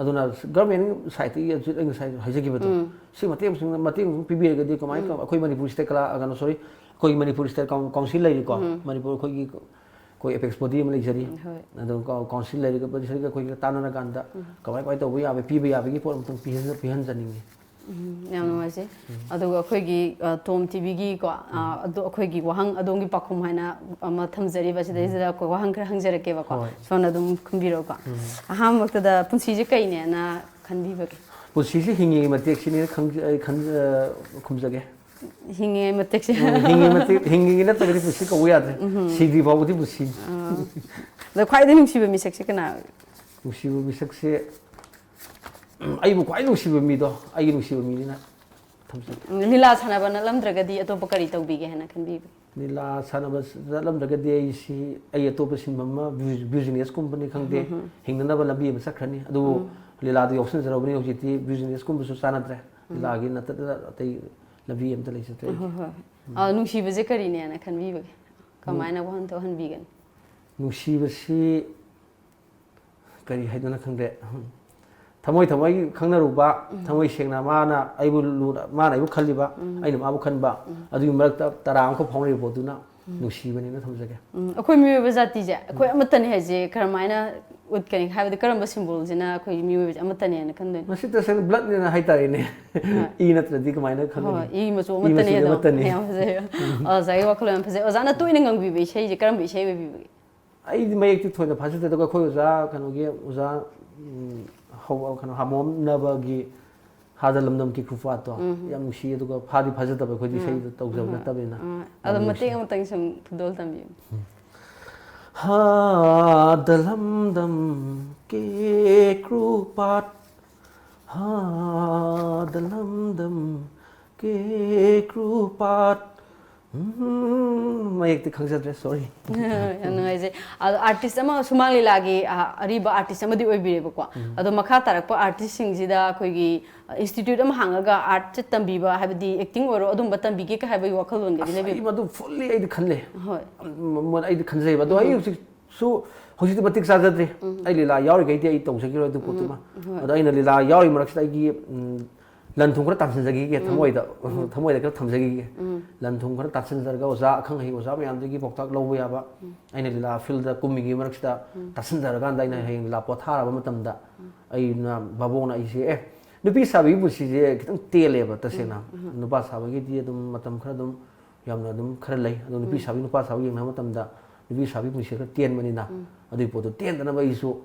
ꯑꯗꯨꯅ government side ꯇꯒꯤ ꯑꯩ ꯉꯁꯥꯏ ꯍꯥꯏꯖꯈꯤꯕꯗꯣ, ꯁꯤ ꯃꯇꯦꯡ ꯃꯇꯦꯡ ꯁꯨꯝ ꯄꯤꯕꯤꯔꯒꯗꯤ ꯀꯃꯥꯏꯅ ꯇꯧ-, ꯑꯩꯈꯣꯏ ꯃꯅꯤꯄꯨꯔ state ꯀꯂꯥ, ꯀꯩꯅꯣ, sorry, ꯑꯩꯈꯣꯏꯒꯤ Manipur state coun-, council ꯂꯩꯔꯤꯀꯣ, Manipur ꯑꯩꯈꯣꯏꯒꯤ, ꯑꯩꯈꯣꯏ apex body ꯑꯃ ꯂꯩꯖꯔꯤ꯫ ꯍꯣꯏ꯫ ꯑꯗꯨ ꯀꯥꯎ-, council ꯂꯩꯔꯤꯕ ꯁꯤꯒ ꯑꯩꯈꯣꯏꯒ ꯇꯥꯟꯅꯔꯀꯥꯟꯗ ꯀꯃꯥꯏ ꯀꯃꯥꯏ ꯇꯧꯕ ꯌꯥꯕ, ꯄꯤꯕ ꯌꯥꯕꯒꯤ ꯄꯣꯠ ꯑꯃꯇꯪ ꯄꯤꯍꯟ-, ꯄꯤꯍꯟꯖꯅꯤꯡꯉꯤ꯫ ꯎꯝ, ꯌꯥꯝ ꯅꯨꯡꯉꯥꯏꯖꯩ꯫ ꯑꯗꯨꯒ ꯑꯩꯈꯣꯏꯒꯤ, ꯑ, ꯇꯣꯝ ꯇꯤꯚꯤꯒꯤꯀꯣ, ꯑ, ꯑꯗꯣ ꯑꯩꯈꯣꯏꯒꯤ ꯋꯥꯍꯪ ꯑꯗꯣꯝꯒꯤ ꯄꯥꯎꯈꯨꯝ ꯍꯥꯏꯅ ꯑꯃ ꯊꯝꯖꯔꯤꯕ, ꯁꯤꯗꯩꯁꯤꯗ ꯑꯩꯈꯣꯏ ꯋꯥꯍꯪ ꯈꯔ ꯍꯪꯖꯔꯛꯀꯦꯕꯀꯣ꯫ ꯍꯣꯏ꯫ ꯁꯣꯝꯅ ꯑꯗꯨꯝ ꯈꯨꯝꯕꯤꯔꯛꯎꯀꯣ꯫ ꯑꯍꯥꯟꯕꯃꯛꯇꯗ ꯄꯨꯟꯁꯤꯁꯦ ꯀꯩꯅꯦꯅ ꯈꯟꯕꯤꯕꯒꯦ? ꯄꯨꯟꯁꯤꯁꯦ ꯍꯤꯡꯉꯤꯉꯩ ꯃꯇꯦꯛꯁꯤꯅꯦꯅ ꯈꯪꯖ-, ꯑꯩ ꯈꯟ-, ꯑ, ꯈꯨꯝꯖꯒꯦ꯫ ꯍꯤꯡꯉꯤꯉꯩ ꯃꯇꯦꯛꯁꯦ꯫ ꯎꯝ, ꯍꯤꯡꯉꯤ ꯃꯇꯦꯛ, ꯍꯤꯡꯉꯤꯉꯩ ꯅꯠꯇ꯭ꯔꯒꯗꯤ ꯄꯨꯟꯁꯤ ꯀꯧꯕ ꯌꯥꯗ꯭ꯔꯦ꯫ ꯁꯤꯗ꯭ꯔꯤ ꯐꯥꯎꯕꯗꯤ ꯄꯨꯟꯁꯤꯅꯤ꯫ ꯑ, ꯑꯗꯣ ꯈ꯭ꯋꯥꯏꯗꯒꯤ ꯅꯨꯡꯁꯤꯕ ꯃꯤꯁꯛꯁꯦ ꯀꯅꯥ? ꯅꯨꯡꯁꯤꯕ ꯃꯤꯁꯛꯁꯦ, ꯎꯝ, ꯑꯩꯕꯨ ꯈ꯭ꯋꯥꯏ ꯅꯨꯡꯁꯤꯕ ꯃꯤꯗꯣ ꯑꯩꯒꯤ ꯅꯨꯡꯁꯤꯕ ꯃꯤꯅꯤꯅ ꯊꯝꯖꯒꯦ꯫ ꯎꯝ, ꯂꯤꯂꯥ ꯁꯥꯟꯅꯕ ꯅꯠꯂꯝꯗ꯭ꯔꯒꯗꯤ ꯑꯇꯣꯞꯄ ꯀꯔꯤ ꯇꯧꯕꯤꯒꯦ ꯍꯥꯏꯅ ꯈꯟꯕꯤꯕꯒꯦ? ꯂꯤꯂꯥ ꯁꯥꯟꯅꯕ ꯅꯠꯂꯝꯗ꯭ꯔꯒꯗꯤ ꯑꯩꯁꯤ, ꯑꯩ ꯑꯇꯣꯞꯄ ꯁꯤꯟꯐꯝ ꯑꯃ, busi-, business ꯀꯨꯝꯕꯅꯤ ꯈꯪꯗꯦ, ꯍꯤꯡꯅꯅꯕ ꯂꯝꯕꯤ ꯑꯃ ꯆꯠꯈ꯭ꯔꯅꯤ꯫ ꯑꯗꯨꯕꯨ ꯂꯤꯂꯥꯗ ꯌꯥꯎꯁꯤꯟꯖꯔꯕꯅꯤ, ꯍꯧꯖꯤꯛꯇꯤ business ꯀꯨꯝꯕꯁꯨ ꯆꯥꯟꯅꯗ꯭ꯔꯦ꯫ ꯂꯤꯂꯥꯒꯤ ꯅꯠꯇꯗꯅ ꯑꯇꯩ ꯂꯝꯕꯤ ꯑꯝꯇ ꯂꯩꯖꯗ꯭ꯔꯦ ꯑꯩꯁꯦ꯫ ꯍꯣꯏ, ꯍꯣꯏ꯫ ꯑ, ꯅꯨꯡꯁꯤꯕꯁꯦ ꯀꯔꯤꯅꯦꯅ ꯈꯟꯕꯤꯕꯒꯦ? ꯀꯃꯥꯏꯅ ꯋꯥꯍꯟꯊꯣꯛꯍꯟꯕꯤꯒꯅꯤ? ꯅꯨꯡꯁꯤꯕꯁꯤ ꯀꯔꯤ ꯍꯥꯏꯗꯣꯏꯅꯣ ꯈꯪꯗꯦ꯫ ꯊꯃꯣꯏ ꯊꯃꯣꯏ ꯈꯪꯅꯔꯨꯕ, ꯊꯃꯣꯏ ꯁꯦꯡꯅ ꯃꯥꯅ ꯑꯩꯕꯨ ꯂꯨꯅ, ꯃꯥꯅ ꯑꯩꯕꯨ ꯈꯜꯂꯤꯕ, ꯑꯩꯅ ꯃꯥꯕꯨ ꯈꯟꯕ, ꯑꯗꯨꯒꯤ ꯃꯔꯛꯇ ꯇꯔꯥ ꯑꯃꯈꯛ ꯐꯥꯎꯅꯔꯤꯕ ꯄꯣꯠꯇꯨꯅ ꯅꯨꯡꯁꯤꯕꯅꯤꯅ ꯊꯝꯖꯒꯦ꯫ ꯎꯝ, ꯑꯩꯈꯣꯏ ꯃꯤꯑꯣꯏꯕ ꯖꯥꯇꯤꯁꯦ ꯑꯩꯈꯣꯏ ꯑꯃꯠꯇꯅꯤ ꯍꯥꯏꯁꯦ ꯀꯔꯝꯍꯥꯏꯅ ꯎꯠꯀꯅꯤ? ꯍꯥꯏꯕꯗꯤ ꯀꯔꯝꯕ ꯁꯤꯝꯕꯣꯜꯁꯤꯅ ꯑꯩꯈꯣꯏ ꯃꯤꯑꯣꯏꯕꯁꯦ ꯑꯃꯠꯇꯅꯦꯅ ꯈꯟꯗꯣꯏꯅꯣ? ꯃꯁꯤ ꯇꯁꯦꯡꯅ ꯕ꯭ꯂꯠꯅꯦꯅ ꯍꯥꯏꯇꯥꯔꯦꯅꯦ꯫ ꯏ ꯅꯠꯇ꯭ꯔꯗꯤ ꯀꯃꯥꯏꯅ ꯈꯪꯒꯅꯤ? ꯍꯣꯏ, ꯏ ꯃꯆꯨ ꯏ ꯑꯃꯠꯇꯅꯤ ꯃꯆꯨꯗꯤ ꯍꯥꯏꯗꯣ ꯑꯃꯠꯇꯅꯤ꯫ ꯌꯥꯝ ꯐꯖꯩ꯫ ꯑꯣꯖꯥꯒꯤ ꯋꯥꯈꯜꯂꯣꯟ ꯌꯥꯝ ꯐꯖꯩ꯫ ꯑꯣꯖꯥꯅ ꯇꯣꯏꯅ ꯉꯪꯕꯤꯕ ꯏꯁꯩꯁꯦ ꯀꯔꯝꯕ ꯏꯁꯩ ꯑꯣꯏꯕꯤꯕꯒꯦ? ꯑꯩꯗꯤ ꯃꯌꯦꯛꯇꯤ ꯊꯣꯏꯅ ꯐꯥꯖꯗꯦ, ꯑꯗꯨꯒ ꯑꯩꯈꯣꯏ ꯑꯣꯖꯥ ꯀꯩꯅꯣꯒꯤ ꯑꯣꯖꯥ ꯎꯝ, ꯍꯧ- ꯀꯩꯅꯣ ꯍꯥꯃꯣꯝꯅꯕꯒꯤ ꯍꯥꯗ ꯂꯝꯗꯝ ꯀꯤ ꯈꯨꯐꯥꯠꯇꯣ ꯌꯥꯝ ꯅꯨꯡꯁꯤ, ꯑꯗꯨꯒ ꯐꯥꯗꯤ ꯐꯥꯖꯗꯕ, ꯑꯩꯈꯣꯏꯗꯤ ꯏꯁꯩꯗꯣ ꯇꯧꯖꯕ ꯅꯠꯇꯕꯅꯤꯅ꯫ ꯑꯥ, ꯌꯥꯝ ꯑꯗꯣ ꯅꯨꯡꯁꯤ꯫ ꯃꯇꯦꯛ ꯑꯃꯇꯪ ꯁꯨꯝ ꯈꯨꯗꯣꯜ ꯇꯝꯕꯤꯌꯨ꯫ ꯍꯥꯗ ꯂꯝꯗꯝ ꯀꯦ ꯀ꯭ꯔꯨꯄꯥꯠ, ꯍꯥꯗ ꯂꯝꯗꯝ ꯀꯦ ꯀ꯭ꯔꯨꯄꯥꯠ꯫ ꯎꯝ, ꯃꯌꯦꯛꯇꯤ ꯈꯪꯖꯗ꯭ꯔꯦ, ꯁꯣꯔꯤ꯫ ꯌꯥꯝ ꯅꯨꯡꯉꯥꯏꯖꯩ꯫ ꯑꯗꯣ ꯑꯥꯔꯇꯤꯁ ꯑꯃ, ꯁꯨꯃꯥꯡ ꯂꯤꯂꯥꯒꯤ, ꯑ, ꯑꯔꯤꯕ ꯑꯥꯔꯇꯤꯁ ꯑꯃꯗꯤ ꯑꯣꯏꯕꯤꯔꯦꯕꯀꯣ꯫ ꯑꯗꯣ ꯃꯈꯥ ꯇꯥꯔꯛꯄ ꯑꯥꯔꯇꯤꯁꯁꯤꯡꯁꯤꯗ ꯑꯩꯈꯣꯏꯒꯤ, ꯑ, ꯏꯟꯁꯇꯤꯇ꯭ꯌꯨꯠ ꯑꯃ ꯍꯥꯡꯉꯒ ꯑꯥꯔꯠꯁꯦ ꯇꯝꯕꯤꯕ, ꯍꯥꯏꯕꯗꯤ ꯑꯦꯛꯇꯤꯡ ꯑꯣꯏꯔꯣ, ꯑꯗꯨꯝꯕ ꯇꯝꯕꯤꯒꯦ ꯀ ꯍꯥꯏꯕꯒꯤ ꯋꯥꯈꯜꯂꯣꯟꯒꯗꯤ ꯑꯁ, ꯑꯩ ꯂꯩꯕꯤꯕ꯭ꯔꯥ? ꯃꯗꯨ ꯐꯨꯜꯂꯤ ꯑꯩꯗꯤ ꯈꯜꯂꯦ꯫ ꯍꯣꯏ꯫ ꯃ- ꯑꯩꯗꯤ ꯈꯟꯖꯩꯕ꯫ ꯑꯗꯣ ꯑꯩ ꯍꯧꯖꯤꯛꯁꯨ, ꯍꯧꯖꯤꯛꯇꯤ ꯃꯇꯤꯛ ꯆꯥꯖꯗ꯭ꯔꯤ꯫ ꯑꯩ ꯂꯤꯂꯥ ꯌꯥꯎꯔꯤꯈꯩꯗꯤ ꯑꯩ ꯇꯧꯖꯈꯤꯔꯣꯏ ꯑꯗꯨ ꯄꯣꯠꯇꯨꯃ꯫ ꯍꯣꯏ꯫ ꯑꯗꯣ ꯑꯩꯅ ꯂꯤꯂꯥ ꯌꯥꯎꯔꯤ ꯃꯔꯛꯁꯤꯗ ꯑꯩꯒꯤ, ꯎꯝ, ꯂꯟ ꯊꯨꯝ ꯈꯔ ꯇꯥꯟꯁꯤꯟꯖꯈꯤꯒꯦ ꯊꯃꯣꯏꯗ꯫ ꯊꯃꯣꯏꯗ ꯈꯔ ꯊꯝꯖꯈꯤꯒꯦ꯫ ꯂꯟ ꯊꯨꯝ ꯈꯔ ꯇꯥꯟꯁꯤꯟꯖꯔꯒ ꯑꯣꯖꯥ ꯑꯈꯪ ꯑꯍꯩ ꯑꯣꯖꯥ ꯃꯌꯥꯝꯗꯒꯤ ꯄꯥꯎꯇꯥꯛ ꯂꯧꯕ ꯌꯥꯕ꯫ ꯑꯩꯅ ꯂꯤꯂꯥ ꯐꯤꯜꯗ ꯀꯨꯝꯃꯤꯉꯩ ꯃꯔꯛꯁꯤꯗ ꯇꯥꯁꯤꯟꯖꯔꯀꯥꯟꯗ ꯑꯩꯅ ꯍꯌꯦꯡ ꯂꯤꯂꯥ ꯄꯣꯊꯥꯔꯕ ꯃꯇꯝꯗ ꯑꯩꯅ ꯚꯥꯕꯣꯛꯅ ꯑꯩꯁꯦ, "ꯑꯦ, ꯅꯨꯄꯤ ꯁꯥꯕꯤꯒꯤ ꯄꯨꯟꯁꯤꯁꯦ ꯈꯤꯇꯪ ꯇꯦꯜꯂꯦꯕ ꯇꯁꯦꯡꯅ꯫ ꯅꯨꯄꯥ ꯁꯥꯕꯒꯤꯗꯤ ꯑꯗꯨꯝ ꯃꯇꯝ ꯈꯔ ꯑꯗꯨꯝ ꯌꯥꯝꯅ ꯑꯗꯨꯝ ꯈꯔ ꯂꯩ꯫ ꯑꯗꯣ ꯅꯨꯄꯤ ꯁꯥꯕꯤ ꯅꯨꯄꯥ ꯁꯥꯕꯤ ꯌꯦꯡꯅꯕ ꯃꯇꯝꯗ ꯅꯨꯄꯤ ꯁꯥꯕꯤ ꯄꯨꯟꯁꯤ ꯈꯔ ꯇꯦꯟꯕꯅꯤꯅ ꯑꯗꯨꯒꯤ ꯄꯣꯠꯇꯣ ꯇꯦꯟꯗꯅꯕ ꯑꯩꯁꯨ,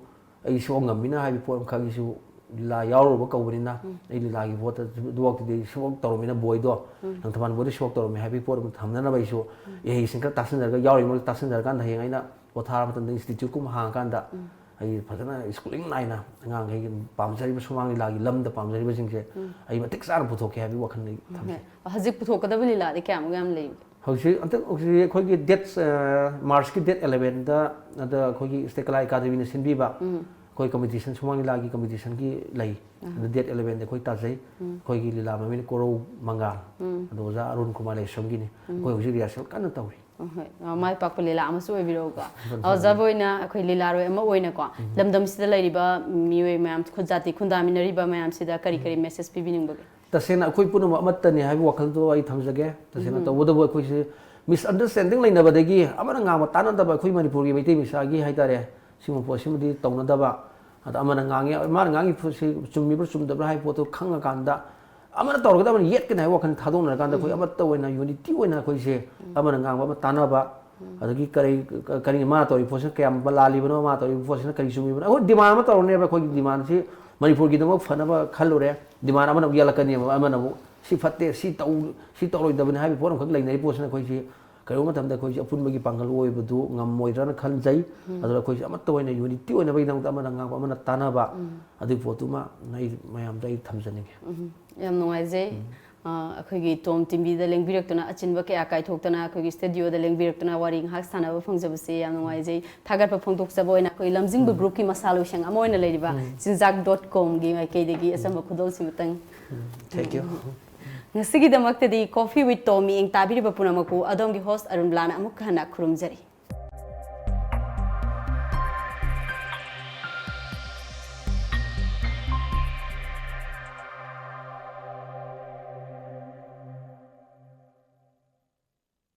ꯑꯩ ꯁꯣꯛꯑ ꯉꯝꯃꯤꯅ ꯍꯥꯏꯕ ꯄꯣꯠ ꯑꯃꯈꯛ ꯑꯩꯁꯨ ꯂꯤꯂꯥ ꯌꯥꯎꯔꯨꯕ ꯀꯧꯕꯅꯤꯅ ꯑꯩ ꯂꯤꯂꯥꯒꯤ ꯄꯣꯠꯇ ꯑꯗꯨꯐꯥꯎꯇꯗꯤ ꯁꯨꯕꯛ ꯇꯧꯔꯝꯃꯤꯅ ꯕꯣꯏꯗꯣ, ꯂꯪꯊꯕꯥꯜ ꯕꯣꯏꯗꯣ ꯁꯨꯕꯛ ꯇꯧꯔꯝꯃꯤ ꯍꯥꯏꯕꯒꯤ ꯄꯣꯠ ꯑꯃ ꯊꯝꯅꯅꯕ ꯑꯩꯁꯨ ꯏꯍꯩꯁꯤꯡ ꯈꯔ ꯇꯥꯁꯤꯟꯖꯔꯒ ꯌꯥꯎꯔꯤꯕ ꯃꯔꯛꯇ ꯇꯥꯁꯤꯟꯖꯔꯀꯥꯟꯗ ꯍꯌꯦꯡ ꯑꯩꯅ ꯄꯣꯊꯥꯔ ꯃꯇꯝꯗ ꯏꯟꯁꯇꯤꯇ꯭ꯌꯨꯠꯀꯨꯝꯕ ꯍꯥꯡꯉꯀꯥꯟꯗ ꯑꯩ ꯐꯖꯅ ꯁ꯭ꯀꯨꯂꯤꯡ ꯅꯥꯏꯅ ꯑꯉꯥꯡꯈꯩꯒꯤ ꯄꯥꯝꯖꯔꯤꯕ ꯁꯨꯃꯥꯡ ꯂꯤꯂꯥꯒꯤ ꯂꯝꯗ ꯄꯥꯝꯖꯔꯤꯕꯁꯤꯡꯁꯦ ꯑꯩ ꯃꯇꯤꯛ ꯆꯥꯅ ꯄꯨꯊꯣꯛꯀꯦ ꯍꯥꯏꯕꯒꯤ ꯋꯥꯈꯜ ꯑꯩ ꯊꯝꯖꯩ꯫ ꯍꯧꯖꯤꯛ ꯄꯨꯊꯣꯛꯀꯗꯕ ꯂꯤꯂꯥꯗꯤ ꯀꯌꯥꯃꯨꯛ ꯌꯥꯝ ꯂꯩꯕꯒꯦ? ꯍꯧꯖꯤꯛ ꯍꯟꯗꯛ ꯍꯧꯖꯤꯛ ꯑꯩꯈꯣꯏꯒꯤ ꯗꯦꯠ, ꯃꯥꯔꯆꯀꯤ ꯗꯦꯠ ꯑꯦꯂꯚꯦꯟꯗ ꯑꯗ ꯑꯩꯈꯣꯏꯒꯤ ꯁ꯭ꯇꯦꯠ ꯀꯂꯥ ꯑꯦꯀꯥꯗꯃꯤꯅ ꯁꯤꯟꯕꯤꯕ ꯑꯩꯈꯣꯏ ꯀꯝꯄꯤꯇꯤꯁꯟ, ꯁꯨꯃꯥꯡ ꯂꯤꯂꯥꯒꯤ ꯀꯝꯄꯤꯇꯤꯁꯟꯒꯤ ꯂꯩ꯫ ꯑꯗ ꯗꯦꯠ ꯑꯦꯂꯚꯦꯟꯗ ꯑꯩꯈꯣꯏ ꯇꯥꯖꯩ꯫ ꯑꯩꯈꯣꯏꯒꯤ ꯂꯤꯂꯥ ꯃꯃꯤꯡꯅ ꯀꯣꯔꯧ ꯃꯪꯒꯥꯜ꯫ ꯑꯗꯣ ꯑꯣꯖꯥ ꯑꯔꯨꯟ ꯀꯨꯃꯥꯔ ꯂꯩꯁ꯭ꯔꯝꯒꯤꯅꯤ꯫ ꯑꯩꯈꯣꯏ ꯍꯧꯖꯤꯛ ꯔꯤꯍꯔꯁꯦꯜ ꯀꯟꯅ ꯇꯧꯔꯤ꯫ ꯍꯣꯏ, ꯑ, ꯃꯥꯏ ꯄꯥꯛꯄ ꯂꯤꯂꯥ ꯑꯃꯁꯨ ꯑꯣꯏꯕꯤꯔꯛꯎꯀꯣ꯫ ꯑꯣꯖꯥꯕꯨ ꯑꯣꯏꯅ ꯑꯩꯈꯣꯏ ꯂꯤꯂꯥꯔꯣꯏ ꯑꯃ ꯑꯣꯏꯅꯀꯣ, ꯂꯝꯗꯝꯁꯤꯗ ꯂꯩꯔꯤꯕ ꯃꯤꯑꯣꯏ ꯃꯌꯥꯝ, ꯈꯨ-, ꯖꯥꯇꯤ ꯈꯨꯟꯗꯥꯃꯤꯟꯅꯔꯤꯕ ꯃꯌꯥꯝꯁꯤꯗ ꯀꯔꯤ ꯀꯔꯤ ꯃꯦꯁꯦꯖ ꯄꯤꯕꯤꯅꯤꯡꯕꯒꯦ? ꯇꯁꯦꯡꯅ ꯑꯩꯈꯣꯏ ꯄꯨꯝꯅꯃꯛ ꯑꯃꯠꯇꯅꯤ ꯍꯥꯏꯕ ꯋꯥꯈꯜꯗꯣ ꯑꯩ ꯊꯝꯖꯒꯦ꯫ ꯇꯁꯦꯡꯅ ꯇꯧꯕꯇꯕꯨ ꯑꯩꯈꯣꯏꯁꯤ ꯃꯤꯁꯑꯟꯗꯔꯁꯇꯦꯟꯗꯤꯡ ꯂꯩꯅꯕꯗꯒꯤ ꯑꯃꯅ ꯉꯥꯡꯕ ꯇꯥꯟꯅꯗꯕ ꯑꯩꯈꯣꯏ ꯃꯅꯤꯄꯨꯔꯒꯤ ꯃꯩꯇꯩ ꯃꯆꯥꯒꯤ ꯍꯥꯏꯇꯥꯔꯦ, ꯁꯤꯒꯨꯝꯕ ꯄꯣꯠꯁꯤꯃꯗꯤ ꯇꯧꯅꯗꯕ꯫ ꯑꯗ ꯑꯃꯅ ꯉꯥꯡꯉꯤ, ꯃꯥꯅ ꯉꯥꯡꯉꯤ ꯄꯣꯠꯁꯤ ꯆꯨꯝꯃꯤꯕ꯭ꯔꯥ ꯆꯨꯝꯗꯕ꯭ꯔꯥ ꯍꯥꯏꯕ ꯄꯣꯠꯇꯣ ꯈꯪꯉꯀꯥꯟꯗ ꯑꯃꯅ ꯇꯧꯔꯒꯗ ꯑꯃꯅ ꯌꯦꯠꯀꯅꯤ ꯍꯥꯏꯕ ꯋꯥꯈꯜ ꯊꯥꯗꯣꯛꯅꯔꯀꯥꯟꯗ ꯑꯩꯈꯣꯏ ꯑꯃꯠꯇ ꯑꯣꯏꯅ ꯌꯨꯅꯤꯇꯤ ꯑꯣꯏꯅ ꯑꯩꯈꯣꯏꯁꯦ ꯑꯃꯅ ꯉꯥꯡꯕ ꯑꯃ ꯇꯥꯟꯅꯕ, ꯑꯗꯒꯤ ꯀꯔꯤ, ꯀꯔꯤ ꯃꯥꯅ ꯇꯧꯔꯤꯕ ꯄꯣꯠꯁꯤꯅ ꯀꯌꯥꯝ ꯂꯥꯜꯂꯤꯕꯅꯣ, ꯃꯥꯅ ꯇꯧꯔꯤꯕ ꯄꯣꯠꯁꯤꯅ ꯀꯔꯤ ꯆꯨꯝꯃꯤꯕꯅꯣ꯫ ꯑꯩꯈꯣꯏ ꯗꯤꯃꯥꯟ ꯑꯃ ꯇꯧꯔꯅꯦꯕ, ꯑꯩꯈꯣꯏꯒꯤ ꯗꯤꯃꯥꯟꯁꯤ ꯃꯅꯤꯄꯨꯔꯒꯤꯗꯃꯛ ꯐꯅꯕ ꯈꯜꯂꯨꯔꯦ, ꯗꯤꯃꯥꯟ ꯑꯃꯅ ꯑꯃꯨꯛ ꯌꯥꯜꯂꯛꯀꯅꯦꯕ, ꯑꯃꯅ ꯑꯃꯨꯛ ꯁꯤ ꯐꯠꯇꯦ, ꯁꯤ ꯇꯧ, ꯁꯤ ꯇꯧꯔꯣꯏꯗꯕꯅꯤ ꯍꯥꯏꯕꯒꯤ ꯄꯣꯠ ꯑꯃꯈꯛ ꯂꯩꯅꯔꯤ ꯄꯣꯠꯁꯤꯅ ꯑꯩꯈꯣꯏꯁꯤ ꯀꯔꯤꯒꯨꯝꯕ ꯃꯇꯝꯗ ꯑꯩꯈꯣꯏꯁꯤ ꯑꯄꯨꯟꯕꯒꯤ ꯄꯥꯡꯒꯜ ꯑꯣꯏꯕꯗꯨ ꯉꯝꯃꯣꯏꯗ꯭ꯔꯅ ꯈꯟꯖꯩ꯫ ꯑꯗꯨꯅ ꯑꯩꯈꯣꯏꯁꯤ ꯑꯃꯠꯇ ꯑꯣꯏꯅ ꯌꯨꯅꯤꯇꯤ ꯑꯣꯏꯅꯕꯒꯤꯗꯃꯛꯇ ꯑꯃꯅ ꯉꯥꯡꯕ ꯑꯃꯅ ꯇꯥꯟꯅꯕ, ꯑꯗꯨꯒꯤ ꯄꯣꯠꯇꯨꯃ ꯑꯩ ꯃꯌꯥꯝꯗ ꯑꯩ ꯊꯝꯖꯅꯤꯡꯉꯤ꯫ ꯎꯝ, ꯌꯥꯝ ꯅꯨꯡꯉꯥꯏꯖꯩ꯫ ꯑ, ꯑꯩꯈꯣꯏꯒꯤ ꯇꯣꯝ ꯇꯤꯚꯤꯗ ꯂꯦꯡꯕꯤꯔꯛꯇꯨꯅ, ꯑꯆꯤꯟꯕ ꯀꯌꯥ ꯀꯥꯏꯊꯣꯛꯇꯅ ꯑꯩꯈꯣꯏꯒꯤ ꯁ꯭ꯇꯨꯗꯤꯑꯣꯗ ꯂꯦꯡꯕꯤꯔꯛꯇꯨꯅ ꯋꯥꯔꯤ ꯉꯥꯏꯍꯥꯛ ꯁꯥꯟꯅꯕ ꯐꯪꯖꯕꯁꯦ ꯌꯥꯝ ꯅꯨꯡꯉꯥꯏꯖꯩ꯫ ꯊꯥꯒꯠꯄ ꯐꯣꯡꯗꯣꯛꯆꯕ ꯑꯣꯏꯅ ꯑꯩꯈꯣꯏ ꯂꯝꯖꯤꯡꯕ ꯒ꯭ꯔꯨꯞꯀꯤ ꯃꯁꯥ ꯂꯣꯏꯁꯪ ꯑꯃ ꯑꯣꯏꯅ ꯂꯩꯔꯤꯕ ꯆꯤꯟꯖꯥꯛ ꯗꯣꯠ ꯀꯣꯝꯒꯤ ꯃꯥꯏꯀꯩꯗꯒꯤ ꯑꯆꯝꯕ ꯈꯨꯗꯣꯜꯁꯤꯃꯇꯪ꯫ Thank you. ꯉꯁꯤꯒꯤꯗꯃꯛꯇꯗꯤ ꯀꯣꯐꯤ ꯋꯤꯠ ꯇꯣꯝ ꯃꯤꯠꯌꯦꯡ ꯇꯥꯕꯤꯔꯤꯕ ꯄꯨꯝꯅꯃꯛꯄꯨ ꯑꯗꯣꯝꯒꯤ ꯍꯣꯁ ꯑꯔꯨꯟꯕꯂꯥꯅ ꯑꯃꯨꯛꯀ ꯍꯟꯅ ꯈꯨꯔꯨꯝꯖꯔꯤ꯫